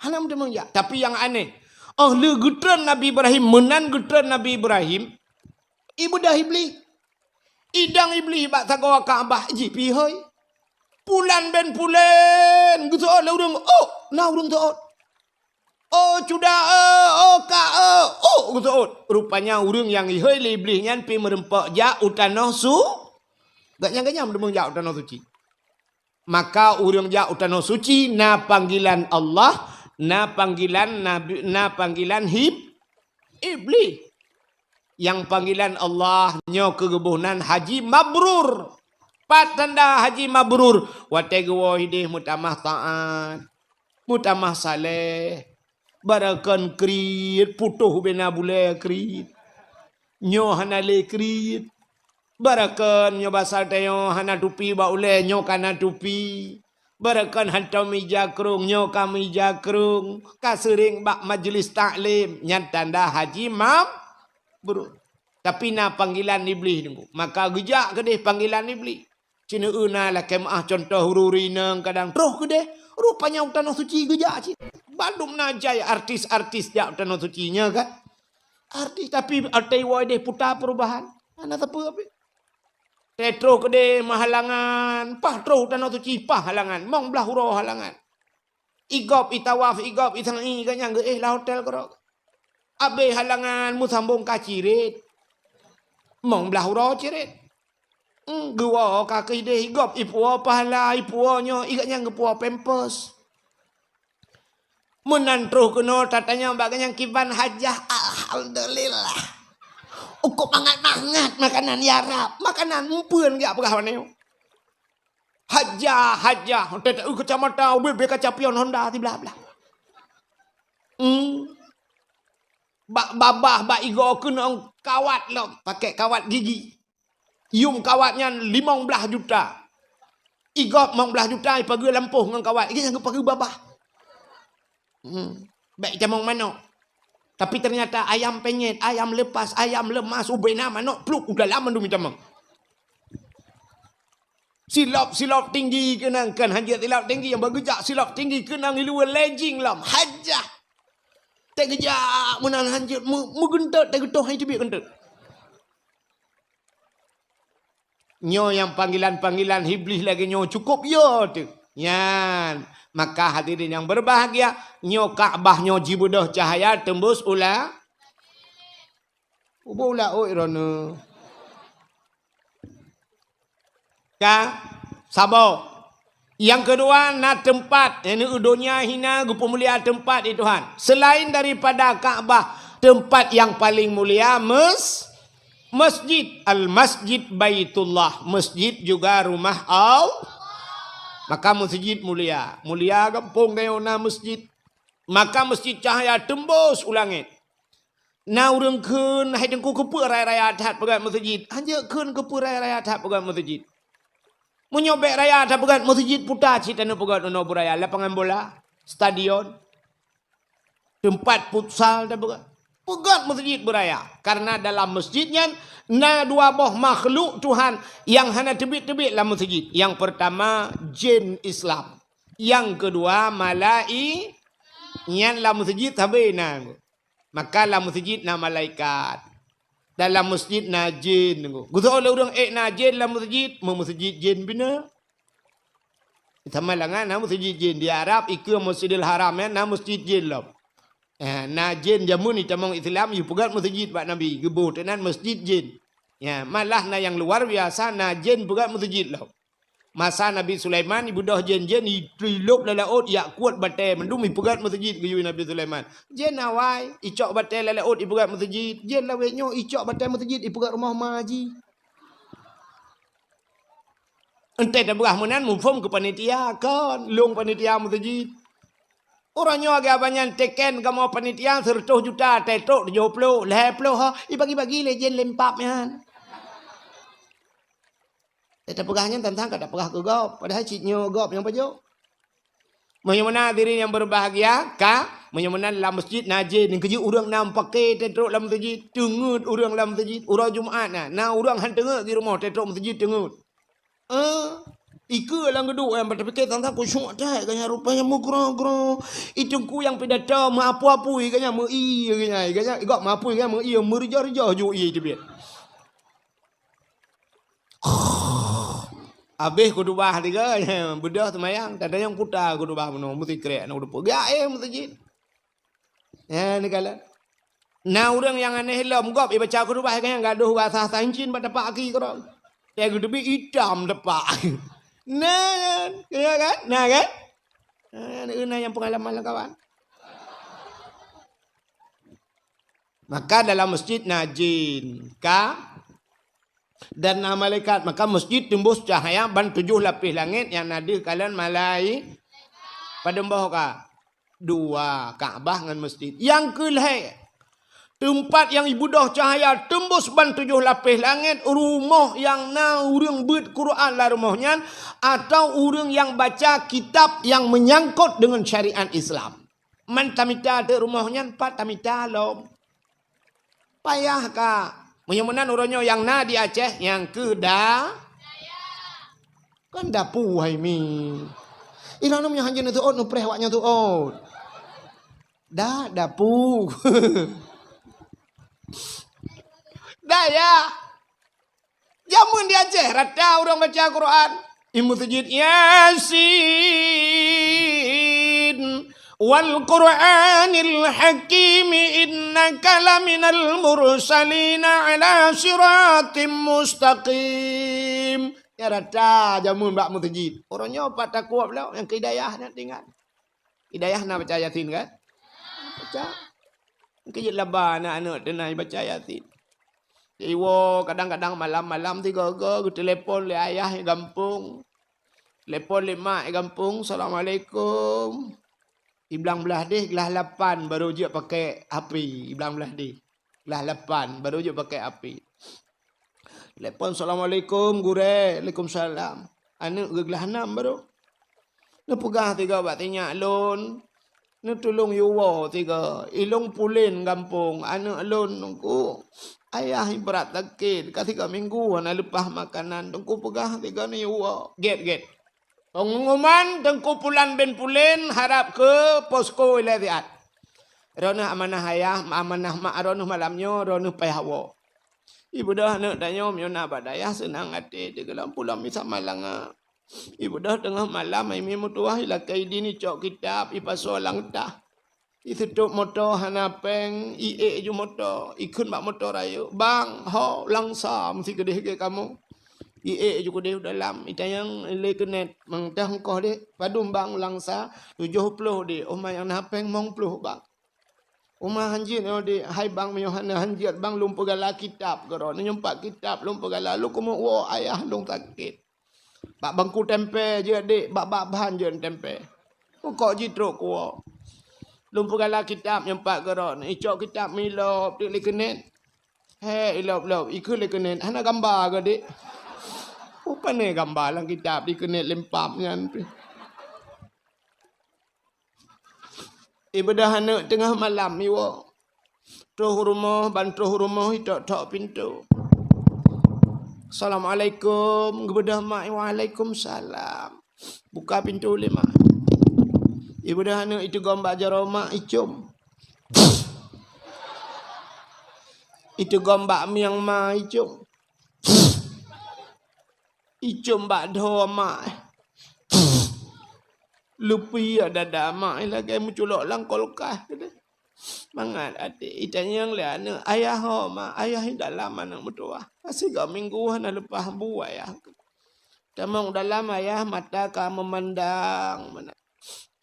hana meuteumeung jak. Tapi nyang aneh, óh lheueh geutreun Nabi Ibrahim, meunan geutreun Nabi Ibrahim, ibeudoh Iblih. Idong Iblih bak sagoe Ka'bah jipihôi. Pulan ben pulan geuseuôt lé ureuëng, "Oh, na ureuëng seuôt." "Oh, cuda, eh, oh, ka, eh, oh," geuseuôt. Rupanya ureuëng nyang ihôi lé Iblih nyan pi meureumpok jak u tanoh su-, gak nyang ganyang meudeumeung jak u tanoh suci. Maka ureuëng jak u tanoh suci na panggilan Allah, na panggilan Nabi, na panggilan Hib-, Iblih. Nyang panggilan Allah nyoe keu geuboh nan haji mabrur. Pat tanda haji mabrur? Watée geuwoe ideh meutamah taát, meutamah saleh, barakon kriet, putôh bena bulée kriet. Nyoe hana lé kriet. Barakon nyoe basa tanyoe hana tupi bak ulée, nyoe kana tupi. Barakon hantom mija krong, nyoe ka mija krong. Ka seuring bak majlis taklim, nyan tanda haji mabrur. Tapi na panggilan Iblih nunggu. Maka geujak keudeh panggilan Iblih. Cina na lakée meuah contoh ureuëng inong kadang troh keudeh. Rupanya u tanoh suci geujak cit. Bandum na jai artis-artis jak u tanoh suci nyoe kan. Artis tapi atai wai deh puta perubahan. Hana sapeue pih. Teutroh keudeh meuhalangan, pah troh u tanoh suci pah halangan, mong blah uroe halangan. Igop itawaf, igop isai ganyang geuéh lam hotel keudroe. Abéh halangan meusambong ka ciret. Mong blah uroe ciret. Hmm, geuwoe ka keudeh igop ipuwoe pahala, ipuwoe nyoe, iganyang geupuwoe pampers. Meunan troh keunoe tatanyong bak ganyang kiban hajah, "Alhamdulillah. Ukok mangat-mangat makanan ya Rab. Makanan meupeuen geujak peugah waneu." Hajah, hajah, teuteue kacamata, ubé-bé kaca pion Honda siblah-blah. Hmm. Bak babah, bak igoe keunong kawat lom, pakai kawat gigi. Yum kawat nyan limong blah juta. Igop limong blah juta ipageue lampôh ngon kawat, iganyang geupageue babah. Hmm. Bèk itamong manok. Tapi ternyata ayam penyet, ayam lepas, ayam lemas, ubena manok, pluk, u dalam mandum itamong. Silop-silop tinggi keunong, kan hanjeuet silop tinggi, nyang bak geujak silop tinggi keunong iluwa lejing lom. Hajah. Teugeujak meunan hanjeuet, meu-, meugeuntot, teugeutôh hai teubiet geuntot. Nyoe nyang panggilan-panggilan Iblih lagée nyoe cukup yo teuh. Nyan, maka hadirin yang berbahagia, nyoe Ka'bah nyoe jibeudôh cahaya teumbus ula-, ubak ula oi droeneuh. Ka, saboh. Nyang keudua na teumpat, yakni donya hina geupeumulia teumpat di Tuhan. Selain daripada Ka'bah, Tempat yang paling mulia mes-, masjid. Al-masjid Baitullah. Masjid juga rumah Allah. Maka masjid mulia. Mulia gampông geuh na masjid. Maka masjid cahya tembus u langét. Na ureuëng kheun, "Hai Teungku, keupeue raya-raya that peugöt masjid?" "Hanjeuet kheun keupeue raya-raya that peugöt masjid. Meunyoe bék raya that peugöt masjid, puta cit taneuk peugöt nyoe buraya, lapangan bola, stadion, teumpat futsal that peugöt. Peugöt masjid buraya." Karena dalam masjid nyan na dua boh makhluk Tuhan nyang hana teubiet-teubiet lam masjid. Nyang peurtama, jén Islam. Nyang keudua, malai-, nyan lam masjid sabe na. Maka lam masjid na malaikat. Dan lam masjid na jén. Geusoe lé ureuëng ék na jén lam masjid, meu masjid jén bina. Sama langan na masjid jén. Di Arab, ikeue Masjidil Haram, ya, na masjid jén lom. Eh, na jén jameun itamong Islam, ipeugöt masjid bak Nabi. Geuboh teunan masjid jén. Ya, malah na nyang luar biasa, na jén peugöt masjid lom. Masa Nabi Sulaiman, ibeudôh jén-jén, itrilop lam laôt, ijak kuet batée mandum, ipeugöt masjid geuyue Nabi Sulaiman. Jén awai, icok batée lam laôt, ipeugöt masjid. Jén lawét nyoe, icok batée masjid, ipeugöt rumoh ma jih. Entée tapeugah meunan, muphom keu panitia, kon, lôn panitia masjid. Uroe nyoe lagée abang nyan teken kamoe panitia seratus juta, teutrok tujoh ploh, lhée ploh ho, ibagi-bagi lé jén lempap nyan. Teupeugah nyan tantang ka tapeugah keu gob, padahai cit nyoe gob nyang pajoh. Meunyoe meunan hadirin nyang berbahagia, ka, meunyoe meunan lam masjid na jén, keujeuet ureuëng na meupaké teutrok lam masjid, teungeut ureuëng lam masjid, uroe Jumat na, na ureuëng han teungeut di rumoh teutrok masjid teungeut. Eh, ikeue lam geuduek nyang tapike tantang khusyuk that, ganya rupanya meugroe-groe. I teungku nyang pidato meuapui-apui, ganya meu-i, ganya, ganya, igok meuapui, ganya meu-i, meureujoh-reujoh ju i teubiet. Habéh khutubah tiga, beudôh seumayang, tadayong puta khutubah bunoe, meusikrek aneuk dupeue. Gaéh meuseujid. Nyan neukalon. Na ureuëng nyang aneh lom gob ibaca khutubah, nyang gadôh rasa sancin bak tapak aki keudroe. Nyang geuteubiet itam tapak. Na kan? Ya kan? Na kan? Na, na nyang peungalaman lam kawan. Maka dalam masjid na jin, ka, dan na malaikat. Maka masjid teumbus cahya ban tujoh lapéh langét nyang na deuh kalon malai-, padum boh ka? Dua, Ka'bah ngon masjid. Nyang keu lhée, teumpat nyang ibeudôh cahya teumbus ban tujoh lapéh langét, rumoh nyang na ureuëng beuet Quran lam rumoh nyan, atau ureuëng nyang baca kitab nyang meunyangkot deungon syariat Islam. Man tamita teuk rumoh nyan, pat tamita lom. Payah ka. Meunyoe meunan uroe nyoe nyang na di Aceh, nyang keu da-, kan dapu hai mi. Inan meunyoe hanjeuet neuteuôt, neupreh awak nyoe teuôt. Da, dapu. Dayah. Jameun di Aceh, rata ureuëng baca Quran. I meuseujid Yasin, "Wal Qur'anil Hakim, innaka laminal mursalina ala siratim mustaqim." Nyan rata jameun bak meuseujid. Uroe nyoe pat takuab lom, nyang keu hidayah nyan tinggai. Hidayah na baca Yasin kan? Baca. Keujeuet laba aneuk-aneuk teuh na baca Yasin. Iwoe kadang-kadang malam-malam tiga-tiga geutelepon lé ayah di gampông. Telepon lé mak di gampông, "Assalamualaikum." Iblang blah deh glah lapan baru jeuet pakai H P, iblang blah deh. Glah lapan baru jeuet pakai H P. Telepon, "Assalamualaikum, Gurée." "Waalaikumsalam." Aneuk geuglah nam baru. Neupeugah tiga bak sinyak lôn, "Neutulông yue woe tiga, ilông pulen gampông aneuk lôn, Teungku. Ayah ibrat sakét, ka tiga minggu hana leupah makanan, Teungku peugah tiga neuyue woe." Gét-gét. Pengumuman Teungku Pulan bin Pulen harab keu posko wilayah siat. Droeneuh amanah ayah, amanah mak droeneuh malam nyoe, droeneuh payah woe. Ibeudôh aneuk tanyoe meunyoe na bak dayah seunang até, teugeulom pulang misa malanga. Ibeudôh teungoh malam, hai mi meutuwah, ilakée idin icok kitab, ipasoe lam tah. Iseutôt moto hana péng, iék ju moto, ikheun bak moto rayeuk, "Bang, ho, langsa meusi keudeh gét kamoe." Iék ju keudeh u dalam, itanyong lé keunet, "Mantong koh deh, padum bang langsa?" "Tujoh ploh deh." "Oh ma nyang na péng limong ploh bang." Uma hanjeuet nyoe dek, hai bang, meunyoe hana hanjeuet bang, lôn peugala kitab keudroe. Nyoe pat kitab lôn peugala, lôn keumeung woe ayah lôn sakét. Bak bangku tempe jeuet dek, bak, bak ban jeuet tempe. Mukok jitrok kuwoe. Lôn peugala kitab nyoe pat keudroe. Icok kitab meulop dek lé keunet. He, ilop-lop, ikheun lé keunet, hana gamba keu dek. Pane gamba lam kitab dikeunet lempam nyan pih. Ibeudôh aneuk teungoh malam iwoe. Troh rumoh, ban troh rumoh itok-tok pintoe. "Assalamualaikum," geubeudôh mak, "Waalaikumsalam." Buka pintoe lé mak. Ibeudôh aneuk iteugom bak jaroe mak, icom. Iteugom bak mieng mak, icom. Icom bak dhoe mak. Leupie dada mak lagèe meuculok lam kulkas keudeh. Mangat até itanyong lé aneuk, "Ayah ho mak?" "Ayah i dalam aneuk meutuwah." Sigoe minggu hana leupah bu ayah. Tamong dalam ayah mata ka meumandang meunan.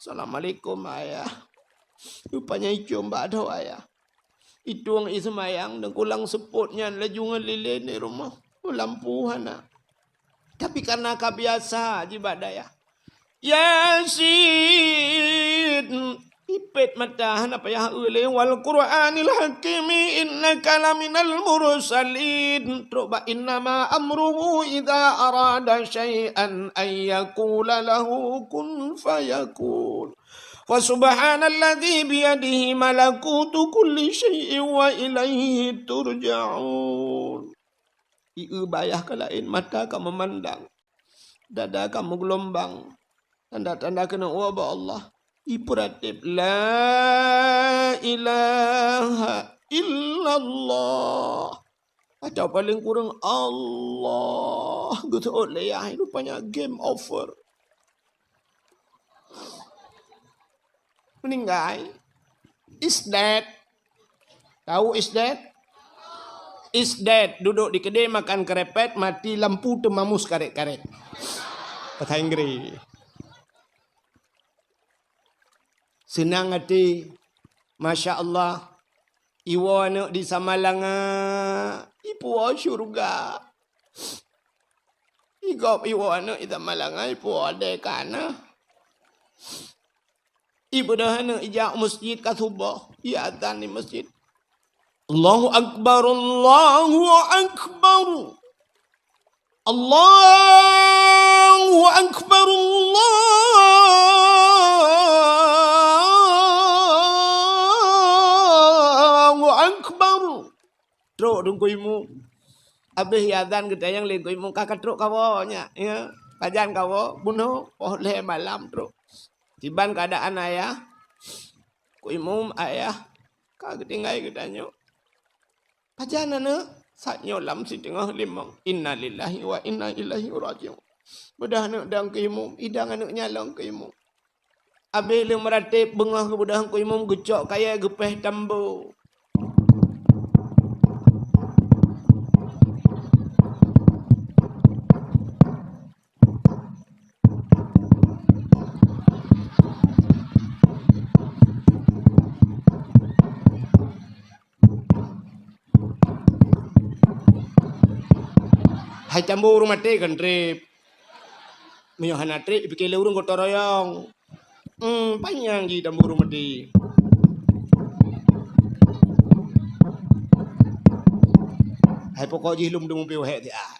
"Assalamualaikum ayah." Rupanya icom bak dhoe ayah. Itueng iseumayang, deungolang seupôt nyan laju ngon lilén di rumoh. Lampu hana. Tapi karena ka biasa jibat dayah. Yasin, ipét mata hana payah eu lé, "Wal Qur'anil Hakim innaka laminal mursalin." Trok bak innama amruhu idza arada syai'an an yaqula lahu kun fayakun. Fa subhanalladzi biyadihi malakutu kulli syai'in wa ilaihi turja'un. Ié bayah ka laén, mata ka meumandang, dada ka meugeulumbang. Tanda-tanda keuneuk woe bak Allah. Ipeuratéb, "La ilaha illallah." Atau paléng kureueng, "Allah." Geuseuôt lé yah, rupanya game over. Meninggai. Is dead. Tahu is dead? Is dead. Duduk di kedai makan kerepet, mati lampu teumamus karet-karet. Bahasa Inggris. Seunang até. Masya Allah. Iwoe aneuk di Samalanga, ipuwoe syeuruga. Igob iwoe aneuk di Samalanga, ipuwoe adé kana. Ibeudôh aneuk ijak masjid ka suboh, iazan di masjid. Allahu Akbar, Allahu Akbar. Allahu Akbar, Allahu Akbar. Trok Teungku Imum. Abéh iazan geutanyong lé Teungku Imum, "Ka, ka trok kawoe nyak, ya? Pajan kawoe?" "Bunoe, poh lhèe malam trok." Kiban keuadaan ayah, Teungku Imum, "Ayah, ka geutinggai geutanyoe." "Pajan aneuk?" "Saat nyoe lam siteungoh limong." "Innalillahi wa inna ilaihi raji'un." Beudôh aneuk dong keu imum, idong aneuk nyan lom keu imum. Abéh lheueh meuratéb beungoh geubeudôh keu imum, geucok kayèe geupéh tambo. Hai tambo ureueng maté kan trép. Meunyoe hana trép, pike lé ureueng gotong royong. Hmm, panyang jih tambo ureueng maté. Hai pokok jih lom teumeupiôh hék siat.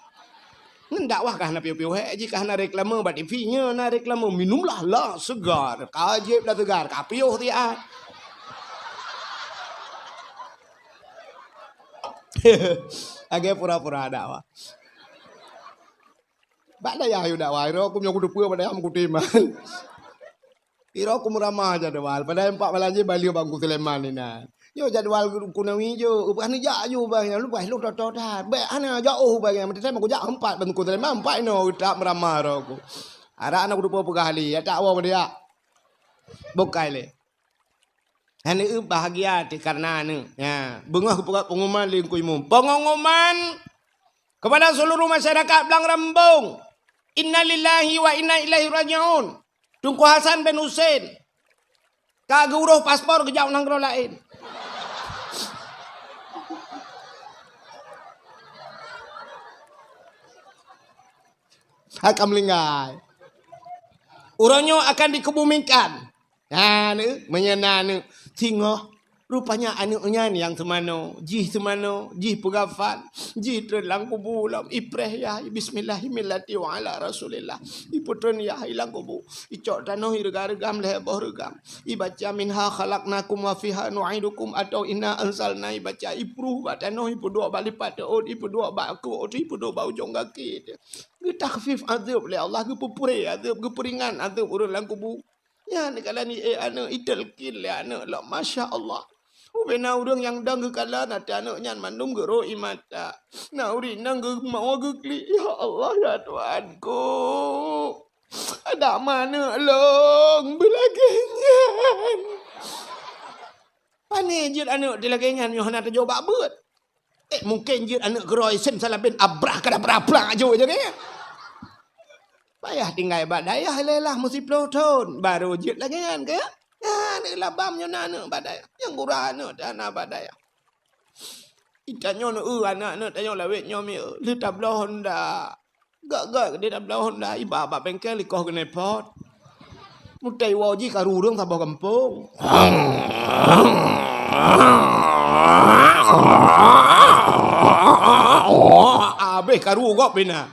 Ngon dakwah ka hana piôh-piôh hék, jih ka hana reklame bak T V, nyoe na reklame, "Minumlah la segar, ka jieb la segar, ka piôh siat." Lagèe pura-pura dakwah. Bak dayah yue dakwah, iro ku meunyoe kuteupeue bak dayah meukutem. Iro ku meuramah jadwal, padahai empat malam jih balieu bak Teungku Sulaiman inan. Nyoe jadwal Teungku Nawi jok, hana jak ju bang nyan, leupah lôn toto that. Bèk hana jak oh bang nyan, meuteusé meuko jak empat bak Teungku Sulaiman, empat inoe that meuramah iro ku. Arak na kuteupeue peugah lé, ya tak woe meudyak. Bukai lé. Aneuk bahagia teuh kareuna aneuk. Ya, beungoh geupeugah pengumuman lé Teungku Imum. Pengumuman kepada seluruh masyarakat Blang Rambong. Innalillahi wa inna ilaihi raji'un. Teungku Hasan bin Husein ka geuuroh paspor geujak u nanggroe laén. Akan meuninggai. Uroe nyoe akan dikebumikan. Ha, neu, meunyoe na neu singoh. Rupanya aneuk nyan nyang seumanoe, jih seumanoe, jih peugafan, jih treun lam kubu lom, ipreh yah, bismillahi millati wa ala rasulillah. Ipeutreun yah i lam kubu, icok tanoh ireuga-reugam lhèe boh reugam. Ibaca minha khalaqnakum wa fiha nu'idukum atau inna anzalna, ibaca ipruh bak tanoh, ipeuduek bak lipat teuôt, ipeuduek bak keuôt, ipeuduek bak ujong gaki. Geutakhfif azeueb lé Allah, geupeupuré azeueb, geupeuringan azeueb ureueng lam kubu. Nyan kalon i, eh, aneuk italkin lé aneuk lom, masya Allah. Ubena ureueng nyang dong geukalon até aneuk nyan mandum geurok ie mata. Na ureueng inong geumoe geuklik, "Ya Allah, ya Tuhanku, adak ma aneuk lôn beulagèe nyan." Pané jeuet aneuk dilagèe nyan nyoe hana tajok bak beuet. Eh, mungken jeuet aneuk keurôi sem salabén abrah kadabra bra aju je kan. Payah tinggai bak dayah lelah meusiplôh thon, baru jeuet lagèe nyan ke? Nyan aneuk labam nyoe na aneuk bak dayah. Nyang gura aneuk dah na bak dayah. Itanyoe neu, eu, aneuk-aneuk tanyoe lawét nyoe mi, eu, lheueh tabloe honda. Gak-gak di tabloe honda, iba bak bengkel ikoh keuneupot. Mutei woe jih karu ureueng saboh gampông. Abéh karu gob bina.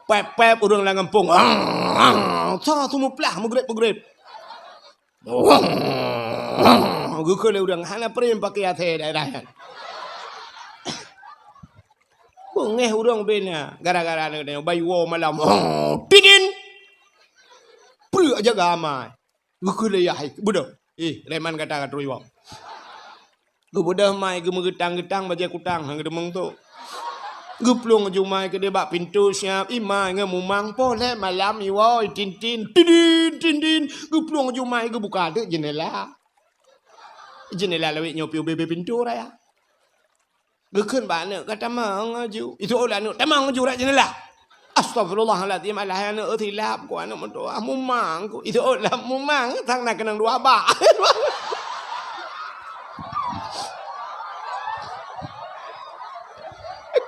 Pep-pep ureueng lam gampông. Sa sumuplah meugreb-meugreb. Geukheun lé ureueng hana prem pakai asèe daerah nyan. Beungéh ureueng bina gara-gara nyoe bayi woe malam. Tidin. Peue jaga amai. Geukheun lé yah, "Beudôh." "Eh, reman gata ka trôh iwoe." Geubeudôh mai geumeugeutang-geutang bajèe kutang, han geudeumeung tu. Geuplueng jumai keudéh bak pintoe siap, imai ngon mumang poh lhèe malam iwoe, tin-tin, tidin, tin-tin. Geuplueng jumai geubuka teuk jeundela. Jeundela lawét nyoe piôh bèe-bèe pintoe raya. Geukheun bak aneuk, "Ka tamong aju." Itu oleh aneuk, "Tamong aju rot jeundela." Astagfirullahalazim, alah aneuk, silap ku aneuk meutuah, mumang ku. Itu oleh mumang, sang na keunong dua bak.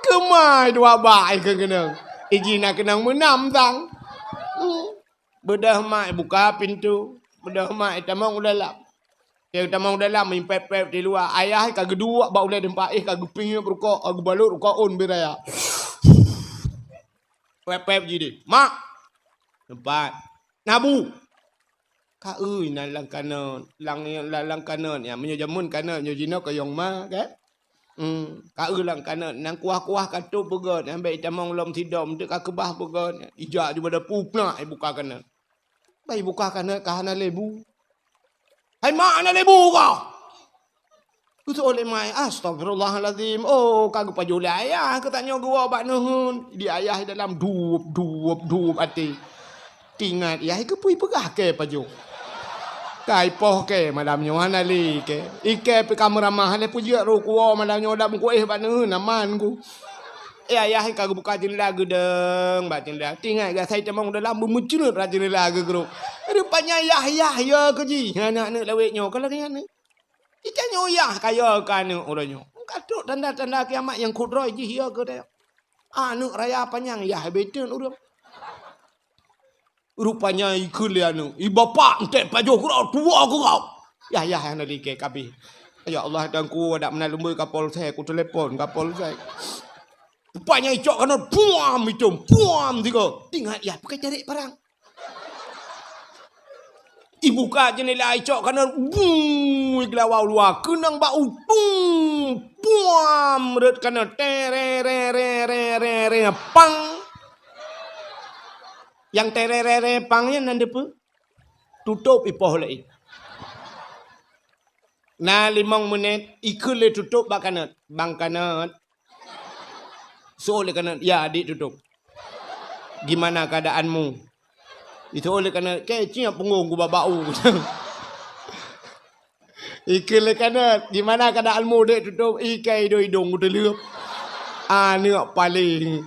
Keumai dua bak ai keunong. Iji na keunong meunam sang. Hmm. Beudôh mai buka pintoe, beudôh mai tamong u dalam. Nyang tamong u dalam, mipép-pép di luwa. Ayah ka geuduek bak ulèe teumpat, eh, ka geupiep rukok, ka geubalot rukok ôn beu raya. Pép-pép ji deh. "Mak!" Teumpat. "Na bu?" "Ka eu na lam kanot, lam, lam, lam kanot nyan. Meunyoe jameun kanot nyoe jinoe kayong ma, kan?" Hmm, ka eu lam kanot, nyan kuah-kuah ka tôb beugöt, nyan bèk itamong lom sidom, teuk ka keubah beugöt. Ijak ju bak dapu, plah ibuka kanot. Bèk ibuka kanot ka hana lé bu. "Hai mak, hana lé bu kah?" Geuseuôt lé mai, "Astagfirullahalazim. Oh, ka geupajoh lé ayah, keu tanyoe geuwoe bak neuheun." Di ayah di dalam, dup, dup, dup até. Tingat yah, keupeue ipeugah kèe pajoh. Ka ipoh kèe malam nyoe hana lé kèe. Ikèe pih ka meuramah lé peujeuet roh kuwoe malam nyoe dak meukuéh bak neuheun aman ku. Eh, ayah ka geubuka jeundela geudong bak jeundela. Tingat geuh asai tamong dalam beumeucreut rot jeundela geugrôp. Rupanya yah, yah, ya keu jih. Aneuk-aneuk lawét nyoe ka lagèe nyan. Itanyoe yah ka ya keu aneuk uroe nyoe. Ka trok tanda-tanda kiamat nyang khot droe jih ya keu tanyoe. Aneuk raya panyang yah beuteun ureueng. Rupanya ikheun lé aneuk, "I bapak, enteuk pajoh keudroe, tuwoe keudroe." Yah, yah, hana lé kèe kabéh. Ya Allah, Tuhanku, adak meunan lôn beuet Kapolsek, ku telepon Kapolsek. Rupanya icok kanot, puam, itôm, puam, tiga. Tingat yah, pakai carek parang. Ibuka jeundela, icok kanot, buu, geulawa u luwa, keunong bak u, tung, puam, rhot kanot, tere, re, re, re, re, re, pang. Nyang tererere pang nyan nan deupeue? Tutôp ipoh lé. Na limong menit, ikheun lé tutôp bak kanot. "Bang Kanot." Seuôt lé kanot, "Ya, adik tutôp. Gimana keadaanmu?" Iseuôt lé kanot, "Kèe ciek punggông ku bak bak u." Ikheun lé kanot, "Gimana keadaanmu, dek tutôp?" "Ikèe idong-idong kuteuleuep." Aneuk paléng.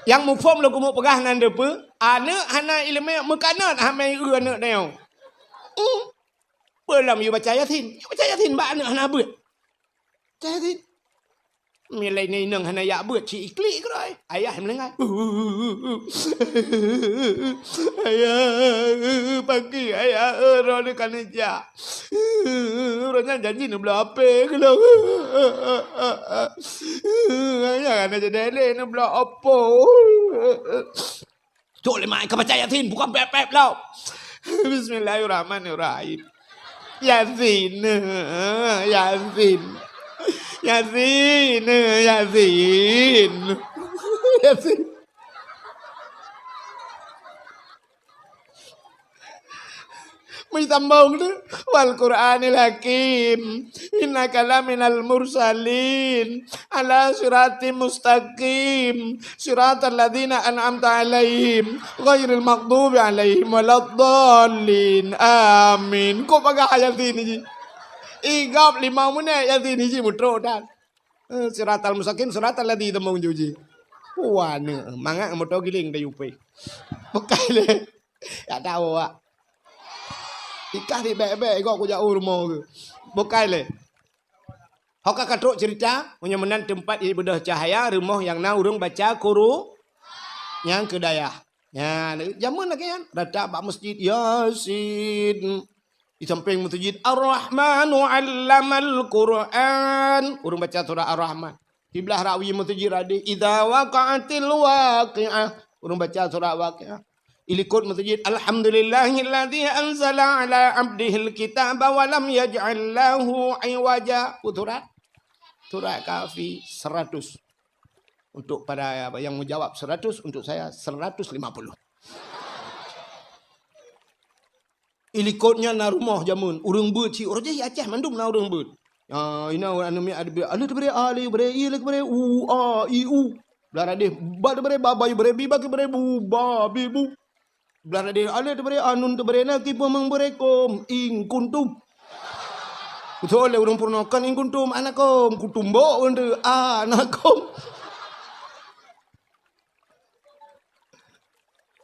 Nyang muphom lôn keumeung peugah nan deupeue, aneuk hana ileumèe meukanot hana ieu aneuk nyoe. Hmm. Peue lom yue baca Yasin? Yue baca Yasin bak aneuk hana beuet. Baca Yasin. Milai inong hana jak beuet, si iklik keudroe. Ayah meuninggai. Ayah, pagi ayah, eh, roh ni ka neujak. Roh nyan janji neubloe H P keulong. Ayah hana jadi lé neubloe Oppo. Cok lé mai ka baca Yasin, bukan pep-pep lom. Bismillahirrahmanirrahim. Yasin, Yasin. Yasin, Yasin. Yasin. Meusambông tu, "Wal Qur'anil Hakim, innaka laminal mursalin, ala siratim mustaqim, siratal ladzina an'amta 'alaihim, ghairil maghdubi 'alaihim waladdallin. Amin." Kok bagah Yasin ni ji? Igop limong menit Yasin ni ji mutrok dan. Eh, siratal mustaqim, siratal ladzi tamong juji. Wah, ni mangat moto giling dari upi. Bukai lé. Ya tahu awak. Ikah di bek-bek, igok kujak u rumoh ke. Bukai lé. Ho ka katrok cerita, meunyoe meunan teumpat ibeudôh cahaya, rumoh nyang na ureuëng baca Quru-, nyang keu dayah. Nyan, jameun lagée nyan, rata bak masjid, Yasin. Di samping masjid, Ar-Rahmanu 'allamal Qur'an. Ureuëng baca surah Ar-Rahman. Di blah rawi masjid ada, Idza waqa'atil waqi'ah. Ureuëng baca surah Waqiah. Di likot masjid, Alhamdulillahilladzi anzala 'ala 'abdihil kitaba wa lam yaj'al lahu 'iwaja. Surat? Surat Kahfi seratus. Untuk para yang menjawab seratus, untuk saya seratus lima puluh. Di likot nyan na rumoh jameun, ureuëng beuet cit, ureuëng jih Aceh mandum na ureuëng beuet. Ya, ina ureuëng aneuk miet ada beuet, aleueh teubri a, lé bri i, lé bri u, a, i, u. Blah radeh, ba teubri ba, ba i bri bi, ba ki bri bu, ba, bi, bu. Blah radeh, aleueh teubri a, nun teubri na, ki peumeng bri kom, in kuntum. Beutôi lé ureuëng peurunoe kan in kuntum, anakom, kutumbok untuk anakom.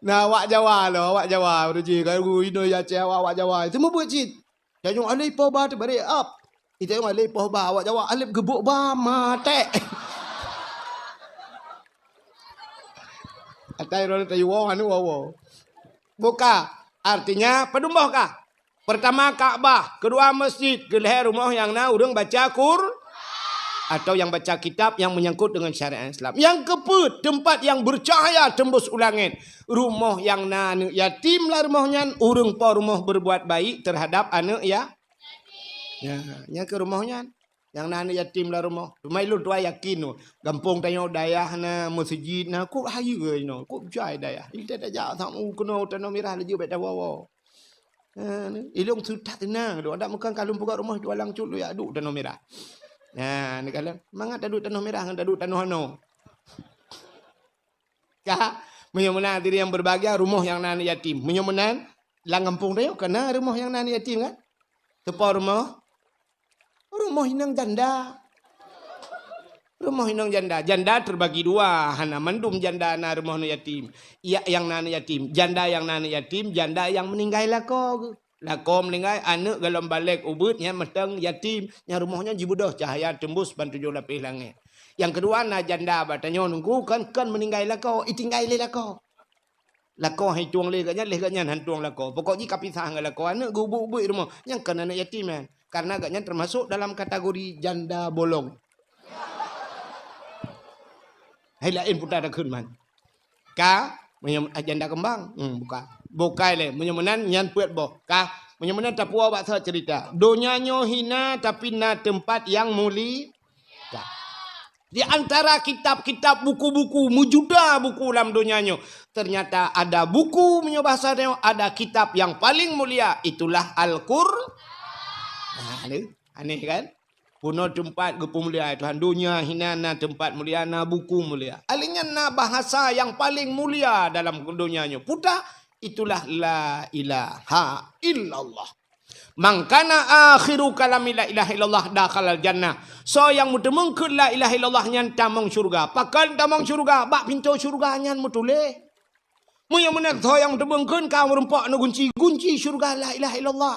Nah, awak Jawa lo, awak Jawa, ureuëng jih, kalau inoe ya cewek awak, awak Jawa, itu meubuet cit. Tanyoe alif poh ba teubri ap. Itu yang alif poh ba, awak Jawa alif geubok ba matek. Atai roh tayue woe anu woe. Buka. Artinya, padum boh kah? Pertama Ka'bah, kedua masjid, keulhée rumoh nyang na ureuëng baca Qur-, atau yang baca kitab yang menyangkut dengan syariat Islam. Yang keupeuet, tempat yang bercahaya tembus u langét. Rumoh nyang na aneuëk yatim lam rumoh nyan, ureuëng po rumoh berbuat baik terhadap aneuëk ya-, ya, nyang keu rumoh nyan. Nyang na aneuëk yatim lam rumoh. Teuma ulôn tuan yakin tu, gampông tanyoe dayah na, meuseujid na, kok hayeue inoe, kok jai dayah. Ilée tajak samu keunoe Tanoh Mirah laju bék tawoe-woe. Ha, ni, ilôn su that teunang tu, adak meukan ka lôn peugah rumoh tualang cut lôn jak duek Tanoh Mirah. Ha, ni kalon, mangat taduek Tanoh Mirah ngon taduek tanoh anoe. Ka, meunyoe meunan hadirin yang berbahagia, rumoh nyang na aneuëk yatim. Meunyoe meunan, lam gampông tanyoe ka na rumoh nyang na aneuëk yatim kan? Teupo rumoh? Rumoh inong janda. Rumoh inong janda. Janda terbagi dua, hana mandum janda na rumoh aneuëk yatim. Iya nyang na aneuëk yatim. Janda nyang na aneuëk yatim, janda nyang meuninggai lakoe geuh. Lakoe meuninggai, aneuëk golom balek ubeuet nyan mantong yatim. Nyang rumoh nyan jibeudôh cahya tembus ban tujoh lapéh langét. Nyang keudua na janda bak tanyoe nunggu kon, kon meuninggai lakoe, itinggai lé lakoe. Lakoe han itueng lé gobnyan, lé gobnyan han tueng lakoe. Pokok jih ka pisah ngon lakoe, aneuëk geuh ubeuet-ubeuet rumoh. Nyang kon aneuëk yatim nyan. Karena gobnyan termasuk dalam kategori janda bolong. Hai laén puta takheun man. Ka, meunyoe, ah, janda keumbang. Hmm, bukan. Bukai lé. Meunyoe meunan nyan peuet boh. Ka, meunyoe meunan tapuwoe bak soe cerita. Donya nyoe hina tapi na teumpat nyang muli-, Di antara kitab-kitab, buku-buku, meujuta buku lam donya nyoe, ternyata ada buku, meunyoe bahasa nyoe, ada kitab yang paling mulia, itulah Al-Qur-, nah, ni, aneh kan? Bunoe teumpat geupeumulia Tuhan, donya hina na teumpat mulia, na buku mulia. Alèh nyan na bahasa yang paling mulia dalam donya nyoe. Peue teuh? Itulah la ilaha illallah. "Man kana akhiru kalami la ilaha illallah dakhalal jannah." Soe nyang meuteumeung kheun la ilaha illallah nyan tamong syeuruga. Pakon tamong syeuruga? Bak pintoe syeuruga nyan meutuléh. Meunyoe meunan soe nyang meuteumeung kheun ka meureumpok ngon gunci, gunci syeuruga la ilaha illallah.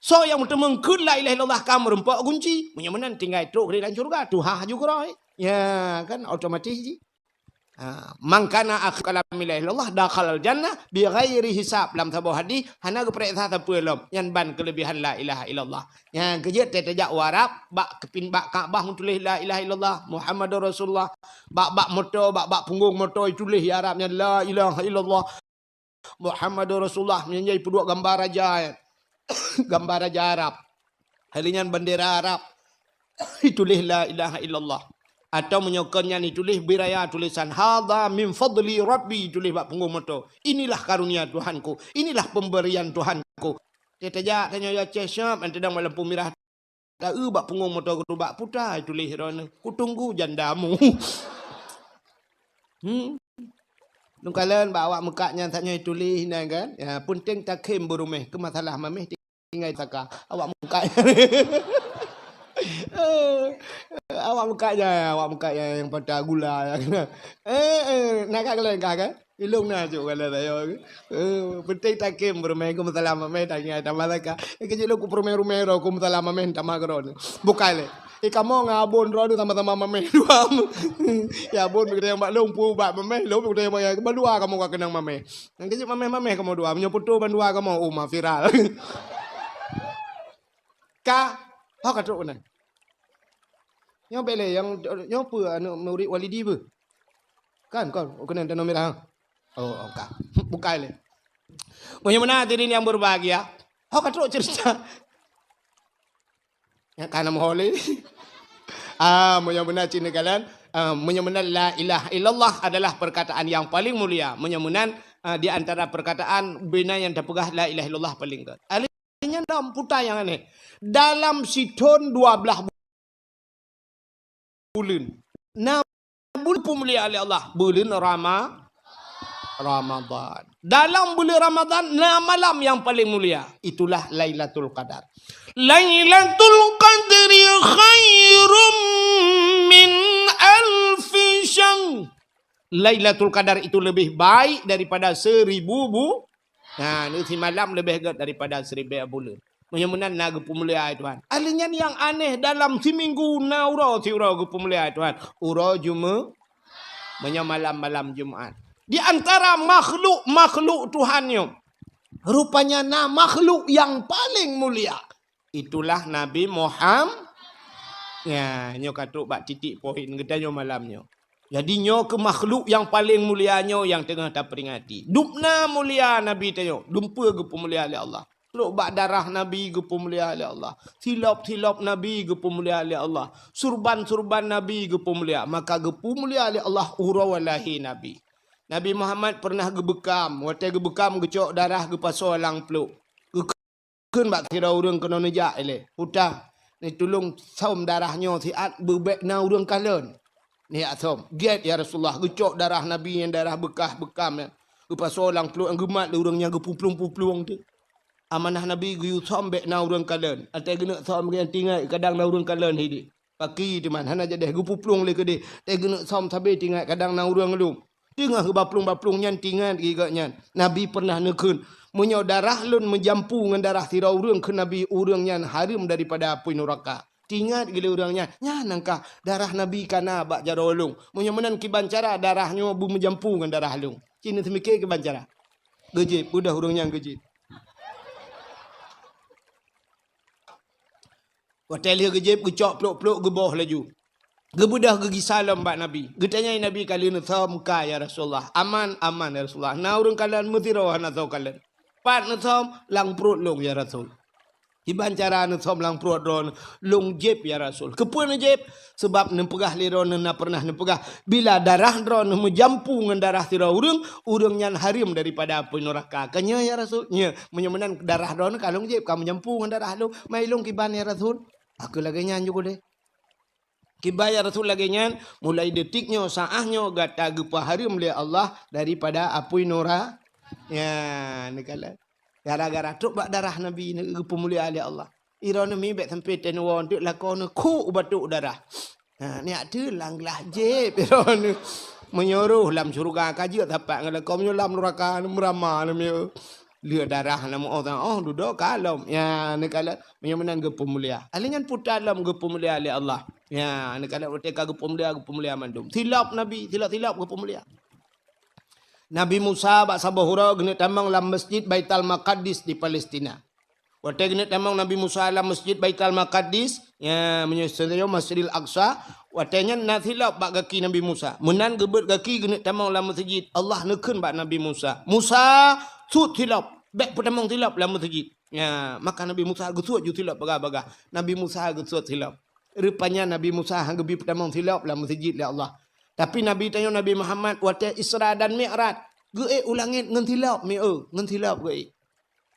Soe nyang meuteumeung kheun la ilaha illallah ka meureumpok gunci. Meunyoe meunan tinggai trok di dalam syeuruga, tuha ju keurôi. Ya, kan otomatis ji. Ha, "Man kana akhiru kalamihi la ilaha illallah dakhalal jannah bighairi hisab." Lam saboh hadis, hana geupareksa sapeue lom. Nyan ban keulebihan la ilaha illallah. Nyan keu jeuet tajak u Arab, bak keupin-, bak Ka'bah meutuléh la ilaha illallah, Muhammadur Rasulullah. Bak, bak moto, bak, bak punggong moto ituléh di Arab nyan la ilaha illallah, Muhammadur Rasulullah. Nyan jai peuduek gambar raja, gambar raja Arab. Hari nyan bendera Arab. Ituléh la ilaha illallah. Atau meunyoe kon nyan ituléh bak raya tulisan, "Hadza min fadli Rabbi," ituléh bak punggong moto. "Inilah karunia Tuhanku, inilah pemberian Tuhanku." Tajak tanyoe ya ceh siap, antara dalam lampu mirah. Taeu bak punggong moto geurubak puta ituléh droeneuh, "Kutunggu jandamu." Hmm. Lôn kalon bak awak meukat nyan tanyoe ituléh nyan kan. Ya, peunteng takhém beuruméh keu masalah maméh tinggai saka. Awak meukat. Eh, awak meukat nyan, awak meukat nyan nyang patah gula nyan. Eh, eh, na ka kalon ka kan? Ilong na cok kala tayo. Eh, penting takhém peuruméh keu meusalam maméh tanya tamah laka. Eh, kejut lôn ku peuruméh-ruméh ro keu meusalam maméh tamah keudroe. Bukai lé. Eh, kamoe ngon abon droe sama-sama maméh dua. Ya abon geutanyoe bak lôn pu bak maméh, lôn geutanyoe bak bandua kamoe ka keunong maméh. Nyan kejut maméh-maméh kamoe dua. Meunyoe putôh bandua kamoe, oh, ma viral. Ka, ho ka trok keunan. Nyoe bèk lé nyang nyoe peue aneuk murit Walidi peue? Kan, kon, keunan tanoh mirah. Oh, oh, ka. Bukai lé. Meunyoe meunan hadirin yang berbahagia, ho ka trok cerita. Nyang ka na meuho lé. Ah, meunyoe meunan cit neukalon, ah, meunyoe meunan la ilaha illallah adalah perkataan yang paling mulia. Meunyoe meunan, ah, di antara perkataan bina nyang tapeugah la ilaha illallah paling gét. Nyan dam puta nyang aneh. Dalam sithon dua blaih buleuen. Na buleuen peumulia lé Allah, buleuen Rama-, Ramadan. Dalam buleuen Ramadan na malam yang paling mulia, itulah Lailatul Qadar. "Lailatul Qadri khairum min alfi syahr." Lailatul Qadar itu lebih baik daripada seribu bu-, Nah, ni simalam leubeh gét daripada siribèe buleuen. Meunyoe meunan na geupeumulia Tuhan. Ahli nyan nyang aneh dalam siminggu na uroe siuroe geupeumulia Tuhan. Uroe Jume-, meunyoe malam-malam Jumat. Di antara makhluk-makhluk Tuhan nyoe, rupanya na makhluk nyang paleng mulia. Itulah Nabi Muham-, ya, nyoe ka trok bak titik poin geutanyoe malam nyoe. Jadi nyoe keuh makhluk nyang paleng mulia nyoe nyang teungoh taperingati. Dubna mulia Nabi tanyoe, dumpeue geupeumulia lé Allah. Trok bak darah Nabi geupeumulia lé Allah. Silop-silop Nabi geupeumulia lé Allah. Surban-surban Nabi geupeumulia. Maka geupeumulia lé Allah uroe lahé Nabi. Nabi Muhammad pernah geubeukam. Watèe geubeukam geucok darah geupasoe lam pluek. Kheun bak sidroe ureuëng keunoe neujak ilée, "Puta, neutulông sôm darah nyoe siat beubek na ureuëng kalon." Neujak sôm. "Gét, ya Rasulullah, geucok darah Nabi nyang darah beukah beukam nyan. Geupasoe lam pluek nyang geumat lé ureuëng nyan geupuplueng-puplueng teuk. Amanah Nabi geuyue sôm bek na ureuëng kalon. Watèe geuneuk sôm geuh nyan teuingat kadang na ureuëng kalon hidéh." Paki teuma hana jadeh geupuplueng lé keudeh. Watèe geuneuk sôm sabe teuingat kadang na ureuëng lom. Teungoh geubaplueng-baplueng nyan teuingat geuh gobnyan, Nabi pernah neukheun, "Meunyoe darah lôn meujampu ngon darah sidroe ureuëng," kheun Nabi, "ureuëng nyan hareuem daripada apui nuraka." Teuingat geuh lé ureuëng nyan, "Nyan nyang kah darah Nabi kana bak jaroe lôn. Meunyoe meunan kiban cara darah nyoe beumeujampu ngon darah lôn." Ci neuseumiké kiban cara. Geujieb, beudôh ureuëng nyan geujieb. Watèe lheueh geujieb, geucok plok-plok, geuboh laju. Geubeudôh geugisa lom bak Nabi. Geutanyai Nabi, "Ka lheueh neusôm ka, ya Rasulullah?" "Aman, aman, ya Rasulullah." "Na ureuëng kalon?" "Meusidroe hana soe kalon." "Pat neusôm?" "Lam pruet lôn, ya Rasul." "Kiban cara neusôm lam pruet droeneuh?" "Lôn jieb, ya Rasul." "Keupeue neujieb?" "Sabab neupeugah lé droeneuh na pernah neupeugah, 'Bila darah droeneuh meujampu ngon darah sidroe ureuëng, ureuëng nyan hareuem daripada apui nuraka.'" "Ka nyoe, ya Rasul?" "Nyoe, meunyoe meunan darah droeneuh ka lôn jieb, ka meujampu ngon darah lôn, mai lôn kiban, ya Rasul." "Ka lagèe nyan ju keudeh." "Kiban, ya Rasul, lagèe nyan, mulai detik nyoe, saát nyoe gata geupeuhareuem lé Allah daripada apui nura-," ya, neukalon. Gara-gara trok bak darah Nabi geupeumulia lé Allah. Droeneuh mi bèk sampoe teuneuk woe teuk lakoe neuh kuk batok darah. Ha, nyak teuk lam glah jieb droeneuh. Meunyoe roh lam syeuruga ka jeuet sapat ngon lakoe, meunyoe lam nuraka neuh meurama neuh mi. Lheueh darah na meu-oh, oh dudoe ka lom. Ya, neukalon meunyoe meunan geupeumulia. Ahli nyan puta lom geupeumulia lé Allah. Ya, neukalon watée ka geupeumulia, geupeumulia mandum. Silop Nabi, silop-silop geupeumulia. Nabi Musa bak saboh uroe geuneuk tamong lam Masjid Baitul Maqdis di Palestina. Watée geuneuk tamong Nabi Musa lam Masjid Baitul Maqdis, ya, meunyoe seunyoe Masjidil Aqsa, watée nyan na silop bak gaki Nabi Musa. Meunan geubeuet gaki geuneuk tamong lam masjid. Allah neukheun bak Nabi Musa, "Musa, suet silop, bék peutamong silop lam masjid." Ya, maka Nabi Musa geusuet ju silop bagah-bagah. Nabi Musa geusuet silop. Rupanya Nabi Musa han geubi peutamong silop lam masjid lé Allah. Tapi Nabi tanyoe Nabi Muhammad watée Isra dan Mi'raj, geuék u langét ngon silop, mi eu, ngon silop geuék.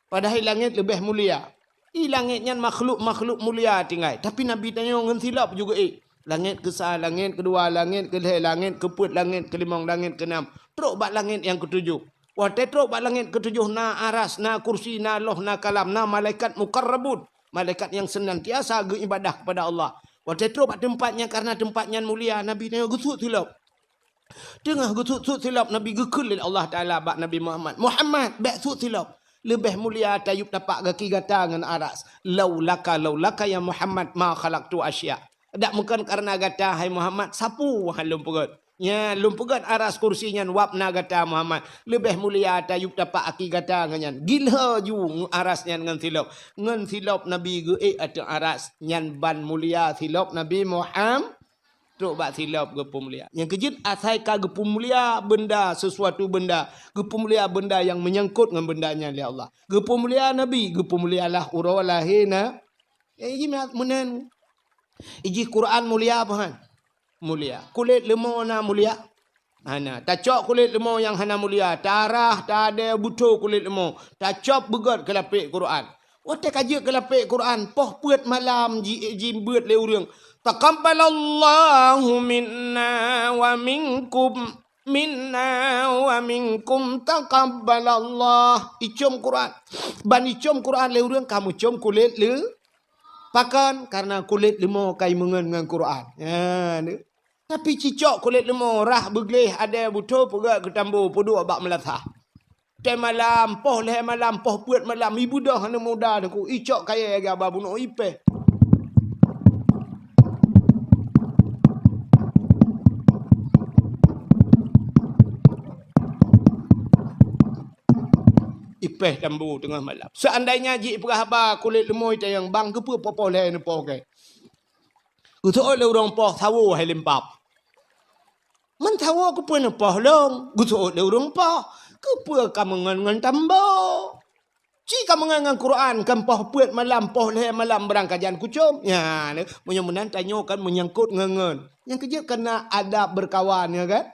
Padahai langét leubeh mulia. I langét nyan makhluk-makhluk mulia tinggai, tapi Nabi tanyoe ngon silop ju geuék. Langét keusa, langét keudua, langét keulhée, langét keupeuet, langét keulimong, langét keunam. Trok bak langét nyang keutujoh. Watée trok bak langét keutujoh na aras, na kursi, na loh, na kalam, na malaikat mukarrabun, malaikat nyang seunantiasa geuibadah kepada Allah. Watée trok bak teumpat nyan, karena teumpat nyan mulia, Nabi tanyoe geusuet silop. Teungoh geusuet-suet silop, Nabi geukheun lé Allah Taala bak Nabi Muhammad, "Muhammad, bék suet silop. Leubeh mulia tayueb tapak gaki gata ngon aras. Laulaka, laulaka ya Muhammad ma khalaqtu asya." Dak meukon kareuna gata, hai Muhammad, sapeue han lôn peugét. Nya, lôn peugét aras kursi nyan wab na gata, Muhammad. Leubeh mulia tayueb tapak aki gata ngon nyan. Gila ju aras nyan ngon silop. Ngon silop Nabi geuék ateueh aras. Nyan ban mulia silop Nabi Muhammad. Trok bak silop geupeumulia. Nyang keujeuet asai ka geupeumulia benda, sesuatu benda. Geupeumulia benda nyang meunyangkot ngon benda nyan lé Allah. Geupeumulia Nabi, geupeumulialah uroe lahé na. Eh, iji meunan. Iji Quran mulia apa han? Mulia. Kulét leumo na mulia? Hana. Tacok kulét leumo nyang hana mulia. Tarah, tadée, butho kulét leumo. Tacop beugét keu lapék Quran. Watée ka jeuet keu lapék Quran, poh peuet malam ji-, jibeuet lé ureuëng. "Taqabbalallahu minna wa minkum, minna wa minkum taqabbalallah." Icom Quran. Ban icom Quran lé ureuëng ka meucom kulét leu-, pakon? Karena kulét leumo ka imeungon ngon Quran. Ya, ni. Tapi cicok kulét leumo, rhah beugleh, adée butho peugét keu tambo, peuduek bak meulasah. Tée malam, poh lhée malam, poh peuet malam, ibeudôh aneuk muda teungku, icok kayée gaba bunoe ipéh. Ipéh tambo teungoh malam. Seandainya jih peugah haba kulét leumo itanyong, "Bang, keupeue poh-poh lhée neupoh kée?" Geuseuôt lé ureuëng poh, "Sawo hai limpab." "Meusawo keupeue neupoh lôn?" Geuseuôt lé ureuëng poh, "Keupeue ka meungon ngon tambo? Ci ka meungon ngon Quran, kan poh peuet malam, poh lhée malam beurangkajan kucom." Nya, meunyoe meunan tanyoe kan meunyangkot ngon-ngon. Nyang keujeuet kan na adab beurkawan, ya kan?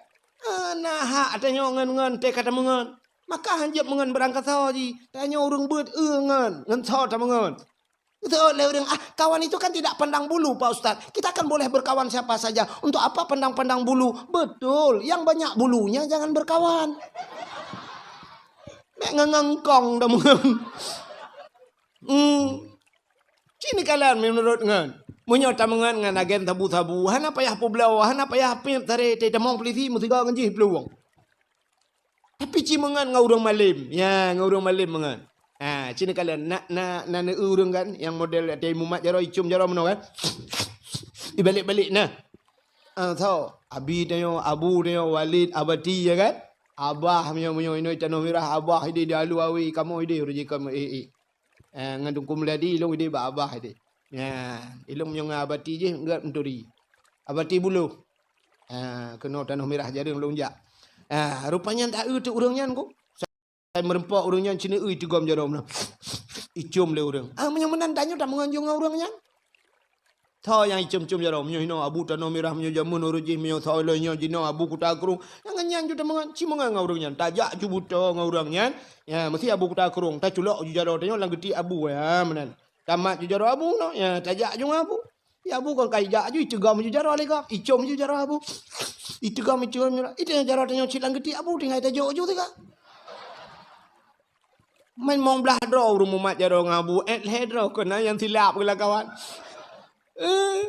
Ah, na hak tanyoe ngon-ngon teuka tameungon. Maka hanjeuet meungon beurangkasoe jih. Tanyoe ureuëng beuet eu ngon, ngon soe tameungon. Betul, lé ureuëng, "Ah, kawan itu kan tidak pandang bulu, Pak Ustaz. Kita kan boleh berkawan siapa saja. Untuk apa pandang-pandang bulu?" Betul, yang banyak bulunya jangan berkawan. Bék ngon-ngon kong tameungon. Hmm. Ci neukalon meunurot ngon. Meunyoe tameungon ngon agen sabu-sabu, hana payah peubloe, hana payah piep taré, teutamong peulisi meusigoe ngon jih peuluwang. Tapi ci meungon ngon ureuëng malem. Ya, ngon ureuëng malem meungon. Ha, ci neukalon na, na, na neu ureuëng kan, nyang model watée mumat jaroe, icom jaroe meunoe kan. Ibalek-balek na. Ah, so, abi tanyoe, abu tanyoe, walid, abati, ya kan? Abah meunyoe, meunyoe inoe tanoh mirah, abah ideh di alu awi, kamoe ideh reuji kamoe, eh, eh. Eh, ngon Teungku Meuladi, ilong ideh bak abah ideh. Ya, ilong meunyoe ngon abati jih, enggak menturi. Abati buloh. Ah, keunoe tanoh mirah jareueng lôn jak. Ah, rupanya tak eu teuk ureuëng nyan ku. Sai meureumpok ureuëng nyan, ci neu eu itigom jaroe meunan. Icom lé ureuëng. Ah, meunyoe meunan tanyoe tameungon ju ngon ureuëng nyan. Soe nyang icom-com jaroe, meunyoe inoe abu tanoh mirah, meunyoe jameun ureuëng jih, meunyoe soe lôn nyoe jinoe abu kuta krueng. Nyang ngon nyan ju tameungon, ci meungon ngon ureuëng nyan. Tajak ju butho ngon ureuëng nyan. Ya, meusti abu kuta krueng. Taculok ju jaroe tanyoe lam geuti abu, ya, meunan. Tamat ju jaroe abu noh, ya, tajak ju ngon abu. Ya, abu kon ka ijak ju, itigom ju jaroe lé gob, icom ju jaroe abu. Itigom, itigom jaroe. Itu jaroe tanyoe cit lam geuti abu, tinggai tajok ju teuka. Main mong blah droe ureuëng mumat jaroe ngon abu, eh, lhée droe kon na nyang silap geulakoe. Eh,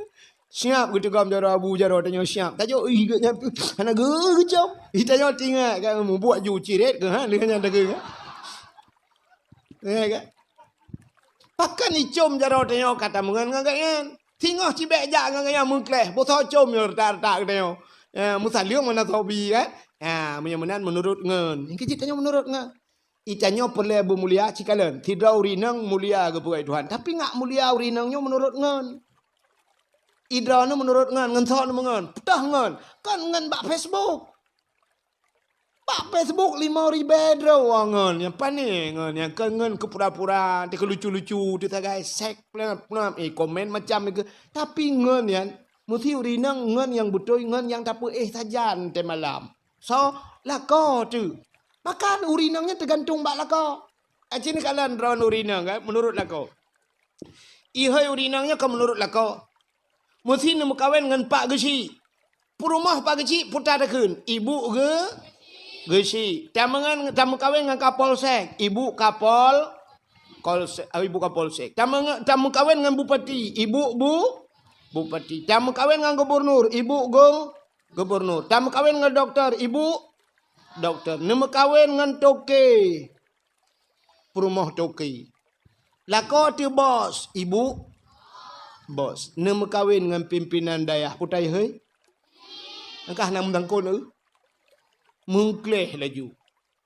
siap geutigom jaroe abu, jaroe tanyoe siap. Tajok, ih, geuh nyan, hana geu-, geucom. Ih, tanyoe tingat kan, mubuak ju ciret keu, ha, lheueh nyan dageng, ha. Ya kan? Pakon icom jaroe tanyoe ka tameungon ngon gobnyan. Singoh cibèk jak ngon geutanyoe meukleh, boh soe com nyoe retak-retak geutanyoe. Ya, meusaleueng mana sobi, kan? Ya, meunyoe meunan meunurot ngon. Nyang keu jeuet tanyoe meunurot ngon. Itanyoe peureulèe beumulia cikalon. Sidroe ureueng inong mulia geupeugah Tuhan. Tapi ngat mulia ureueng inong nyoe meunurot ngon. Idroe nyoe meunurot ngon, ngon soe nyoe meungon. Peutah ngon. Kon ngon bak Facebook. Bak Facebook limong ribèe droe ngon, nyang pané ngon, nyang kon ngon keu pura-pura, teuka lucu-lucu, teuka sagai sek, peuleuem-peuleuem, eh, komen macam nyan. Tapi ngon nyan, meusti ureueng inong ngon nyang beutôi, ngon nyang tapeuéh sajan teumalam. So, lakoe teuh. Maka ureueng inong nyan teugantung bak lakoe. Aci neukalon droe ureueng inong, kan, meunurot lakoe. Ihôi ureueng inong nyoe ka meunurot lakoe. Meusti neumeukawen ngon Pak Geuchik. Peurumoh Pak Geuchik puta takheun, ibu Geu-, Geuchik. Tameungon, tameukawen ngon Kapolsek, ibu Kapol-, Kolsek, ah, ibu Kapolsek. Tameungo-, tameukawen ngon Bupati, ibu Bu-, Bupati. Tameukawen ngon Gubernur, ibu Gu-, Gubernur. Tameukawen ngon doktor, ibu doktor. Neumeukawen ngon toke, peurumoh toke. Lakoe teuh bos, ibu bos. Neumeukawen ngon pimpinan dayah, putai hei. Engkah na meusangkot eu. Meukleh laju.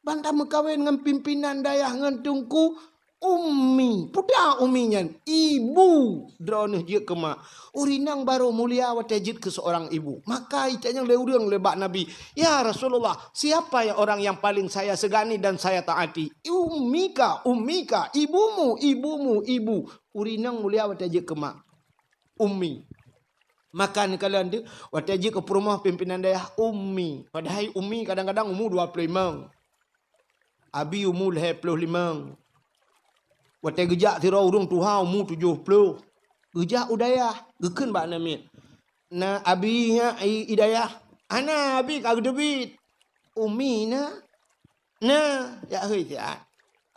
Ban tameukawen ngon pimpinan dayah ngon teungku, umi. Puta umi nyan, ibu. Droeneuh jeuet keu mak. Ureueng inong barô mulia watèe jeuet keu seorang ibu. Maka itanyong lé ureueng lé bak Nabi, "Ya Rasulullah, siapa ya orang yang paling saya segani dan saya taati?" "Ummika, ummika, ibumu, ibumu, ibu." Ureueng inong mulia watèe jeuet keu mak. Ummi. Maka neukalon teuh, watèe jeuet keu peurumoh pimpinan dayah, ummi. Padahai ummi kadang-kadang umu dua ploh limong. Abi umu lhèe ploh limong. Watèe geujak sidroe ureueng tuha umu tujoh ploh. Geujak u dayah, geukheun bak aneuk miet, "Na abi nyak i, i dayah?" "Hana, abi ka geuteubiet." "Umi na?" "Na, jak hôi siat."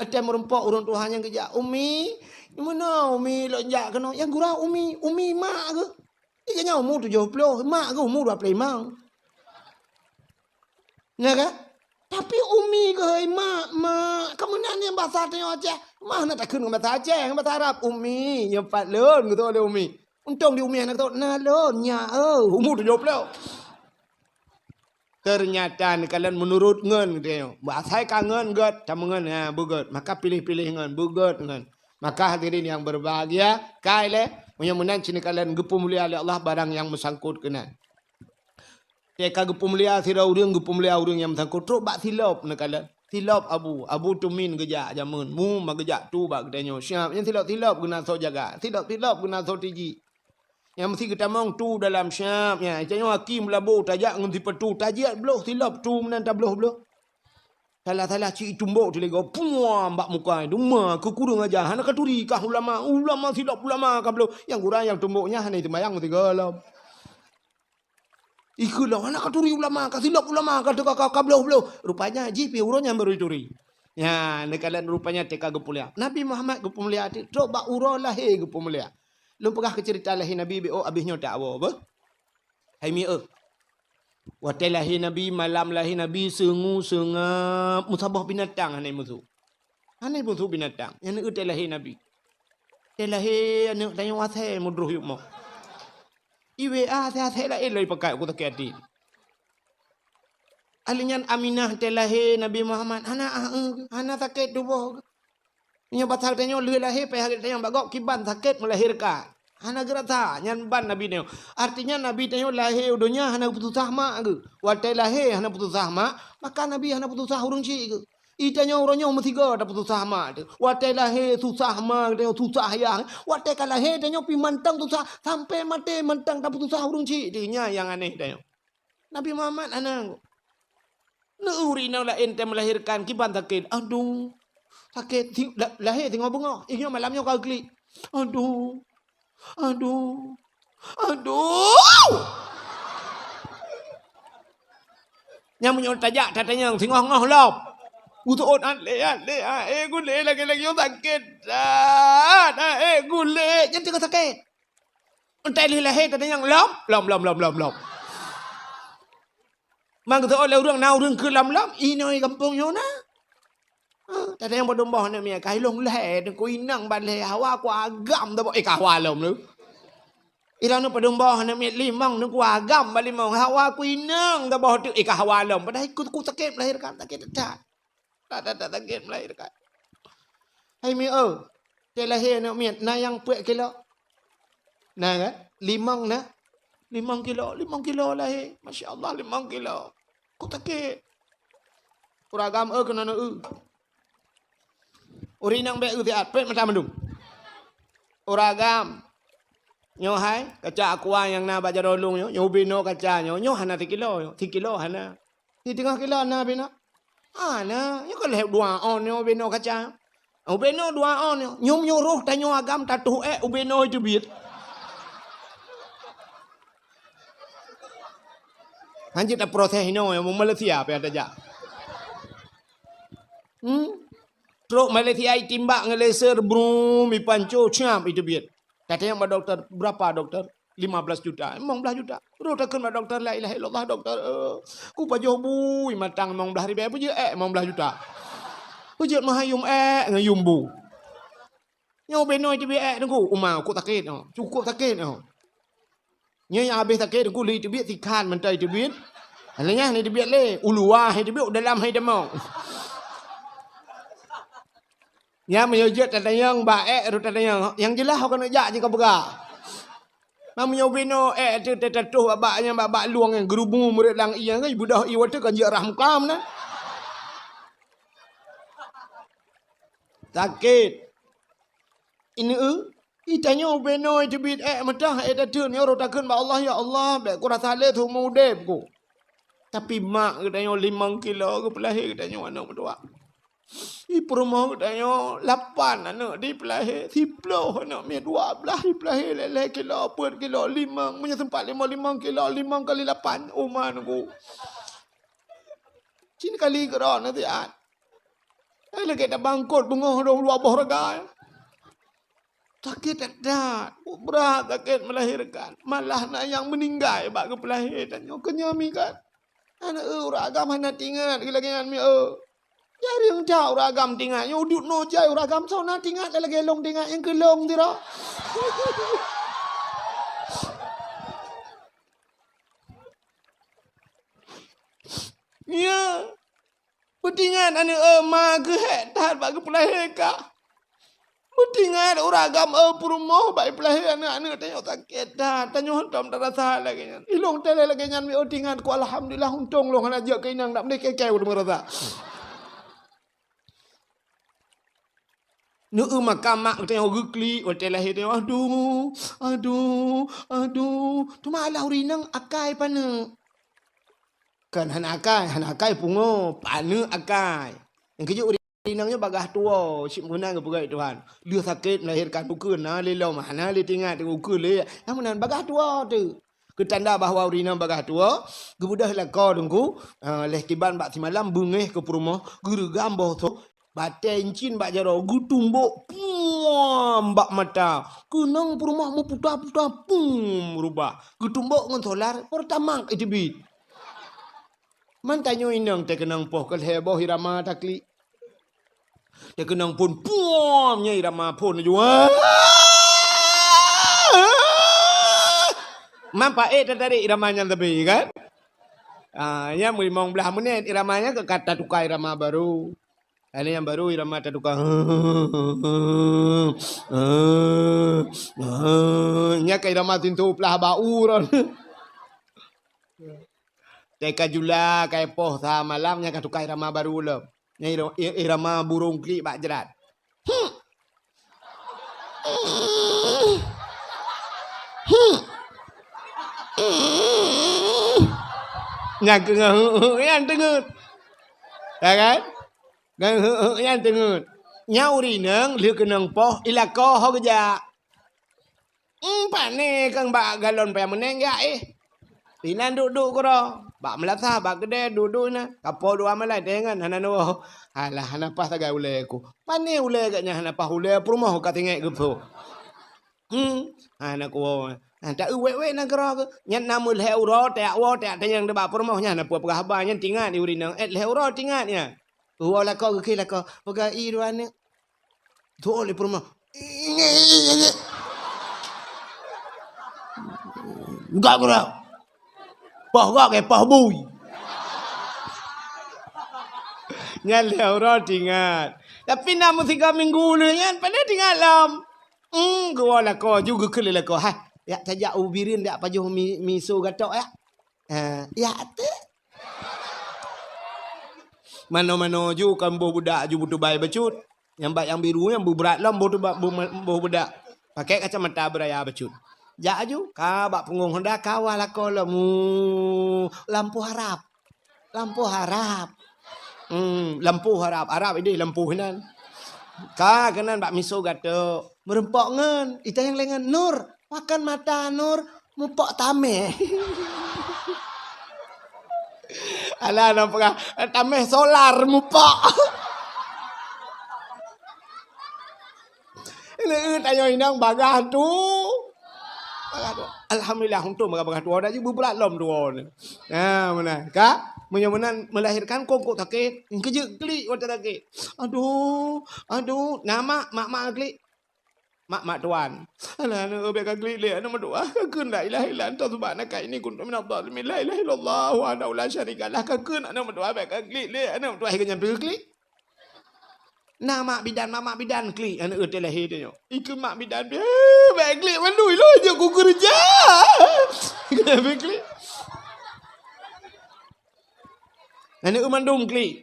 Watèe meurumpok ureueng tuha nyan geujak, "Umi, meunoe umi lôn jak keunoe?" "Nyang gura umi, umi mak geuh." Di geuh nyan umu tujoh ploh, mak geuh umu dua ploh limong. Na kan? Tapi umi geuh, "Mak, mak." Ka meunan nyang basa tanyoe Aceh. Mah na takheun ngon basa Aceh, ngon basa Arab. "Umi, nyoe pat lôn," geutôk lé umi. Untông di umi hana geutôk, "Na lôn, nyak eu, umu tujoh ploh." Teunyata neukalon meunurot ngon geutanyoe. Asai ka ngon gèt, tameungon, ha, beugèt. Maka piléh-piléh ngon, beugèt ngon. Maka hadirin yang berbahagia, kai lé, meunyoe meunan cit neukalon geupeumulia lé Allah barang nyang meusangkot keunan. Teuka geupeumulia sidroe ureueng, geupeumulia ureueng nyang meusangkot, trok bak silop neukalon. Silop abu, abu tumin geujak jameun, mu ma geujak tu bak geutanyoe. Siap, nyan silop-silop geunasoe jaga, silop-silop geunasoe tiji. Nyang meusti geutamong tu dalam siap nyan. Tanyoe aki meulabo tajak ngon sipatu, tajiet bloh silop tu meunan tabloh-bloh. Salah-salah cit tumbok teuligo, puam bak muka, duma keu kureueng aja, hana katuri kah ulama, ulama silop ulama ka bloh. Nyang gura nyang tumbok nyan hana seumayang meusigoe lom. Ikheun lom, hana katuri ulama, ka silop ulama, ka teuka ka, ka bloh-bloh. Rupanya jih pih uroe nyan baru turi. Nyan, neukalon rupanya teuka geupeumulia. Nabi Muhammad geupeumulia teuh, trok bak uroe lahé geupeumulia. Lôn peugah keu ceurita lahé Nabi, beu abéh nyoe tawoe, beuh. Hai mi, eh. Watèe lahé Nabi, malam lahé Nabi, seungue seungab, meusaboh binatang hana musuh. Hana musuh binatang. Nyan watèe lahé Nabi. Watèe lahé aneuk tanyoe asèe meudroh yub mo. I W A asèe-asèe laén lom ipakat, ku sakét até. Ahli nyan Aminah watèe lahé Nabi Muhammad, hana ah, eh, hana sakét tuboh. Nyoe basa tanyoe lheueh lahé, payah geutanyoe bak gob kiban sakét melahirkan. Hana geurasa, nyan ban Nabi tanyoe. Artinya Nabi tanyoe lahé u donya hana peususah mak geuh. Watèe lahé hana peususah mak, maka Nabi hana peususah ureueng chik geuh. Itanyoe uroe nyoe meusigoe tapeususah mak teuh. Watèe lahé susah mak tanyoe, susah yah. Watèe ka lahé tanyoe pih mantong susah, sampai maté mantong tapeususah ureueng chik teuh. Nyan nyang aneh tanyoe. Nabi Muhammad hana. Neu ureueng inong laén watèe melahirkan kiban sakét. Aduh. Sakét. Si-, la-, lahé singoh beungoh. Inyoe malam nyoe ka klik. Aduh. Aduh. Aduh. Nyang meunyoe tajak tatanyong singoh-ngoh lom. Useuôt, "Até, até, até gulé lagèe-lagèe nyoe sakét. Até gulé." Nyan teungoh sakét. Entah lheueh lahé tatanyong lom, lom, lom, lom, lom, lom. Mang teuôt lé ureueng na ureueng keu lom-lom, inoe gampông nyoe na. Ha, tatanyong padum boh aneuk miet, ka ilôn lhèe, teungku inong ban lhèe, hawa ku agam tabok, eh, ka hawa lom lé. Ilôn padum boh aneuk miet limong, neuk agam bak limong. Hawa ku inong gaboh teuk, eh, ka hawa lom. Padahai ku, ku sakét melahirkan, sakét that. That, that, that sakét melahirkan. Hai mi, oh, teu lahé aneuk miet, na nyang peuet kilo? Na kan? Limong na? Limong kilo, limong kilo lahé. Masya Allah, limong kilo. Ku sakét. Ureueng agam, eh, keunoe, eh. Ureueng inong bèk eu siat, pet mata mandum. Ureueng agam. Nyoe hai, kaca aqua nyang na bak jaroe lôn nyoe, nyoe ubé noe kaca nyoe, nyoe hana sikilo nyoe, sikilo hana. Siteungoh kilo na ubé noe? Hana, nyoe ka lheueh dua ôn nyoe ubé noe kaca. Ubé noe dua ôn nyoe, nyoe meunyoe roh tanyoe agam tatuh ék ubé noe teubiet. Hanjeuet taproses inoe, nyang Malaysia pih tajak. Hmm? Trok Malaysia itimbak ngon laser, brum, ipanco, siap iteubiet. Tatanyong bak dokto, "Berapa, dokto?" "Lima belas juta." "Limong blaih juta." Terus takheun bak dokto, "La ilaha illallah, dokto. Eh, kupajoh bui matang limong blaih ribèe, peue jeuet ék limong blaih juta? Peue jeuet meuhayum ék ngon yum bu?" Nyoe ubé noe teubiet ék teungku, uma, cukôp sakét nyoe. Cukôp sakét nyoe. Nyoe nyang habéh sakét teungku, lé teubiet sikhan mantong teubiet. Alah nyan lé teubiet lé, u luwa hai teubiet, u dalam hai tamong. Nyan meunyoe jeuet tatanyong bak ék, rot tatanyong. Nyang jeulaih ho keuneuk jak jih ka peugah. Nah, meunyoe ubé noe ék teu tatoh bak nyan, bak, bak lueng nyan, geurubu murit lam ié, kan, ibeudôh ié watèe kan jeuet rhah mukam na. Sakét. Ineuk, i tanyoe ubé noe teubiet ék meudah, ék tateun, nyoe rot takheun bak Allah, "Ya Allah, bèk kurasa lé seumeu udép ku." Tapi mak geutanyoe limong kilo geupeulahé geutanyoe aneuk meutuah. I peurumoh geutanyoe lapan aneuk dipeulahé, siplôh aneuk miet, dua blaih dipeulahé, lhèe-lhèe kilo, peuet kilo, limong, meunyoe sempat limong, limong kilo, limong kali lapan, uma nunggu. Cit kali keudroe na siat. Eh, lagèe tabangkot beungoh dong dua boh reuga. Sakét that-that, brat sakét melahirkan. Malah na nyang meuninggai bak geupeulahé tanyoe. Keu nyoe mi kan. Aneuk eu, ureueng agam hana tingat lagèe nyan mi eu. Jareueng that ureueng agam tingat. Nyoe udép noe jai ureueng agam soe na tingat lagèe lôn tingat nyang keu lôn sidroe. Ya. Peutingat aneuk eu ma geuhék that bak geupeulahé kah. Peutingat ureueng agam eu peurumoh bak ipeulahé aneuk-aneuk tanyoe sakét that. Tanyoe hántom tarasa lagèe nyan. Ilôn teuh lé lagèe nyan mi eu tingat ku alhamdulillah untông lôn hana jeuet keu inong dak meudeh keu-keu ureueng meurasa. Neu eu makam mak geutanyoe geuklik watèe lahé tanyoe, "Aduh, aduh, aduh." Teuma alah ureueng inong akai paneuk. Kan hana akai, hana akai pungo, paneuk akai. Nyang keujeuet ureueng inong nyoe bagaih tuwoe, cit meunan geupeugah Tuhan. Lheueh sakét melahirkan ukeue na lé lom, hana lé tingat ukeue lé. Nyang meunan bagaih tuwoe teuh. Keu tanda bahwa ureueng inong bagaih tuwoe, geubeudôh lakoe teungku, eh, lheueh kiban bak simalam beungéh keu peurumoh, geureugam boh soe, batèe incin bak jaroe, geutumbok, puam, bak mata. Keunong peurumoh meuputa-puta, pum, rubah. Geutumbok ngon solar, Pertamax iteubiet. Man tanyoe inong teukeunong poh keu lhèe boh irama taklik. Teukeunong phôn, puam, nyan irama phôn laju. Man paék tatarék irama nyan sabe kan? Ah, nyan limong blaih menit irama nyan ka, ka tatuka irama baru. Ada nyang baru irama tatuka. Nyan ka irama sinto plah bak uroe. Teuka jula, ka poh sa malam, nyan ka tuka irama baru lom. Nyan iro-, i-, irama burông klik bak jrat. Nyan keu ngon nyan teungeut. Ya kan? Ngon nyan teungeut. Nyan ureueng inong lheueh keunong poh, ilakoe ho geujak. Em, pane kang bak galon payah meuneng jak éh. Inan duek-duek keudroe. Bak meulasah, bak keudè, duek-duek inan. Kapoe dua malai, teuingat hana neuwoe. Alah, hana paih sagai ulèe ku. Pane ulèe gobnyan hana paih ulèe peurumoh ka tinggai geupeu. Hmm, hana kuwoe. Hana ta-eu wèk-wèk nanggroe geuh. Nyan na meulhèe uroe, tajak woe, tajak tanyong bak peurumoh nyan hana peue peugah haba, nyan tingat di ureueng inong. Eh, lhèe uroe tingat nyan. Woe lakoe geukheun lakoe. Peugah i dua aneuk. Tuwoe lé peurumoh. Gak geura. Poh gak ke poh bui. Nyan lhèe uroe teuingat. Tapi na meusigoe minggu lheueh nyan, padahai teuingat lom. Hmm, geuwoe lakoe ju geukheun lé lakoe. Hai, jak tajak u Bireuen jak pajoh mi, miso gatok ya. Ha, jak teuh. Manoe-manoe ju kan boh budak ju beutubai bacut. Nyang bak nyang biru nyan beubrat lom boh tuba-, boh ma-, boh budak. Pakai kacamata beuraya bacut. Jak aju, ka bak punggong honda ka wah lakoe lom. Mu, lampôh Arab. Lampôh Arab. Hmm, lampôh Arab. Arab idéh lampôh inan. Ka keunan bak miso gatok. Meureumpok ngon. Itanyong lé ngon, "Nur, pakon mata Nur mupok tamèh?" Alah, na peugah, "Tamèh solar mupok." Ini, eh, tanyoe inong bagah tu. Bagah tu. Alhamdulillah, untung bagah-bagah tuwoe, dak jeuet beubrat lom tuwoe ni. Ha, meunan. Ka? Meunyoe meunan melahirkan kongkot sakét, keujeuet klik watèe sakét. Aduh, aduh, na mak, mak, mak klik. Mak, mak tuan. Alah, aneuk bèk ka klik lé, aneuk meudoa. Ka kheun la ilaha illa anta subhanaka inni kuntu minadh dhalimin. La ilaha illallah wahdahu la syarika lah. Ka kheun aneuk meudoa bèk ka klik lé, aneuk meudoa. Hai nyan pih klik. Na mak bidan, mak, mak bidan klik aneuk teuh lahé tanyoe. Ikheun mak bidan pih, "Eh, bèk klik mandum, ilôn jeuet kukeureuja." Klik. Aneuk mandum klik.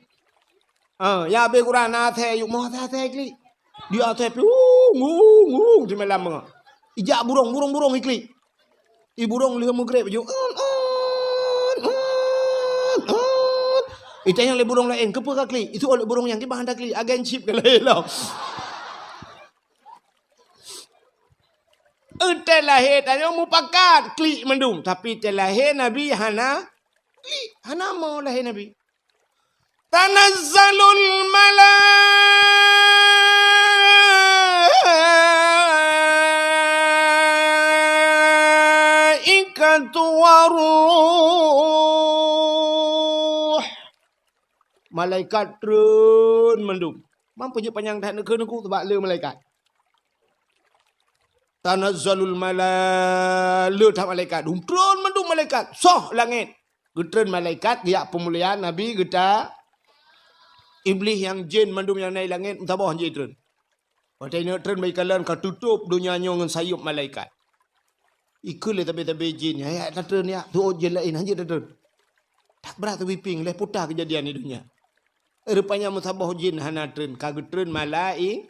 Ha, ya habéh Quran na asèe yuk moh asèe klik. Di asèe pih, ung, ung, ung, di malam. Ijak burông, burông, burông iklik. I burông lheueh meugreb ju. Un, un, un, un. Itanyong lé burông laén, "Keupeue ka klik?" Itu oleh burông nyang kiban hana klik, agen chip ka laén lom. Euteuh lahé tanyoe mupakat klik mandum, tapi teuh lahé Nabi hana klik, hana mo lahé Nabi. Tanazzalul malaikatu waruh. Malaikat treun mandum. Mampu jeuet panyang that neukheun ku, sabab le malaikat. Tanazzalul mala-, le that malaikat. Treun mandum malaikat. Soh langét. Geutreun malaikat, geujak peumulia Nabi geuta. Iblih nyang jén mandum nyang na i langét, meusaboh jitreun. Watèe inong treun bak ikalon ka tutôp donya nyoe ngon sayop malaikat. Ikheun lé tabé-tabé jén, "Ya, ya, tatreun ya, tuôt jén laén, hanjeuet tatreun." Tak brat teubipieng lé puta keujadian di donya. Rupanya meusaboh jén hana treun, ka geutreun malai-,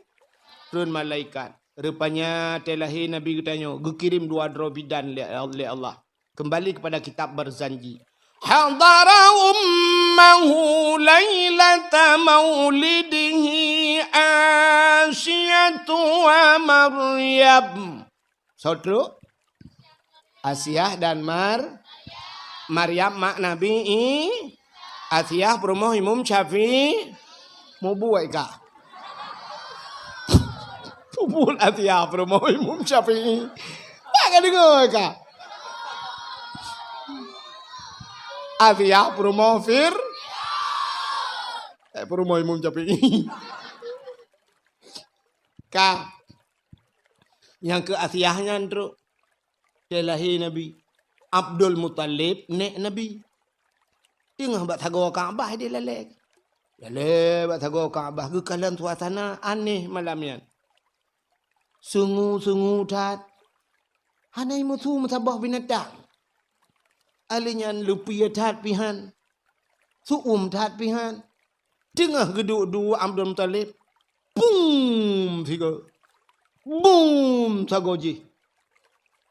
treun malaikat. Rupanya teuh lahé Nabi geutanyoe geukirém dua droe bidan lé, lé Allah. Kembali kepada kitab Barzanji. Hadara ummahu lailata maulidihi Asiyatu wa Maryam. Soe treuk? Asiah dan Mar-, Maryam mak Nabi I-, Asiah peurumoh Imam Syafi'i. Mubuet ka. Mubuet Asiah peurumoh Imam Syafi'i. Tak ka deungoe ka. Asiah peurumoh Fir-, eh, peurumoh Imam Syafi'i. Ka. Nyang keu Asiah nyan treuk. Teuh lahé Nabi. Abdul Muthalib nèk Nabi. Teungoh bak sagoe Ka'bah idéh lalèe. Lalèe bak sagoe Ka'bah geukalon suasana aneh malam nyan. Sungu-sungu that. Hana meusu meusaboh binatang. Alèh nyan leupie that pih han. Su'um that pih han. Teungoh geuduek-duek Abdul Muthalib. Pum! Sigoe. Bum! Sagoe jih.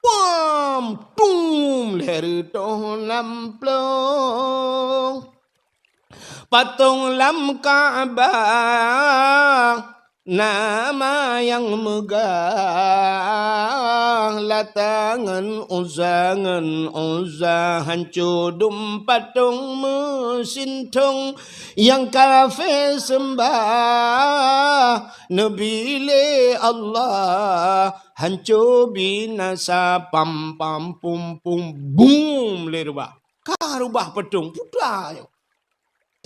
Pam! Tum! Lhèe reutôh lam plông. Patông lam Ka'bah. Nama nyang meugah, Lata ngon Uzza ngon Uzza, hanco dum patông meusintong nyang kafé seumbah Nabi lé Allah, hanco binasa pam pam pum pum bum lé rubah. Ka rubah patông putra nyoe.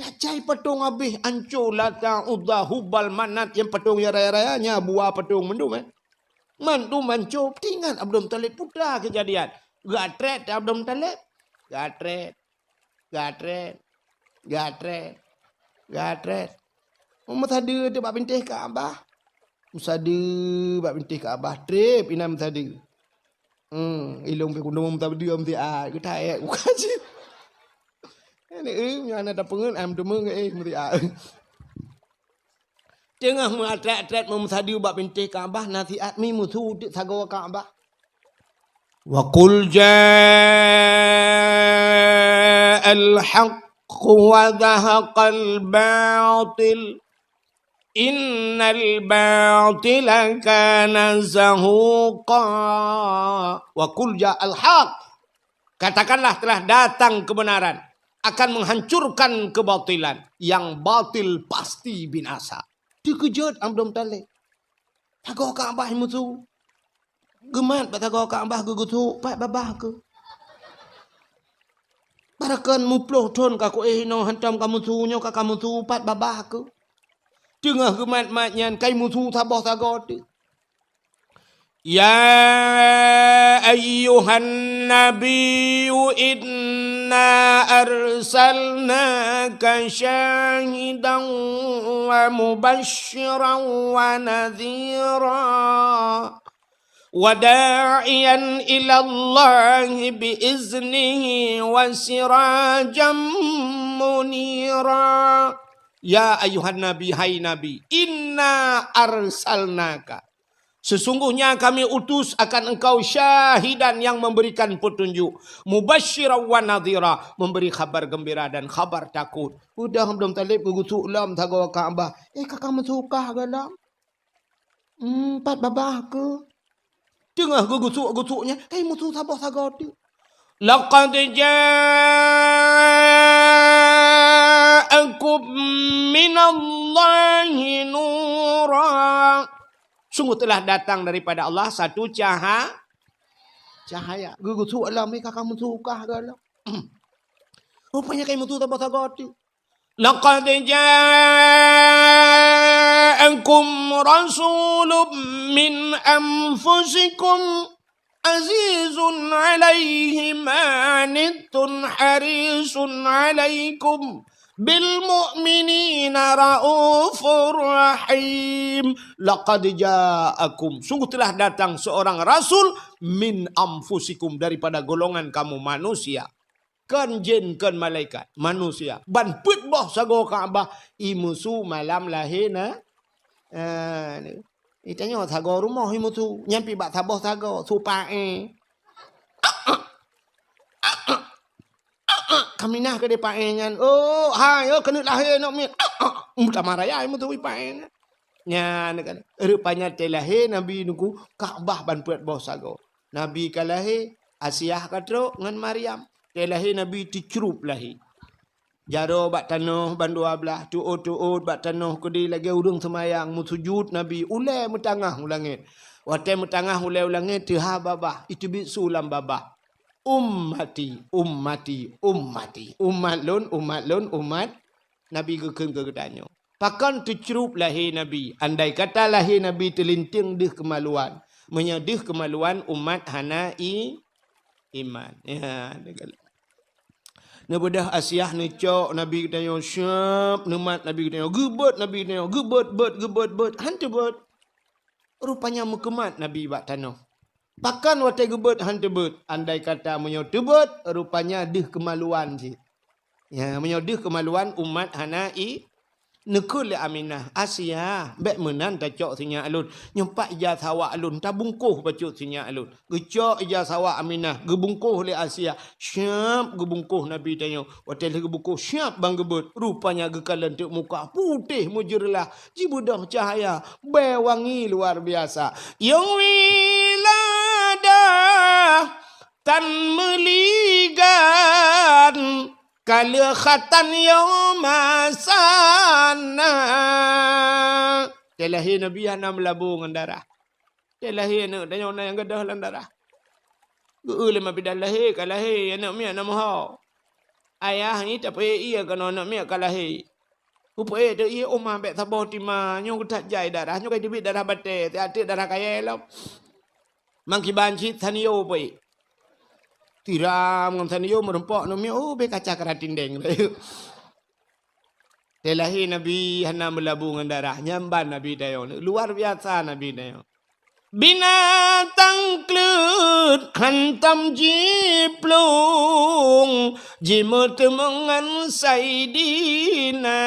Tajai patông habéh, anco Lata, Uzza, Hubal, Manat, nyang patông nyang raya-raya nyan buah patông mandum, eh. Mandum anco, teuingat Abdul Muthalib putra keujadian. Gatrét Abdul Muthalib. Gatrét. Gatrét. Gatrét. Gatrét. Meusadeue teuk bak bintéh Ka'bah. Meusadeue bak bintéh Ka'bah. Trép inan meusadeue. Hmm, ilong pih kundong meusadeue meusiat. Geutaék bukan cit. Ini, eh, nyang na tapeungeut, am teumeueng, eh, meusiat. Teungoh meuatrét-atrét meumeusadeue bak bintéh Ka'bah, nasihat mi musu teuk sagoe Ka'bah. Wa qul ja'al haqq wa zahaqal batil. Innal batila kana zahuqa. Wa qul ja'al haqq. Katakanlah, telah datang kebenaran, akan menghancurkan kebatilan. Yang batil pasti binasa. Teukeujot Abdul Muthalib. Sagoe Ka'bah musu. Geumat bak sagoe Ka'bah geugusok pat babah keuh. Barakon muploh thon ka kuéh inoe hantom ka musu nyoe ka, ka musu pat babah keuh. Teungoh geumat-mat nyan kai musu saboh sagoe teuk. Ya ayyuhan nabiyyu inna arsalnaka syahidan wa mubasysyiran wa nadhira wa da'iyan ilallahi bi iznihi wa sirajan munira. Ya ayyuhan nabi, hai Nabi, inna arsalnaka, sesungguhnya kami utus akan engkau syahidan yang memberikan petunjuk, mubasysyiran wa nadhira, memberi khabar gembira dan khabar takut. Udah Abdul Muthalib geugusok lom sagoe Ka'bah. Eh, ka ka meusukah goh lom. Hmm, pat babah keuh. Teungoh geugusok-gusok nyan, kai musu saboh sagoe teuk. Laqad ja'akum minallahi nura. Sungguh telah datang daripada Allah satu caha-, cahaya. Geugusok lom ni ka ka meusukah goh lom. Rupanya kai musu saboh sagoe teuk. Laqad ja'akum rasulun min anfusikum azizun 'alaihi ma 'anittum harisun 'alaikum bil mu'minina raufur rahim. Laqad ja'akum, sungguh telah datang seorang rasul min anfusikum, daripada golongan kamu manusia. Kon jin, kon malaikat, manusia. Ban peuet boh sagoe Ka'bah, i musu malam lahé na. Ah, ni. Itanyoe sagoe rumoh i musu, nyan pi bak saboh sagoe, su paéh. Kaminah keudéh paéh nyan. Oh, hai, oh, keuneuk lahé aneuk miet. Meutamah raya i musu i paéh nyan. Nyan kan. Rupanya teulahé Nabi nunggu Ka'bah ban peuet boh sagoe. Nabi ka lahé, Asiah ka trok ngon Maryam. Teulahé Nabi teucrup lahé. Jaroe bak tanoh bandua blaih, teuôt-teuôt bak tanoh keudéh lagée ureuëng seumayang, meusujut Nabi, ulée meutangah u langét. Watée meutangah ulée u langét, teuhah babah, iteubiet su lam babah. Ummati, ummati, ummati. Umat lôn, umat lôn, umat. Nabi geukheun keu geutanyoe. Pakon teucrup lahé Nabi? Andai kata lahé Nabi teulinteung deuh keumaluan. Meunyoe deuh keumaluan, umat hana i-, iman. Ya, neubeudôh Asiah neucok Nabi geutanyoe siab, neumat Nabi geutanyoe, geubeuet Nabi geutanyoe, geubeuet, beuet, geubeuet, beuet, han teubeuet. Rupanya meukeumat Nabi bak tanoh. Pakon watée geubeuet han teubeuet? Andai kata meunyoe teubeuet, rupanya deuh keumaluan cit. Ya, meunyoe deuh keumaluan umat hana i-, neukheun lé Aminah, "Asiah, bék meunan tacok sinyak lôn. Nyoe pat ija sawak lôn, tabungkôh bacut sinyak lôn." Geucok ija sawak Aminah, geubungkôh lé Asiah. Siab geubungkôh Nabi tanyoe. Watée lheueh geubungkôh siab ban geubeuet, rupanya geukalon teuk muka putéh meujeureulah, jibeudôh cahya, bée wangi luar biasa. Nyang wiladah tan meuligan, ka lheueh khatan nyang masana. Teulahé Nabi hana meulabô ngon darah. Teulahé aneuk tanyoe na nyang gadôh lam darah. Geu-eu lé ma bidan lahé, ka lahé, aneuk miet na meuho. Ayah nyan tapeuék ié keunoe aneuk miet ka lahé. Geupeuék teuk ié, "Oma, bék saboh tima, nyoe geuthat jai darah, nyoe ka teubiet darah batée, siat teuk darah kayée lom." Mangkiban cit Sanyo peuék. Siram ngon sandiô meurumpok namiet, oh, bèk kaca kara tindeng. Teuh lahé Nabi hana meulabu ngon darah, nyan ban Nabi tanyoe. Luar biasa Nabi tanyoe. Binatang kleuet hantom jiplueng, jimeuteumeung ngon Saidina.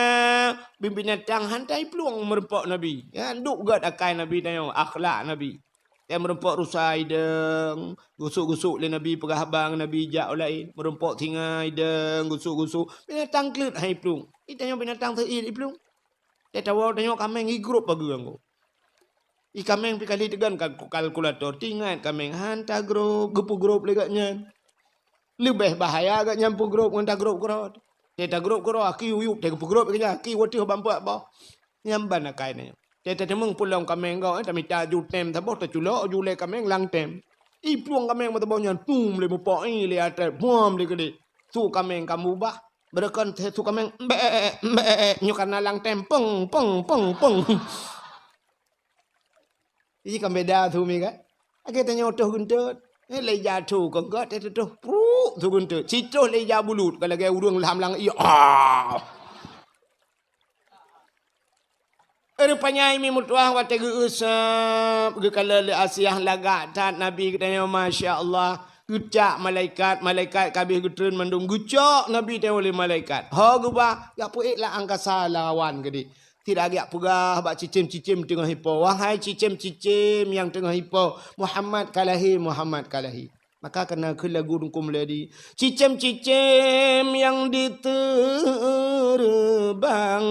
Binatang hantom jiplueng meurumpok Nabi. Ya, duek gèt akai Nabi tanyoe, akhlak Nabi. Watèe meurumpok rusa idong, gusok-gusok lé Nabi peugah haba ngon Nabi jak u laén. Meurumpok singa idong, gusok-gusok. Binatang kleuet han jiplueng. Di tanyoe binatang seuit jiplueng. Watèe tawoe tanyoe kaméng igrôp pageue anggô. I kaméng pih kali teugon kal-, kalkulator. Teuingat kaméng han tagrôp, geupeugrôp lé gobnyan. Leubeh bahaya gobnyan peugrôp ngon tagrôp keudroe. Watèe tagrôp keudroe, aki uyup, watèe geupeugrôp keudroe, aki watèe bampeuk boh. Nyan ban akai nyan. Watèe tateumeung pulang kaméng gob, eh, tamita ju tem saboh, taculok ju lé kaméng lam tem. Iplueng kaméng meusaboh nyan, tum lé mupok, i lé até, buam lé keudéh. Su kaméng ka mubah. Beureukan su kaméng, mbek, mbek, nyoe kana lam tem, peng, peng, peng, peng. Ji kan beda su mi kan? Lagèe tanyoe toh geuntot. Eh, lé ija toh keu gèt, eh, toh pruk su geuntot. Sitoh lé ija bulut, ka lagèe ureueng lam lang, iya. Ah! Rupanya mi meutuah watèe geuusap, geukalon lé Asiah lagak that Nabi geutanyoe, masya Allah. Geucak malaikat, malaikat ka abéh geutreun mandum, geucok Nabi tanyoe lé malaikat. Ho geuba, jak peuék lam angkasa lawan keudéh. Sira geujak peugah bak cicém-cicém teungoh ipo, "Wahai cicém-cicém nyang teungoh ipo, Muhammad ka lahé, Muhammad ka lahé." Maka kana kheun lagu Teungku Mulyadi, "Cicém-cicém nyang di teureubang,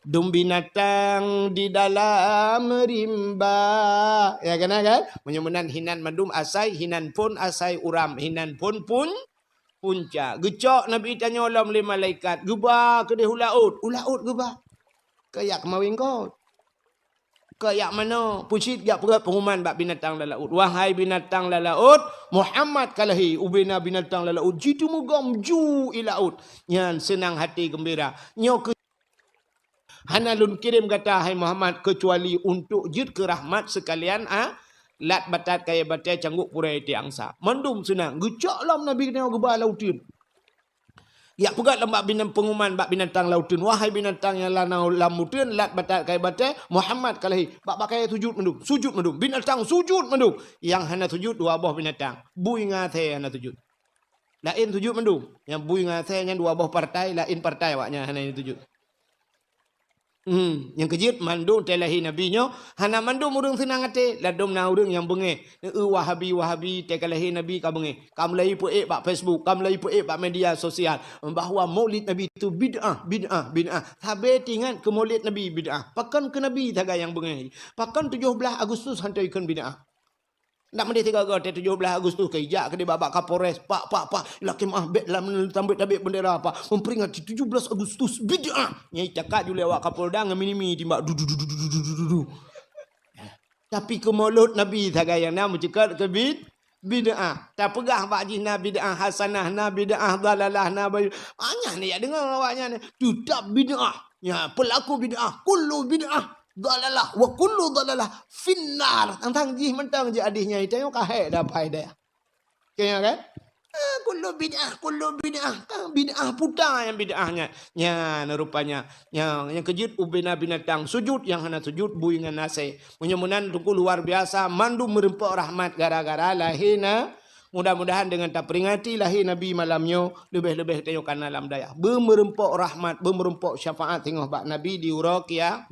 dum binatang di dalam rimba." Ya, kana kan? Meunyoe meunan hinan mandum asai, hinan phôn asai uram, hinan phôn pun punca. Geucok Nabi tanyoe lom lé malaikat, geuba keudéh u laôt, u laôt geuba. Keu jak keumawén gob. Keu jak manoe, peucit jak peugöt peunguman bak binatang lam laôt. Wahai binatang lam laôt, Muhammad ka lahé. Ubena binatang lam laôt jiteumeugom ju i laôt. Nyan seunang haté geumbira. Nyoe keu Hana lôn kirém gata, hai Muhammad, keucuali untuk jeuet keu rahmat seukalian, a, lat batat kayèe batèe, canggôk purèe iték angsa. Mandum seunang. Geucok lom Nabi geutanyoe geuba lam uteuen. Jak peugöt lom bak binan-, peunguman bak binatang lam uteuen, "Wahai binatang nyang na lam uteuen, lat batat kayèe batèe, Muhammad ka lahé." Bak-bak kayèe sujut mandum, sujut mandum. Binatang sujut mandum. Nyang hana sujut dua boh binatang. Bui ngon asèe hana sujut. Laén sujut mandum. Nyang bui ngon asèe nyan dua boh partai, laén partai awaknyan hana sujut. Hmm, nyang keujeuet mandum watèe lahé Nabi nyoe, hana mandum ureueng seunang até, ladôm na ureueng nyang beungéh. Neu-eu Wahabi-Wahabi, watèe ka lahé Nabi ka beungéh. Ka mulai peuék bak Facebook, ka mulai peuék bak media sosial bahwa Maulid Nabi itu bid'ah, bid'ah, bid'ah. Sabé teuingat keu Maulid Nabi bid'ah. Pakon keu Nabi sagai nyang beungéh? Pakon tujoh blaih Agustus han teuikheun bid'ah? Ndak meudeh tiga go, watèe tujoh blaih Agustus ka ijak keudéh bak, bak Kapolres, "Pak, Pak, Pak, lakèe meu'ah, bèk lam, sambot tabek bendera, Pak, memperingati tujuh belas Agustus, bid'ah." Nyang icakat ju lé awak Kapolda ngon mini-mini timbak, du, du, du. Tapi keu Maulud Nabi sagai nyang na meuceukat keu bid-, bid'ah. Tapeugah bak jih na bid'ah hasanah, na bid'ah dalalah, na ba-, banyak ni jak deungö awaknyan. Teutap bid'ah. Ya, pelaku bid'ah, kullu bid'ah dalalah wa kullu dalalah finnar. Tang-tang jih mantong jih hadih nyan, tanyoe ka hék dapai deh. Kaya kan? Ah, kullu bid'ah, kullu bid'ah. Kan bid'ah puta nyang bid'ah nyan. Nyan rupanya. Nyang, nyang keujeuet ubena binatang sujut, nyang hana sujut bui ngon asèe. Meunyoe meunan teungku luar biasa, mandum meureumpok rahmat gara-gara lahé na. Mudah-mudahan deungon taperingati lahé Nabi malam nyoe, leubeh-leubeh tanyoe kana lam dayah. Beumeureumpok rahmat, beumeureumpok syafaat singoh bak Nabi di uroe kia-,